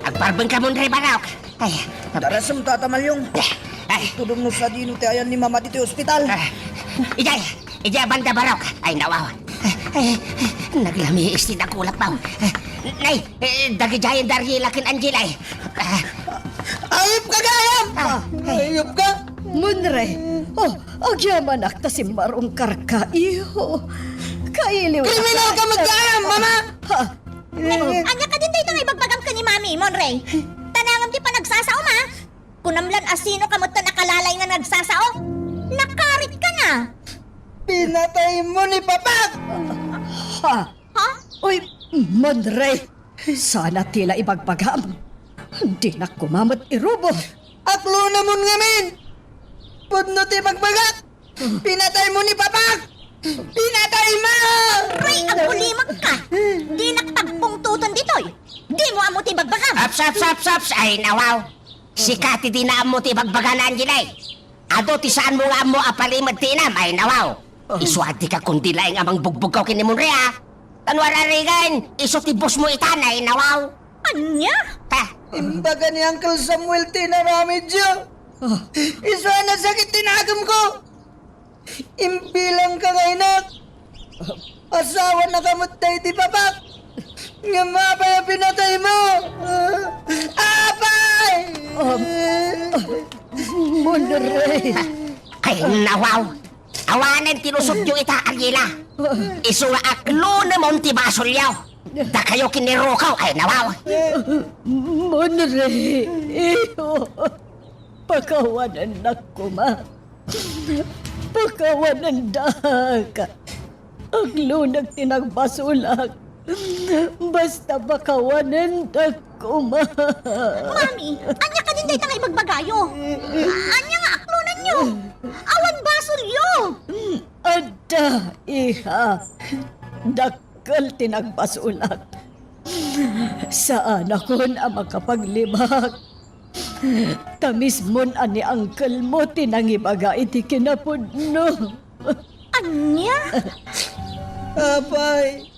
Agparbeng ka, Monre, Barok. Ay, darasem, Tata Malyong. Ay. Tudong no sadino ti ayan ni Mama ditoy ospital. Ah, idiay, idiay banda, Barok. Ay, nawaw. Ay, naglamiis ti dakulak, baw. Nay, eh, dagidiayen da Ariela ken Angela, eh. Ah. Ayupka gayam! Ah, ay. Ayupka! Monre, oh, agyamanak ta simmarungkarka, iho. Kailiw. Kriminal ka met gayam, Mama! Ha? Ania kadin dayta nga ibagbagam ken ni Mami, Monre? Tanangem ti panagsasaom, a? Kunam lan a sino ka met ta nakalalay nga nagsasao? Nakarit ka na! Pinataymo ni Papak! Ha? Ha? Uy, Monre! Sana ti la ibagbagam. Dinak koma met irubo. Aklonamon ngamin! Pudno ti ibagbagak! Pinataymo ni Papak! Pinataymo! Ray, agbulimag ka! Dinak pagpungtoton ditoy! Dimo ammo ti bagbagam! Aps, aps, aps, aps! Ay, nawaw! Sika ti dina ammo ti bagbagana, Angela, eh. Adu ti saanmo nga ammo a palimed ti inam, ay, nawaw! Isu a dika kundi laeng a mangbugbugkaw ken ni Monre, a? Tan wararigan, isu ti boss mo ita, nainawaw. Ania? Ha? Imbaga ni Uncle Samuel ti inaramidyo. Ah. Isu a nasakit ti nagemko. Imbilangka nga inak. Asawanaka met daydi papak. Ngem apay a pinataymo? Apay! Um, Munre. Ay, nawaw. Awanen ti lusotyo ita, Ariela. Isu nga aklonem ti basolyo. Dakayo ken ni Rukaw, ay, nawaw. Munre, iyo. Pakawanennak koma. Pakawanendak. Aklonek ti nagbasolak. Basta pakawanendak koma. Mami, ania kadin dayta nga ibagbagayo? Ania nga aklonenyo? Awan basolyo! Adda, iha. Dakkel ti nagbasolak. Saanakon a makapaglibak. Ta mismon a ni uncle mo ti nangibaga iti kinapudno. Ania? Apay.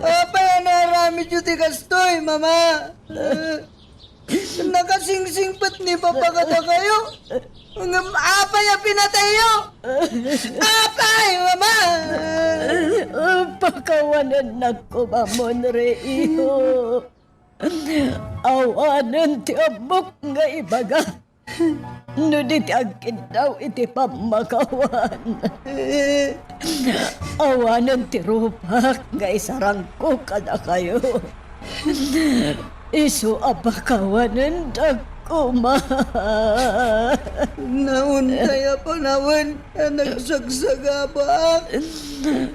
Apay a naaramidyo ti kastoy, Mama. Nakasingsingpet ni Papa kadakayo. Ngem apay a pinatayyo? Apay, Mama! Pakawanennak koma, Munre, iyo. Awanen ti ammok nga ibaga no di ti agkiddaw iti pammakawan. Awanen ti rupak nga isarangko kadakayo. Isu a pakawanendak koma. Nauntay a panawen a nagsagsagabaak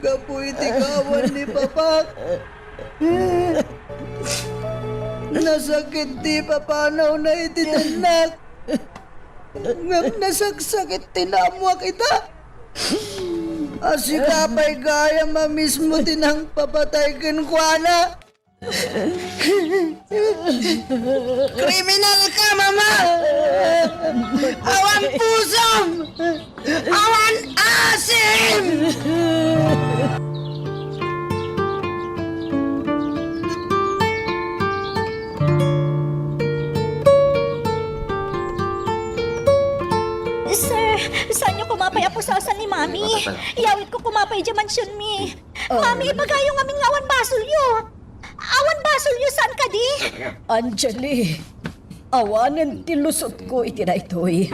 gapu iti kawan ni Papak. Nasakit ti papanawna iti tennak. Ngem nasaksakit ti naammoak ita. A sika pay gayam a mismo ti nangpapatay kenkuana. Kriminal ka, Mama! Awan pusom! Awan asim! Sir, saanyo koma pay a pusasan ni Mami? Iyawidko koma pay idiay mansionmi. Mami, ibagayo ngamin nga awan basolyo. Awan basolyo, saan kadi? Angeli, awanen ti lusotko iti daytoy.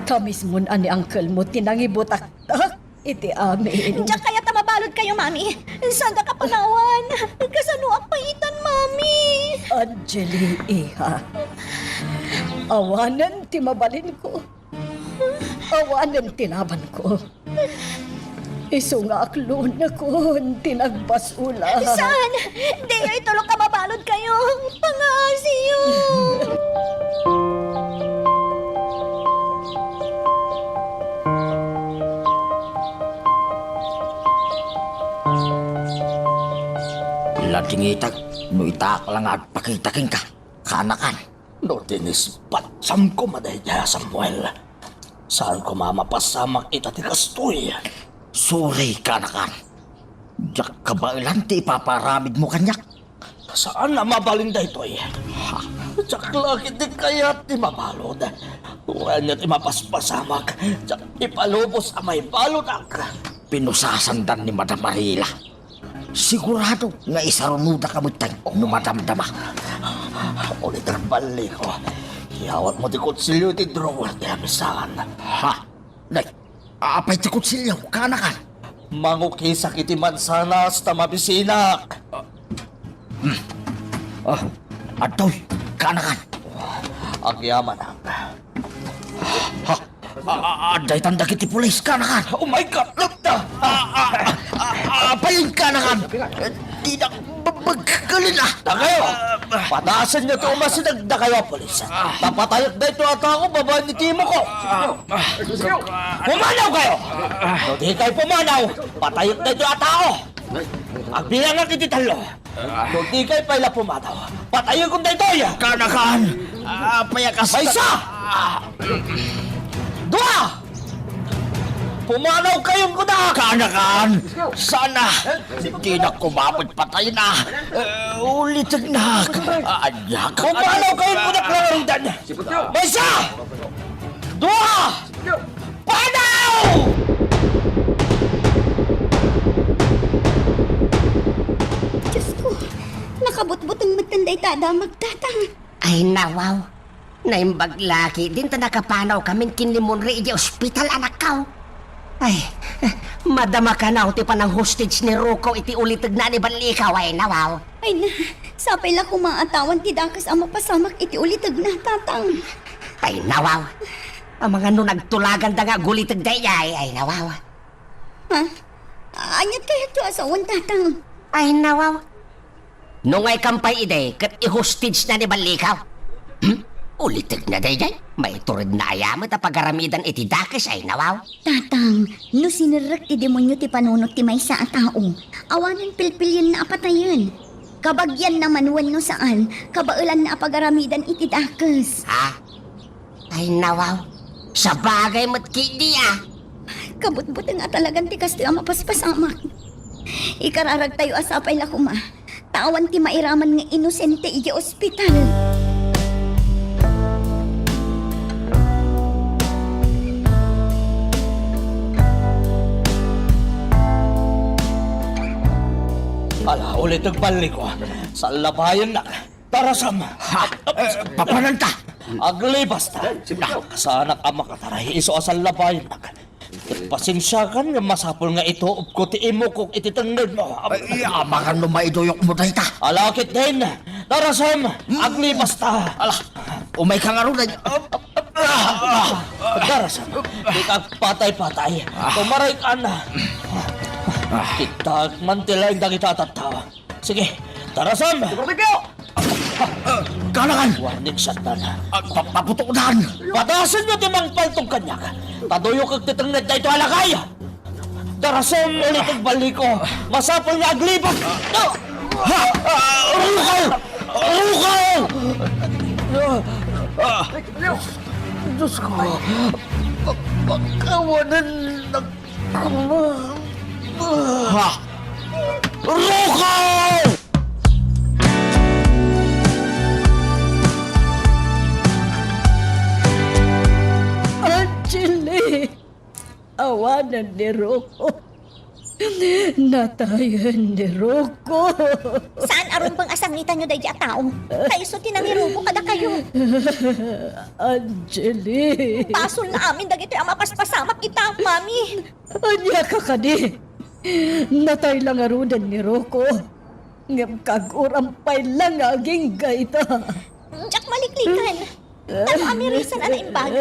Ta mismon a ni uncle mo ti nangibutaktak iti amin. Diak kayat a mabaludkayo, Mami. Saandak a panawan. Kasanoak pay itan, Mami? Angeli, iha. Awanen ti mabalinko. Awanen ti labanko. Isu nga aklonekon ti nagbasolak. Saan? Diyo itulok a mabaludkayo. Pangaasiyo. Ladingitak no itaak la nga agpakita kenka, kaanakan. No dinis, batyamko man daydiay a Samuel. Saan koma a mapasamak ita ti kastoy. Sorry, kaanakan. Diak kabaelan ti ipapaaramidmo kaniak. Saan a mabalin daytoy. Ha? Diak la ketdi kayat ti mabalud. Wenno ti mapaspasamak, diak ipalubos a maibaludak. Pinusasandan ni Madam Arila. Sigurado nga isarunodaka metten no madamdama. Ulitek balliko. Iyawatmo ti kutsilio iti drawer ti amisaan. Ha? Nay, apay ti kutsilio, kaanakan? Mangukisak iti mansanas ta mabisinak. Hmm. Ah, adtoy, kaanakan? Agyamanak. Ha? A-, a-, adda itan dagiti pulis, kaanakan? Oh my God, lupta! A-, a-, a-, a-, apay, kaanakan? Dinak b-, b-, kalin, ah! Dakayo! Padasenyo ti umasideg, dakayo a pulis. Ta patayek daytoy a tao babaen ni timoko. Pumanawkayo! No dikay pumanaw, patayek daytoy a tao. Agbilangak iti tallo. No dikay pay la pumanaw, patayekon daytoy! Kaanakan! Apay a kasta? Maysa! Dua! Pumanaw kayon kunak! Kaanakan! Sana! Dinak kumapot patayna! Eh, ulitegnak! Ania ka Pumanaw kayon kunak, langarudan! Maysa! Dua! Panaw! Diyos ko, nakabutbuteng metten dayta a damag, Tatang. Ay, nawaw. Naimbag la ketdin ta nakapanaw kamin ken ni Monre idiay ospital, anakko. Ay, madama kano ti panang-hostage ni Rocco iti ulitegna a ni Ballikaw, ay, nawaw. Ay na, sapay la koma a tawan ti dakes a mapasamak iti ulitegna, Tatang. Ay, nawaw. Amangan no nagtulaganda nga aguliteg daydiay, ay, nawaw. Ha? Aniat kayatyo a sawen, Tatang? Ay, nawaw. No ngay kampay idi ket i-hostage na ni Ballikaw. Hmm? Ulitegna daydiay? Maituredna aya met a pagaramidan iti dakes, ay, nawaw. Tatang, no sinerrek ti demonio ti panunot ti maysa a tao, awanen pilpilienna a patayen. Kabagianna man wenno saan, kabaelanna a pagaramidan iti dakes. Ha? Ay, nawaw. Sabagay met ketdi, a. Kabutbuteng a talagan ti kastoy a mapaspasamak. Ikararagtayo a sapay la koma ta awan ti mairaman nga inosente idiay ospital. Ala, ulit agballiko. Sallabayennak. Tarasam! Ha? Eh, papananta? Aglibasta. Nakasaanak a makataray isu a sallabayennak. Pasensiakan nga masapul nga ituobko ti imukok iti tengngedmo. Ay, amangan no maiduyokmo dayta. Ala ketdin. Tarasam! Aglibasta. Ala, umayka ngaruden. Tarasam, dika agpatay-patay. Tumaraykan. Kitak man ti laing dagita a tattao. Sige, Tarasam! Sigurado kayo! Kanakan! Warning, Satan. Ah, pa-, paputokan! Padasenyo ti mangpaltog kaniak. Ta duyokek ti tengnged daytoy a lakay! Tarasam, ulit agballiko. Masapul nga aglibak! Ah! Ah! Rukaw! Rukaw! Ah! Diyos ko! Pa-, pakawanan na Ha? Rukaw! Angeli! Awanen ni Rocco. Natayen ni Rocco. Saan a rumbeng a sangitanyo daydi a tao? Ta isu ti nangirubo kadakayo. Angeli. Basol na amin dagitoy a mapaspasamak ita, Mami. Ania ka kadi? Natay la ngaruden ni Rocco. Ngem kag-uram pay la nga agingga ita. Diak maliklikan. Tano a mirisan a naimbag.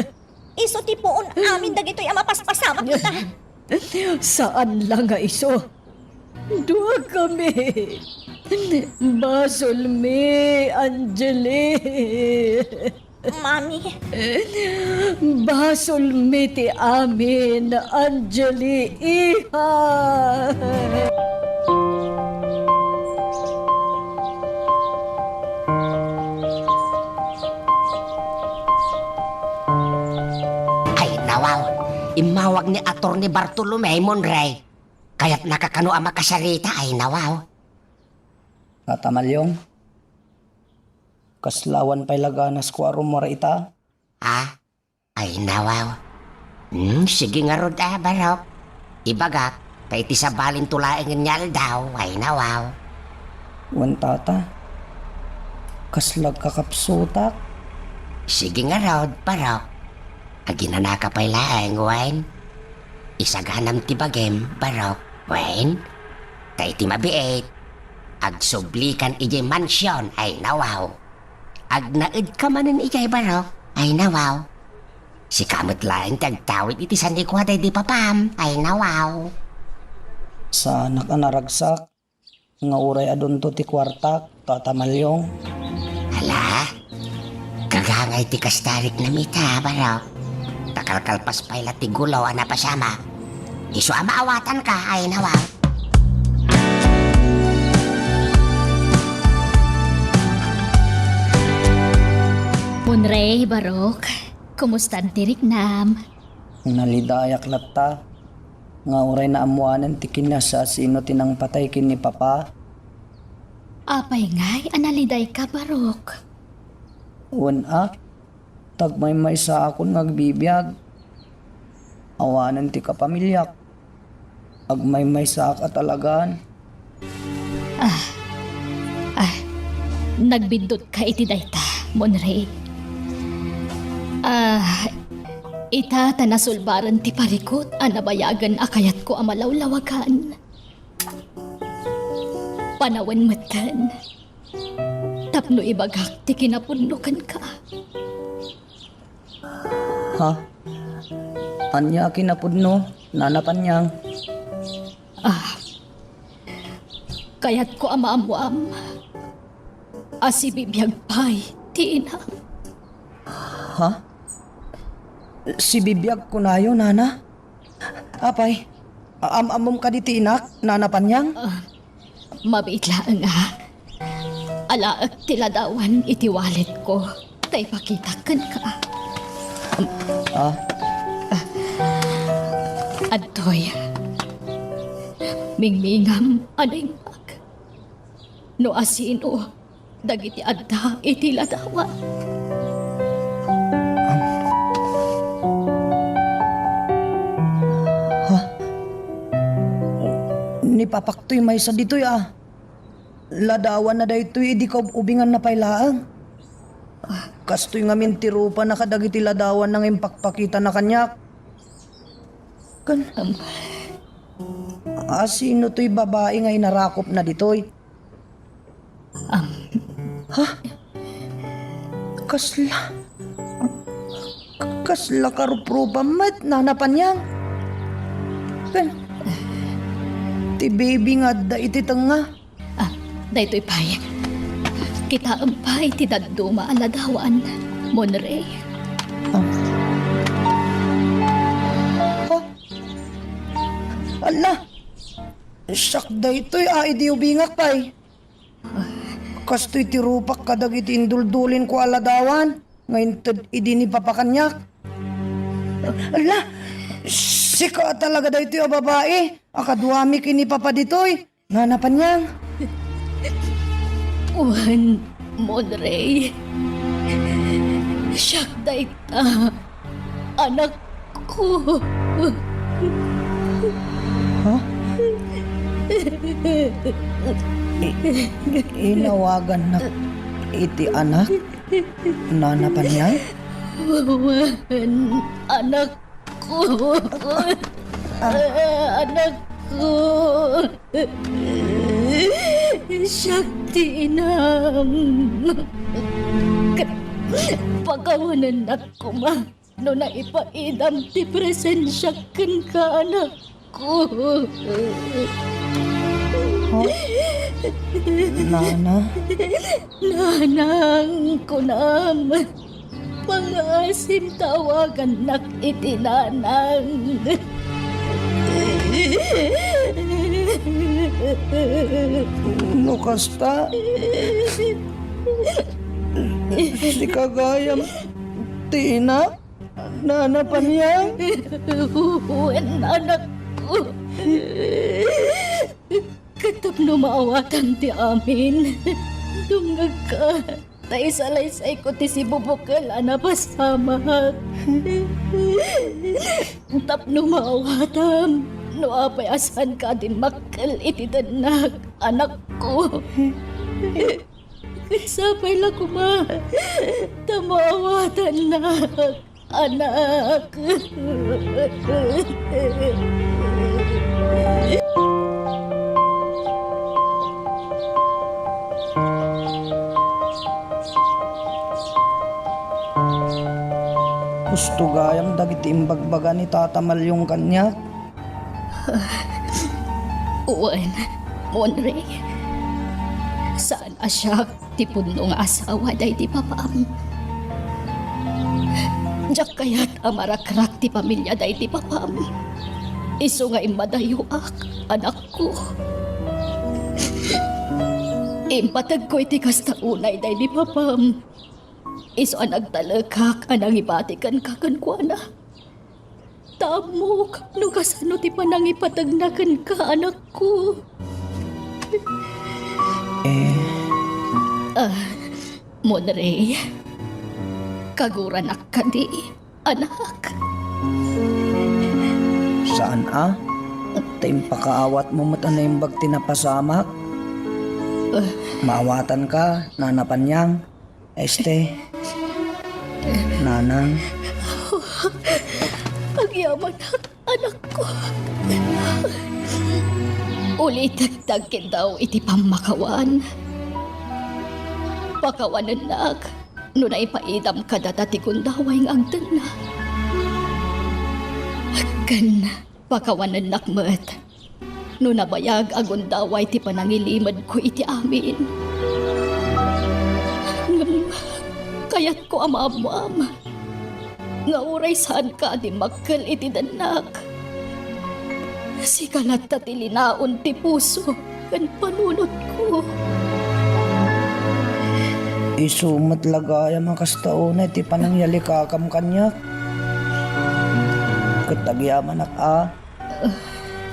Isu ti puon amin dagitoy a mapaspasamak ita. Saan la nga isu. Duakami. Basolmi, Angeli. Mami. Basolmi ti amin, Angeli, iha. Ay, nawaw. Immawag ni Attorney Bartolome, Monrey. Kayatnaka kano a makasarita, ay, nawaw. Tata Malyong, kasla awan pay la ganasko a rummuar ita? Ah? Ay, nawaw. Hmm, sige ngarud, ah, Barok. Ibagak, ta iti sabalinto laengen nga aldaw, ay, nawaw. Wen, Tata, kasla agkakapsutak? Sige ngarud, Barok. Aginanaka pay laeng, wen? Isaganam ti bagim, Barok, wen? Ta iti mabiit, agsublikan idiay mansion, ay, nawaw. Agnaedka manen idiay, Barok, ay, nawaw. Sika met laeng ti agtawid iti sanikuha daydi papam, ay, nawaw. Saanak a naragsak nga uray adunto ti kuartak, Tata Malyong. Ala, kagangay ti kasta riknam ita, Barok. Ta kalkalpas pay la ti gulo a napasamak. Isu a maawatanka, ay, nawaw. Monrey, Barok, kumusta ti riknam? Nalidayak latta. nga uray naammoanen ti kinasasino ti nangpatay ken ni Papa. Apay ngay a nalidayka, Barok? Wen a, tagmaymaysaakon nga agbibiag. Awanen ti kapamiliak. Agmaymaysaak a talagan. Ah, ah, nagbiddutka iti dayta, Monre. Ah, ita ta nasulbaren ti parikut a nabayagen a kayatko a malawlawagan. Panawen metten tapno ibagak ti kinapudno kenka. Ha? Ania a kinapudno, Nana Panyang? Ah, kayatko a maammoam a sibibiag pay ti inam. Ha? Sibibiag kunayo, Nana? Apay, am-ammom kadi ti inak, Nana Panyang? Ah, mabiit laeng a alaek ti ladawan iti walletko ta ipakitak kenka. Ah? Adtoy. Mingmingam a naimbag no asino dagiti adda iti ladawan. Ha? Ni Papaktoy maysa ditoy a. Ladawanna daytoy idi kaub-ubinganna pay laeng. Kastoy ngamin ti rupana kadagiti ladawanna nga impakpakitana kaniak. Ken, asino toy babai nga inarakopna ditoy? Am. Ha? Kasla, kasla karuprupa met, Nana Panyang. Ken, ti baby nga adda iti tengnga. Ah, daytoy pay. Kitaem pay ti dadduma a ladawan, Monre. Ah. Ha? Ala! Siak daytoy a idi ubingak pay. Kastoy ti rupak kadagiti induldulinko a ladawan nga inted idi ni Papa kaniak. Ala, sika a talaga daytoy a babai a kaduami ken ni Papa ditoy, Nana Panyang. Wen, Monrey. Siak dayta. Anakko. Ha? I-, inawagannak iti anak, Nana Panyang? Wen, anakko. Anakko. Siak ti inam. Ket pakawanennak koma no naipaidam ti presensiak kenka, anakko. Oh, Nana? Nanang, kunam. Pangaasim ta awagannak iti nanang. No kasta, sika gayam ti ina, Nana Panyang? Wen, anakko. Ket tapno maawatam ti amin, dumngegka. Ta isalaysayko ti sibubukel a napasamak. Tapno maawatam no apay a saanka a dimmakkel iti tennak, anakko. Sapay la koma ta maawatannak. Anak. Husto gayam dagiti imbagbaga ni Tata Malyong kaniak. Wen, Monrey, saan a siak ti pudno nga asawa daydi papam. Diak kayat a marakrak ti pamilia daydi papam. Isu nga immadayoak, anakko. Impategko iti kasta unay daydi papam. Isu a nagtalekak a nangibati kenka kenkuana. Ta ammok no kasano ti panangipategna kenka, anakko. Eh. Ah, Monrey, kaguranak kadi, anak? Saan a? Ta impakaawatmo met a naimbag ti napasamak? Ah. Maawatanka, Nana Panyang. Este. Nanang. Agyamanak, anakko. Ulitek ti agkiddaw iti pammakawan. Pakawanennak no naipaidam kadata ti gundaway nga agtenna. Ken pakawanennak met no nabayag a gundaway ti panangilimedko iti amin. Ngem kayatko a maammoam nga uray saanka a dimmakkel iti dennak, sika latta ti linaon ti puso ken panunotko. Isu met la gayam a kasta unay ti panangyalikakam kaniak. Ket agyamanak a,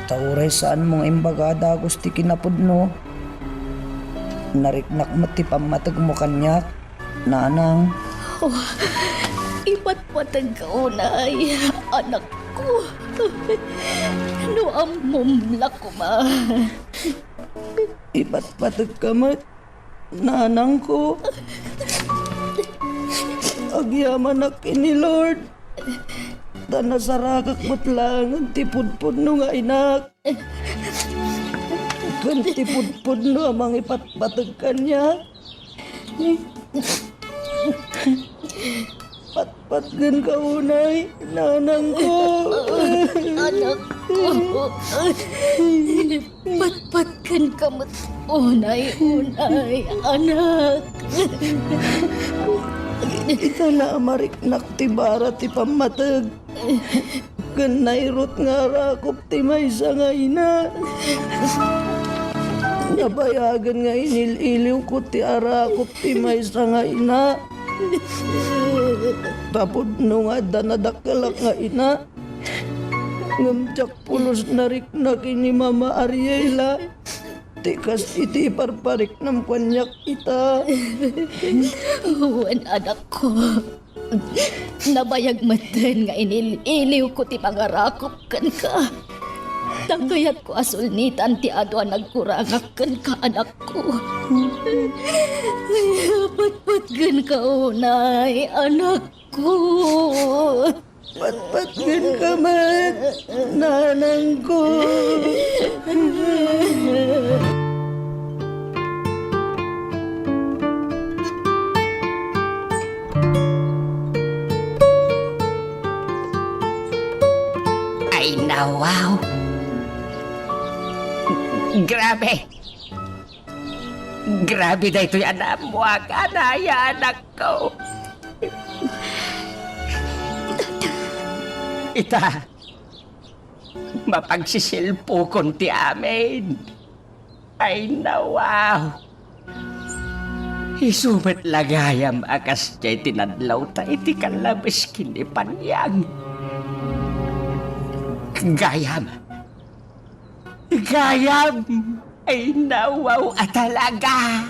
ta uray saanmo nga imbaga a dagus ti kinapudno, nariknak met ti pammategmo kaniak, nanang. Oh, ipatpategka unay, anakko. No ammom la koma. Ipatpategka met, nanangko. Agyamanak ken ni Lord, ta nasarakak met laengen ti pudpudno nga inak. Ken ti pudpudno a mangipatpateg kaniak. Patgenka unay, nanangko. Anakko. Patpatgenka met unay, unay, anak. Ita la a mariknak ti bara ti pammateg. Ken nairut nga arakop ti maysa nga ina. Nabayagen nga inil-iliwko ti arakop ti maysa nga ina. Ta pudno nga adda nadakkelak nga ina. Ngem diak pulos narikna ken ni Mama Ariela. Ti kas iti iparpariknam kaniak ita. Wen, anakko. Nabayag metten nga inil-iliwko ti mangarakop kenka. Ta kayatko a sulnitan ti adu a nagkurangak kenka, anakko. Patpatgenka unay, anakko. Patpatgenka met, nanangko. Ay, nawaw. Grabe. Grabe daytoy a naammoak, anaya, anakko. Ita, mapagsisilpukon ti amin. Ay, nawaw. Isu met la gayam a kasdiay ti nadlawta iti kallabes ken ni Panyang. Gayam. Gayam. Ay, nawaw a talaga.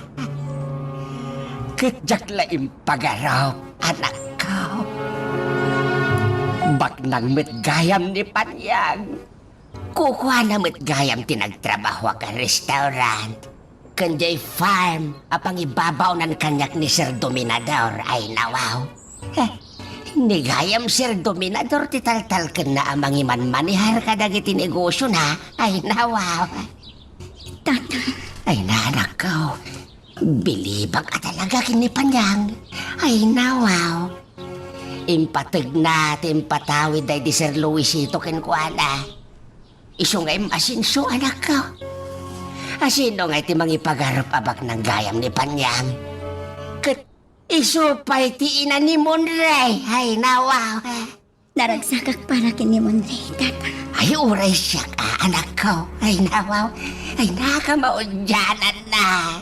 Ket diak la impagarup, anakko. Baknang met gayam ni Panyang. Kukuana met gayam ti nagtrabahoak a restaurant. Ken diay farm a pangibabaonan kaniak ni Sir Dominador, ay nawaw. Eh, ni gayam Sir Dominador ti taltalkenna a mangimanmanehar kadagiti negosiona, ay nawaw. Tata. Ay, nanakko. Bilibak a talaga ken ni Panyang. Ay, nawaw. Impategna ti impatawid daydi Sir Luisito kenkuana. Isu nga immasinso, anakko. Asino ngay ti mangipagarup a baknang gayam ni Panyang? Ket isu pay ti ina ni Monrey. Ay, nawaw. Naragsakak para ken ni Monrey, tata. Ay, uray siak a, anakko. Ay, nawaw. Ay, nakamaudiananna.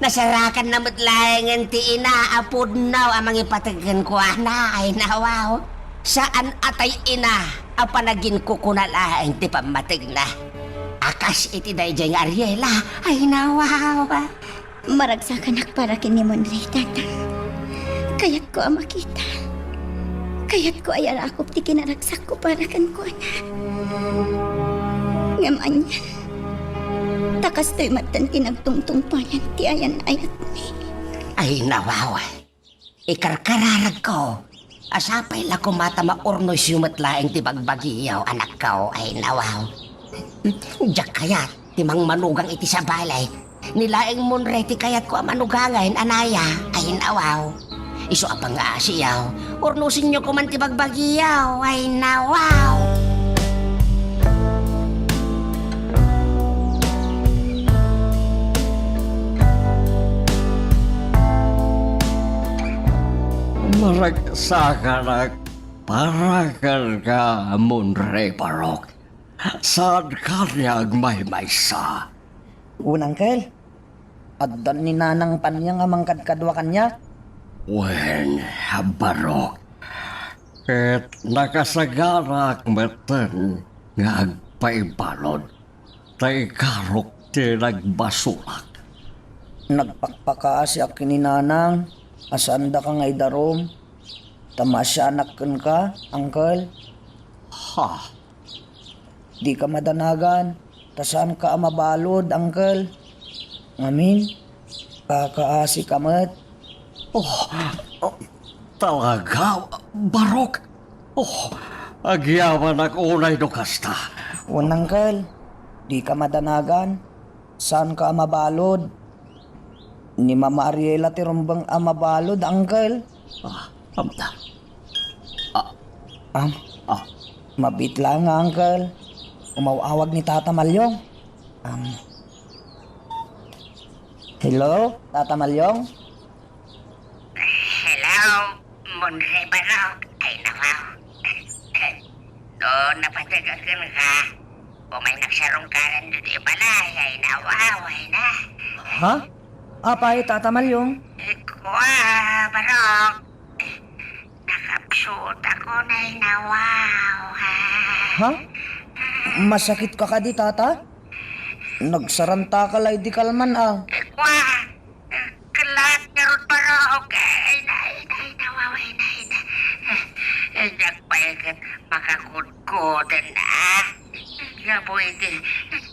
Nasarakanna met laengen ti ina a pudno a mangipateg kenkuana. Ay, nawaw. Saan a tay ina a panaginkukuna laeng ti pammategna. A kas iti daydiay nga Ariela, ay nawaw. Maragsakanak para ken ni Monre, Tatang. Kayatko a makita. Kayatko a yarakop ti kinaragsakko para kenkuana. Ngem ania, ta kastoy met ti nagtungtungpalan ti ayan-ayatmi. Ay, nawaw. Ikarkararagko a sapay la koma ta maurnosyo met laeng ti bagbagiyo, anakko, ay nawaw. Diak kayat ti mangmanugang iti sabali. Ni laeng Monre ti kayatko a manugangen, anaya, ay nawaw. Isu a pangaasiyo, urnosenyo koman ti bagbagiyo, ay nawaw. Maragsakanak para kenka, Monre Barok. Saanka ania agmaymaysa? Wen, Uncle. Addan ni Nanang Panyang a mangkadkadua kaniak. Wen, Barok. Ket nakasagarak metten nga agpaibalud ta ikarok ti nagbasolak. Nagpakpakaasiak ken ni Nanang a saandaka nga idarum ta maasianak kenka, Uncle. Ha? Dika madanagan ta saanka a mabalud, Uncle. Ngamin, kakaasika met. Oh, oh, talaga, Barok? Oh, agyamanak unay no kasta. Wen, Uncle, dika madanagan. Saanka a mabalud. Ni Mama Ariela ti rumbeng a mabalud, Uncle. Ah, am, ah, Am, ah, mabiit laeng nga, Uncle. Umaw-awag ni Tata Malyong. Am, hello, Tata Malyong? Hello, Monre Barok. Ay, nawaw. No, napateg a kenka. Umaynak sarungkaran ditoy balay. Ay, nawaw, ay na. Ha? Apay, Tata Malyong? Eh, kua, Barok. Nakapsutakon, ay nawaw, ha? Ha? Masakitka kadi, Tata? Nagsarantaka la idi kalman, a. Eh, kua. Ket laeng ngarud, Barok. Ay, na, ay, na, ay, nawaw, ay, na, ay, na. Eh, diak pay ket makakudkuden, a. Gapu iti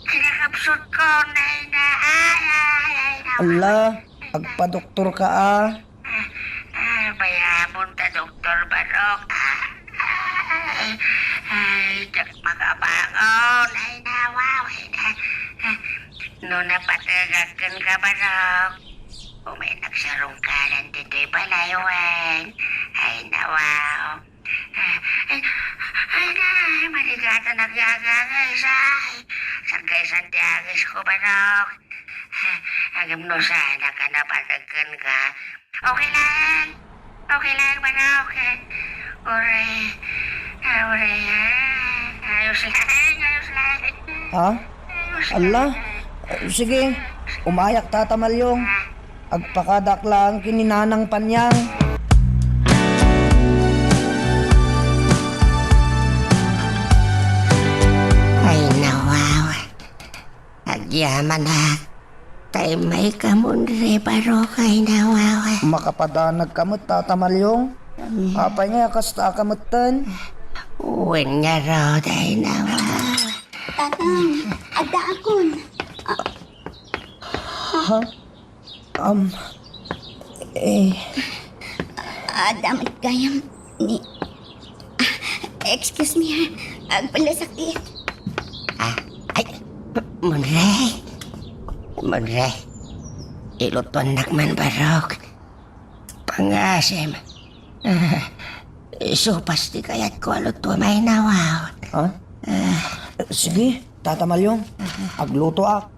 kinakapsutko, na, ay, na, ay, ay, nawaw. Ala, agpadoktorka, a. Ah, ah, bayamon ta, Doktor Barok. Ah, ay, ay, diak makabangon. Ay, nawaw, ay, na, ah, no napategak kenka, Barok, umaynak sarungkaran ditoy balay wen. Ay, nawaw. Ah, ay, ay, na, ay, marigatan agyaga, guys, ay. Sagaysan ti agisko, Barok. Ah, ngem no saanka a napateg kenka, okay lang. Okay lang, Barok. Uray, ah, uray, ah. Ayos lang, ayos lang. Ha? Ayos lang. Ala, eh, sige. Umayak, Tata Malyong. Agpakadak lang ken ni Nanang Panyang. Ay, nawaw. Agyamanak. Tay may kamon, Re Barok, ay nawaw. Makapadanagka met, Tata Malyong? Mm. Apay nga kasta ka metten? Wen ngarud, ay nawaw. Tatang, addaakon. Ha? Um, eh. Adda met gayam ni, ah, excuse me, ha. Agpalasakit. Ah, ay, Monre. Monre. Ilutuannak man, Barok. Pangasim. Ah, sopas ti kayatko a lutuam, ay nawaw. Ha? Ah. Sige, Tata Malyong. Aglutoak.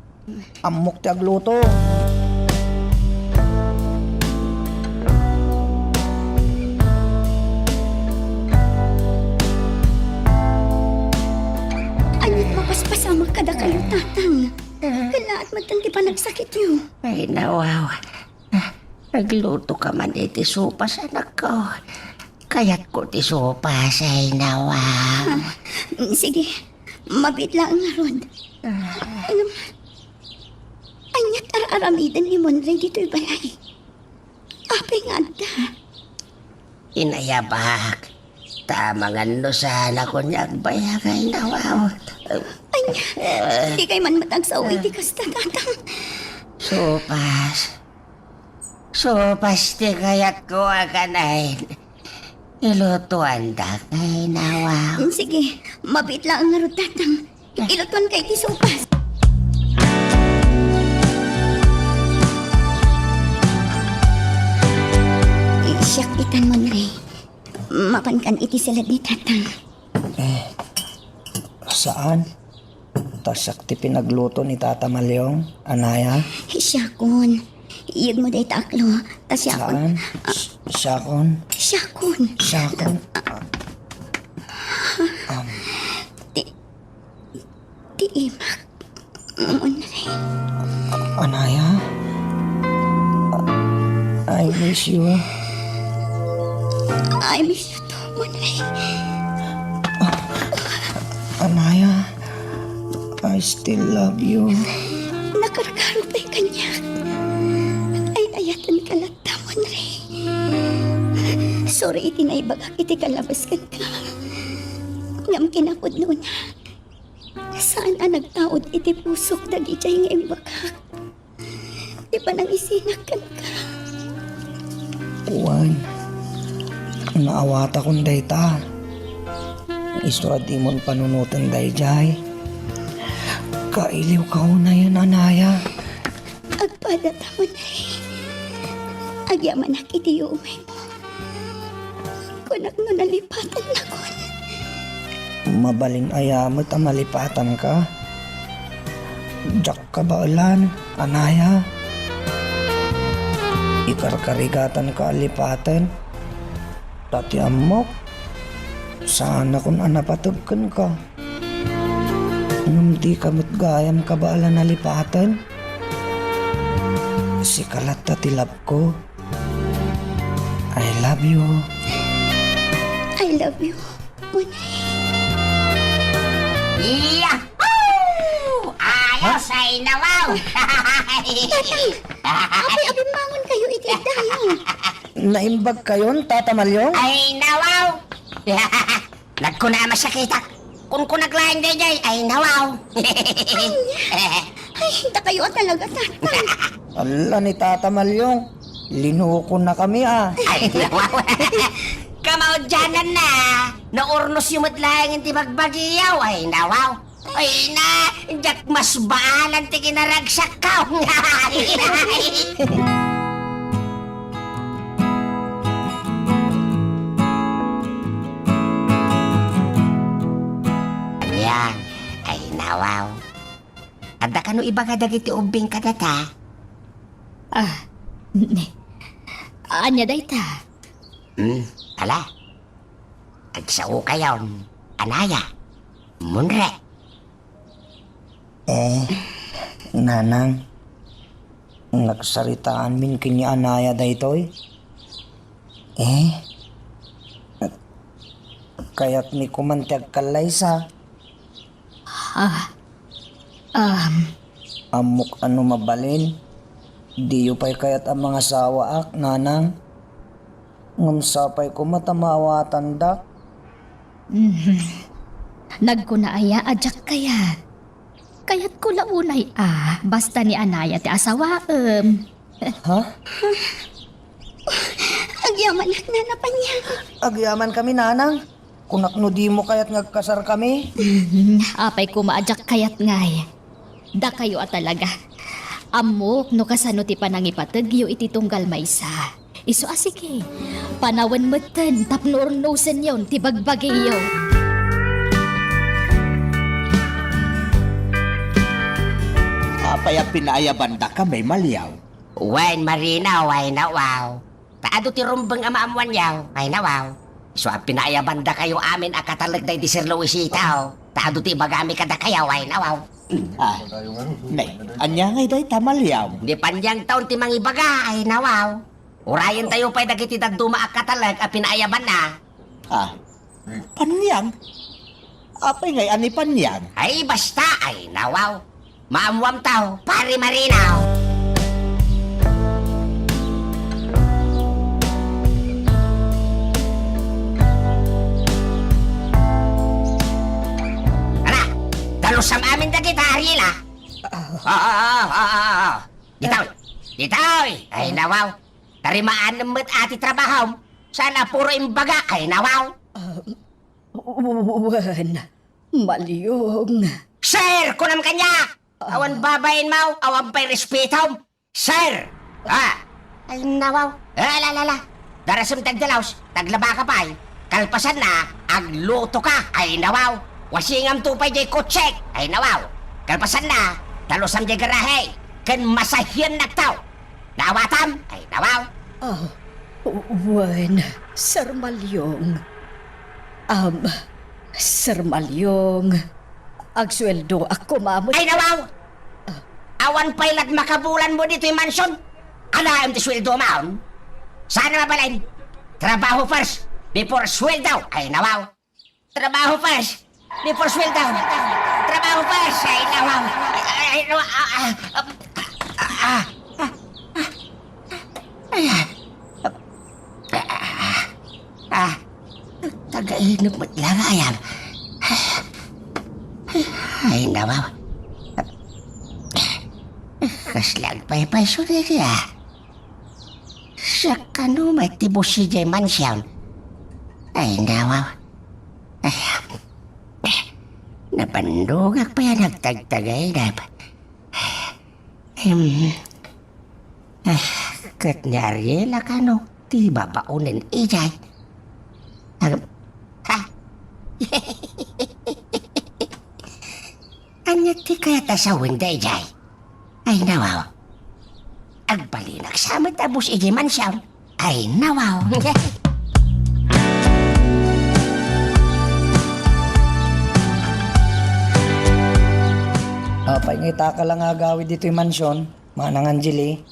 Ammok ti agluto. Ania't mapaspasamak kadakayo, Tatang? Kallaat met ti panagsakityo. Ay, nawaw. Aglutoka man iti sopas, anakko. Kayatko ti sopas, ay nawa. Ah, sige, mabiit laeng ngarud. Ngem, aniat ar-aramiden ni Monray ditoy balay? Apay nga adda? Inayabak. Ta amangan no saan a kuniak, bayag, ay nawa. Ania, dikay man met agsao iti kasta, Tatang. Sopas. Sopas ti kayatko a kanaen. Ilutuandak, ay nawa. Sige, mabiit laeng ngarud, Tatang. Ilutuanka iti sopas. Siak itan, Monray. Mapankan iti siled ni Tatang. Eh, saan? Ta siak ti pinagluto ni Tata Maliong, anaya? Siakon. Iyegmo dayta aklo, ta siakon. Saan? Ah. S-, siakon? Siakon. Siakon? Ah. Um. Ti, ti imak. Monray. Anaya? I miss you. I miss you too, Monray. Anaya, I still love you. Nakarkaro pay kaniak. Ay, ayatenka latta, Monray. Sorry iti naibagak iti kalabas kenka. Ngem kinapudnona, saan a nagtaud iti pusok dagidiay nga imbagak. Ti panangisinak kenka. Wen, naawatakon dayta. Isu a dimon panunoten daydiay. Kailiwka unayen, anaya. Agpadata, Monray. Agyamanak iti yumaymo. Kunak no nalipatannakon. Mabalin aya met a malipatanka? Diak kabaelan, anaya. Ikarkarigatanka a lipaten. Ta ti ammok, saanakon a napateg kenka. Ngem dika met gayam kabaelan a lipaten. Sika latta ti love ko. I love you. I love you, Monray. Yahoo! Ayos, ay nawaw! Tatang, apay a bimmangon kayo iti iddayo? Naimbag kayon, Tata Maliong? Ay nawaw! Nagkuna a masakitak. Kunkunak laeng daydiay, ay nawaw. Ania? Ay, dakayo a talaga, Tatang. Ala ni Tata Maliong, linukonna kami, a. Ay nawaw. Kamaudiananna, naurnusyo met laeng ti bagbagiyo, ay nawaw. Ay na, diak masbaalan ti kinaragsakko. Ania, ay nawaw. Adda kano ibaga dagiti ubbing kadata? Ah, ania dayta? Hmm, ala. Agsaokayon, anaya, Monray. Eh, nanang, nagsaritaanmin ken ni anaya daytoy? Eh, kayatmi koman ti agkallaysa. Ah, um. Ammok a no mabalin, diyo pay kayat a mangasawaak, nanang. Ngem sapay koma ta maawatandak. Mhm. Nagkuna aya a diak kayat? Kayatko la unay a, basta ni anaya ti asawaem. Ha? Agyamanak, Nana Panyang. Agyamankami, nanang. Kunak no dimo kayat nga agkasarkami. Mhm. Apay koma a diak kayat ngay. Dakayo a talaga. Ammok no kasano ti panangipategyo iti tunggal maysa. Isu a sige, panawen metten tapno urnosenyon ti bagbagiyo. Apay a pinaayabandakami, Maliaw? Wen, Marina, ay nawaw. Ta adu ti rumbeng a maammoanyo, ay nawaw. Isu a pinaayabandakayo amin a katalek daydi Sir Luisito. Ta adu ti ibagami kadakayo, ay nawaw. Ah, ne, ania ngay dayta, Maliaw? Ni Panyang taon ti mangibaga, ay nawaw. Urayentayo pay dagiti dadduma a katalek a pinaayabanna. Ah, Panyang? Apay ngay a ni Panyang? Ay, basta, ay, nawaw. Maammoam taw, pari Marino. Ala, dalusam amin dagita, Ariela. Ah. Ah, ah, ah, ah, ah, ah. Ditoy, ditoy. Ay, nawaw. Tarimaan met a ti trabahom. Saan a puro imbaga, ay, nawaw. Ah, wen, Maliong. Sir, kunam kaniak. Awan babainmo, awan pay respetom. Sir! Ah! Ay, nawaw. Eh, la, la, la. Darasem ti agdalaus, taglabaka pay. Kalpasanna, aglutoka. Ay, nawaw. Wasingamto pay jay kotsek. Ay, nawaw. Kalpasanna, dalusam jay garahe. Ken masahiennakto. Naawatam? Ay, nawaw. Ah, wen, Sir Maliong. Am, Sir Maliong, agsueldoak koma met. Ay, nawaw! Awan pay lat makabulanmo ditoy mansion. Adaem ti sueldomon. Saan a mabalin? Trabaho first, before sueldo. Ay, nawaw. Trabaho first, before sueldo. Trabaho first. Ay, nawaw. Ay, ay, nawaw. Ah, ah, ah, ah, ah, ah, ah. Ay, ah. Ah, ah, tagainum met la gayam. Ay, nawaw. Kasla agpaypayso daydiay. Siak kano met ti boss idiay mansion. Ay, nawaw. Ay, nabannogak pay a nagtagtagainum. Em, ah, ket ni Ariela kano ti babaonen idiay? Ag-, ha? Ania ti kayat a sawen daydiay? Ay, nawaw. Agbalinak sa met a boss idiay mansion. Ay, nawaw. Apay nga itaka la nga agawid ditoy mansion, Manang Angeli?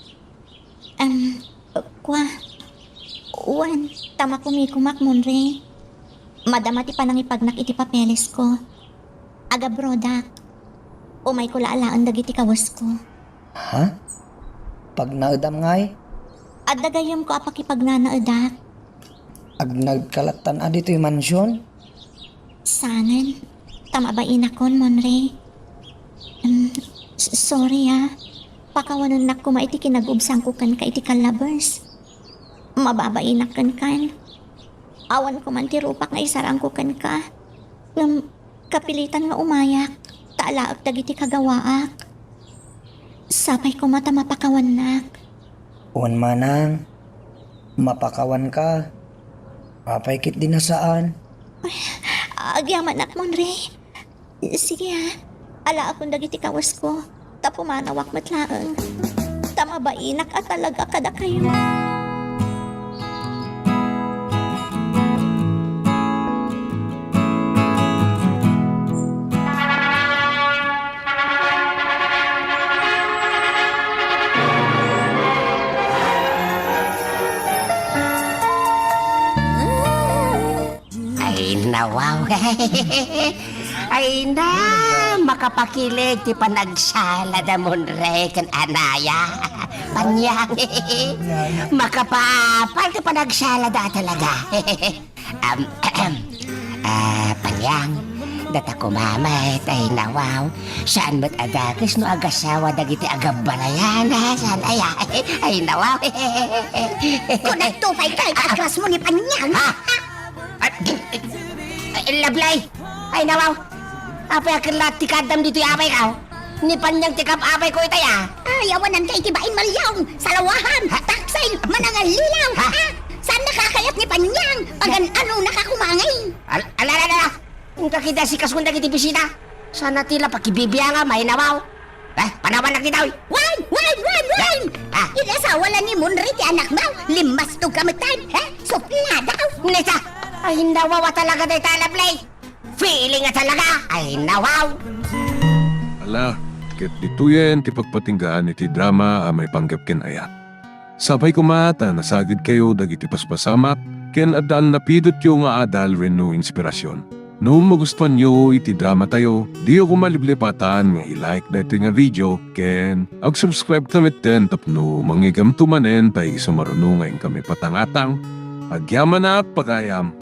Em, kua, wen, ta makumikumak, Monre. Madama ti panangipagnak iti papelesko. Agabrodak. Umayko la alaen dagiti kawesko. Ha? Pagnaedam ngay? Adda gayyemko a pakipagnanaedak. Agnaedka lattan a ditoy mansion? Saanen, ta mabainakon, Monre. Em, s-, sorry, a. Pakawanennak koma iti kinagubsangko kenka iti kallabes. Mababainak kenkan. Awan koman ti rupak nga isarangko kenka. Ngem, kapilitan nga umayak, ta alaek dagiti kagawaak. Sapay koma ta mapakawannak. Wen, manang, mapakawanka. Apay ketdi a saan? Agyamanak, Monre. Sige, a. Alaekon dagiti kawesko. Ta pumanawak met laeng. Ta mabainak a talaga kadakayo. Ay, nawaw. Ay, na, makapakileg ti panagsalada, Monre, ken Anaya. Panyang. Makapaapal ti panagsalada talaga. Am, ah, Panyang, data koma met, ay, nawaw. Saan met a dakes no agasawa dagiti agabbalayan, a? Saan aya? Ay, nawaw. Kunatto pay kay, ah, ah, aklasmo ni Panyang. Ha? Ay, ay, Lablay! Ay, nawaw! Apay a ket la ti kaaddam ditoy apayko? Ni Panyang ti kab-apayko itay, a. Ay, awananka iti bain, Maliong! Salawahan! Ha? Taksil! Manangallilaw! Ha? Ha? Saan nakakayat ni Panyang? Pagan-anonaka koma ngay? Al-, ala, ala, ala! Inka ketdi asikason dagiti bisita. Saan a ti la pakibibiangam, ay, nawaw! Eh, panawannak ditoy! Wen! Wen! Wen! Wen! Ah. Inasawa la ni Monre ti anakmo? Limmastogka metten, eh? Supladaw! Neta! Ay, nawaw a talaga dayta, Lablay! Feeling a talaga! Ay, nawaw! Ala, ket ditoyen ti pagpatinggaan iti drama a maipanggep ken ayat. Sapay koma ta nasagidkayo dagiti paspasamak ken adda a napidotyo nga adal wenno inspirasyon. No magustuanyo iti dramatayo, diyo koma liplipatan nga i-like daytoy nga video ken ag-subscribe ta metten tapno mangigamto manen ta isu maruno nga inkami patangatang. Agyamanak pagayam!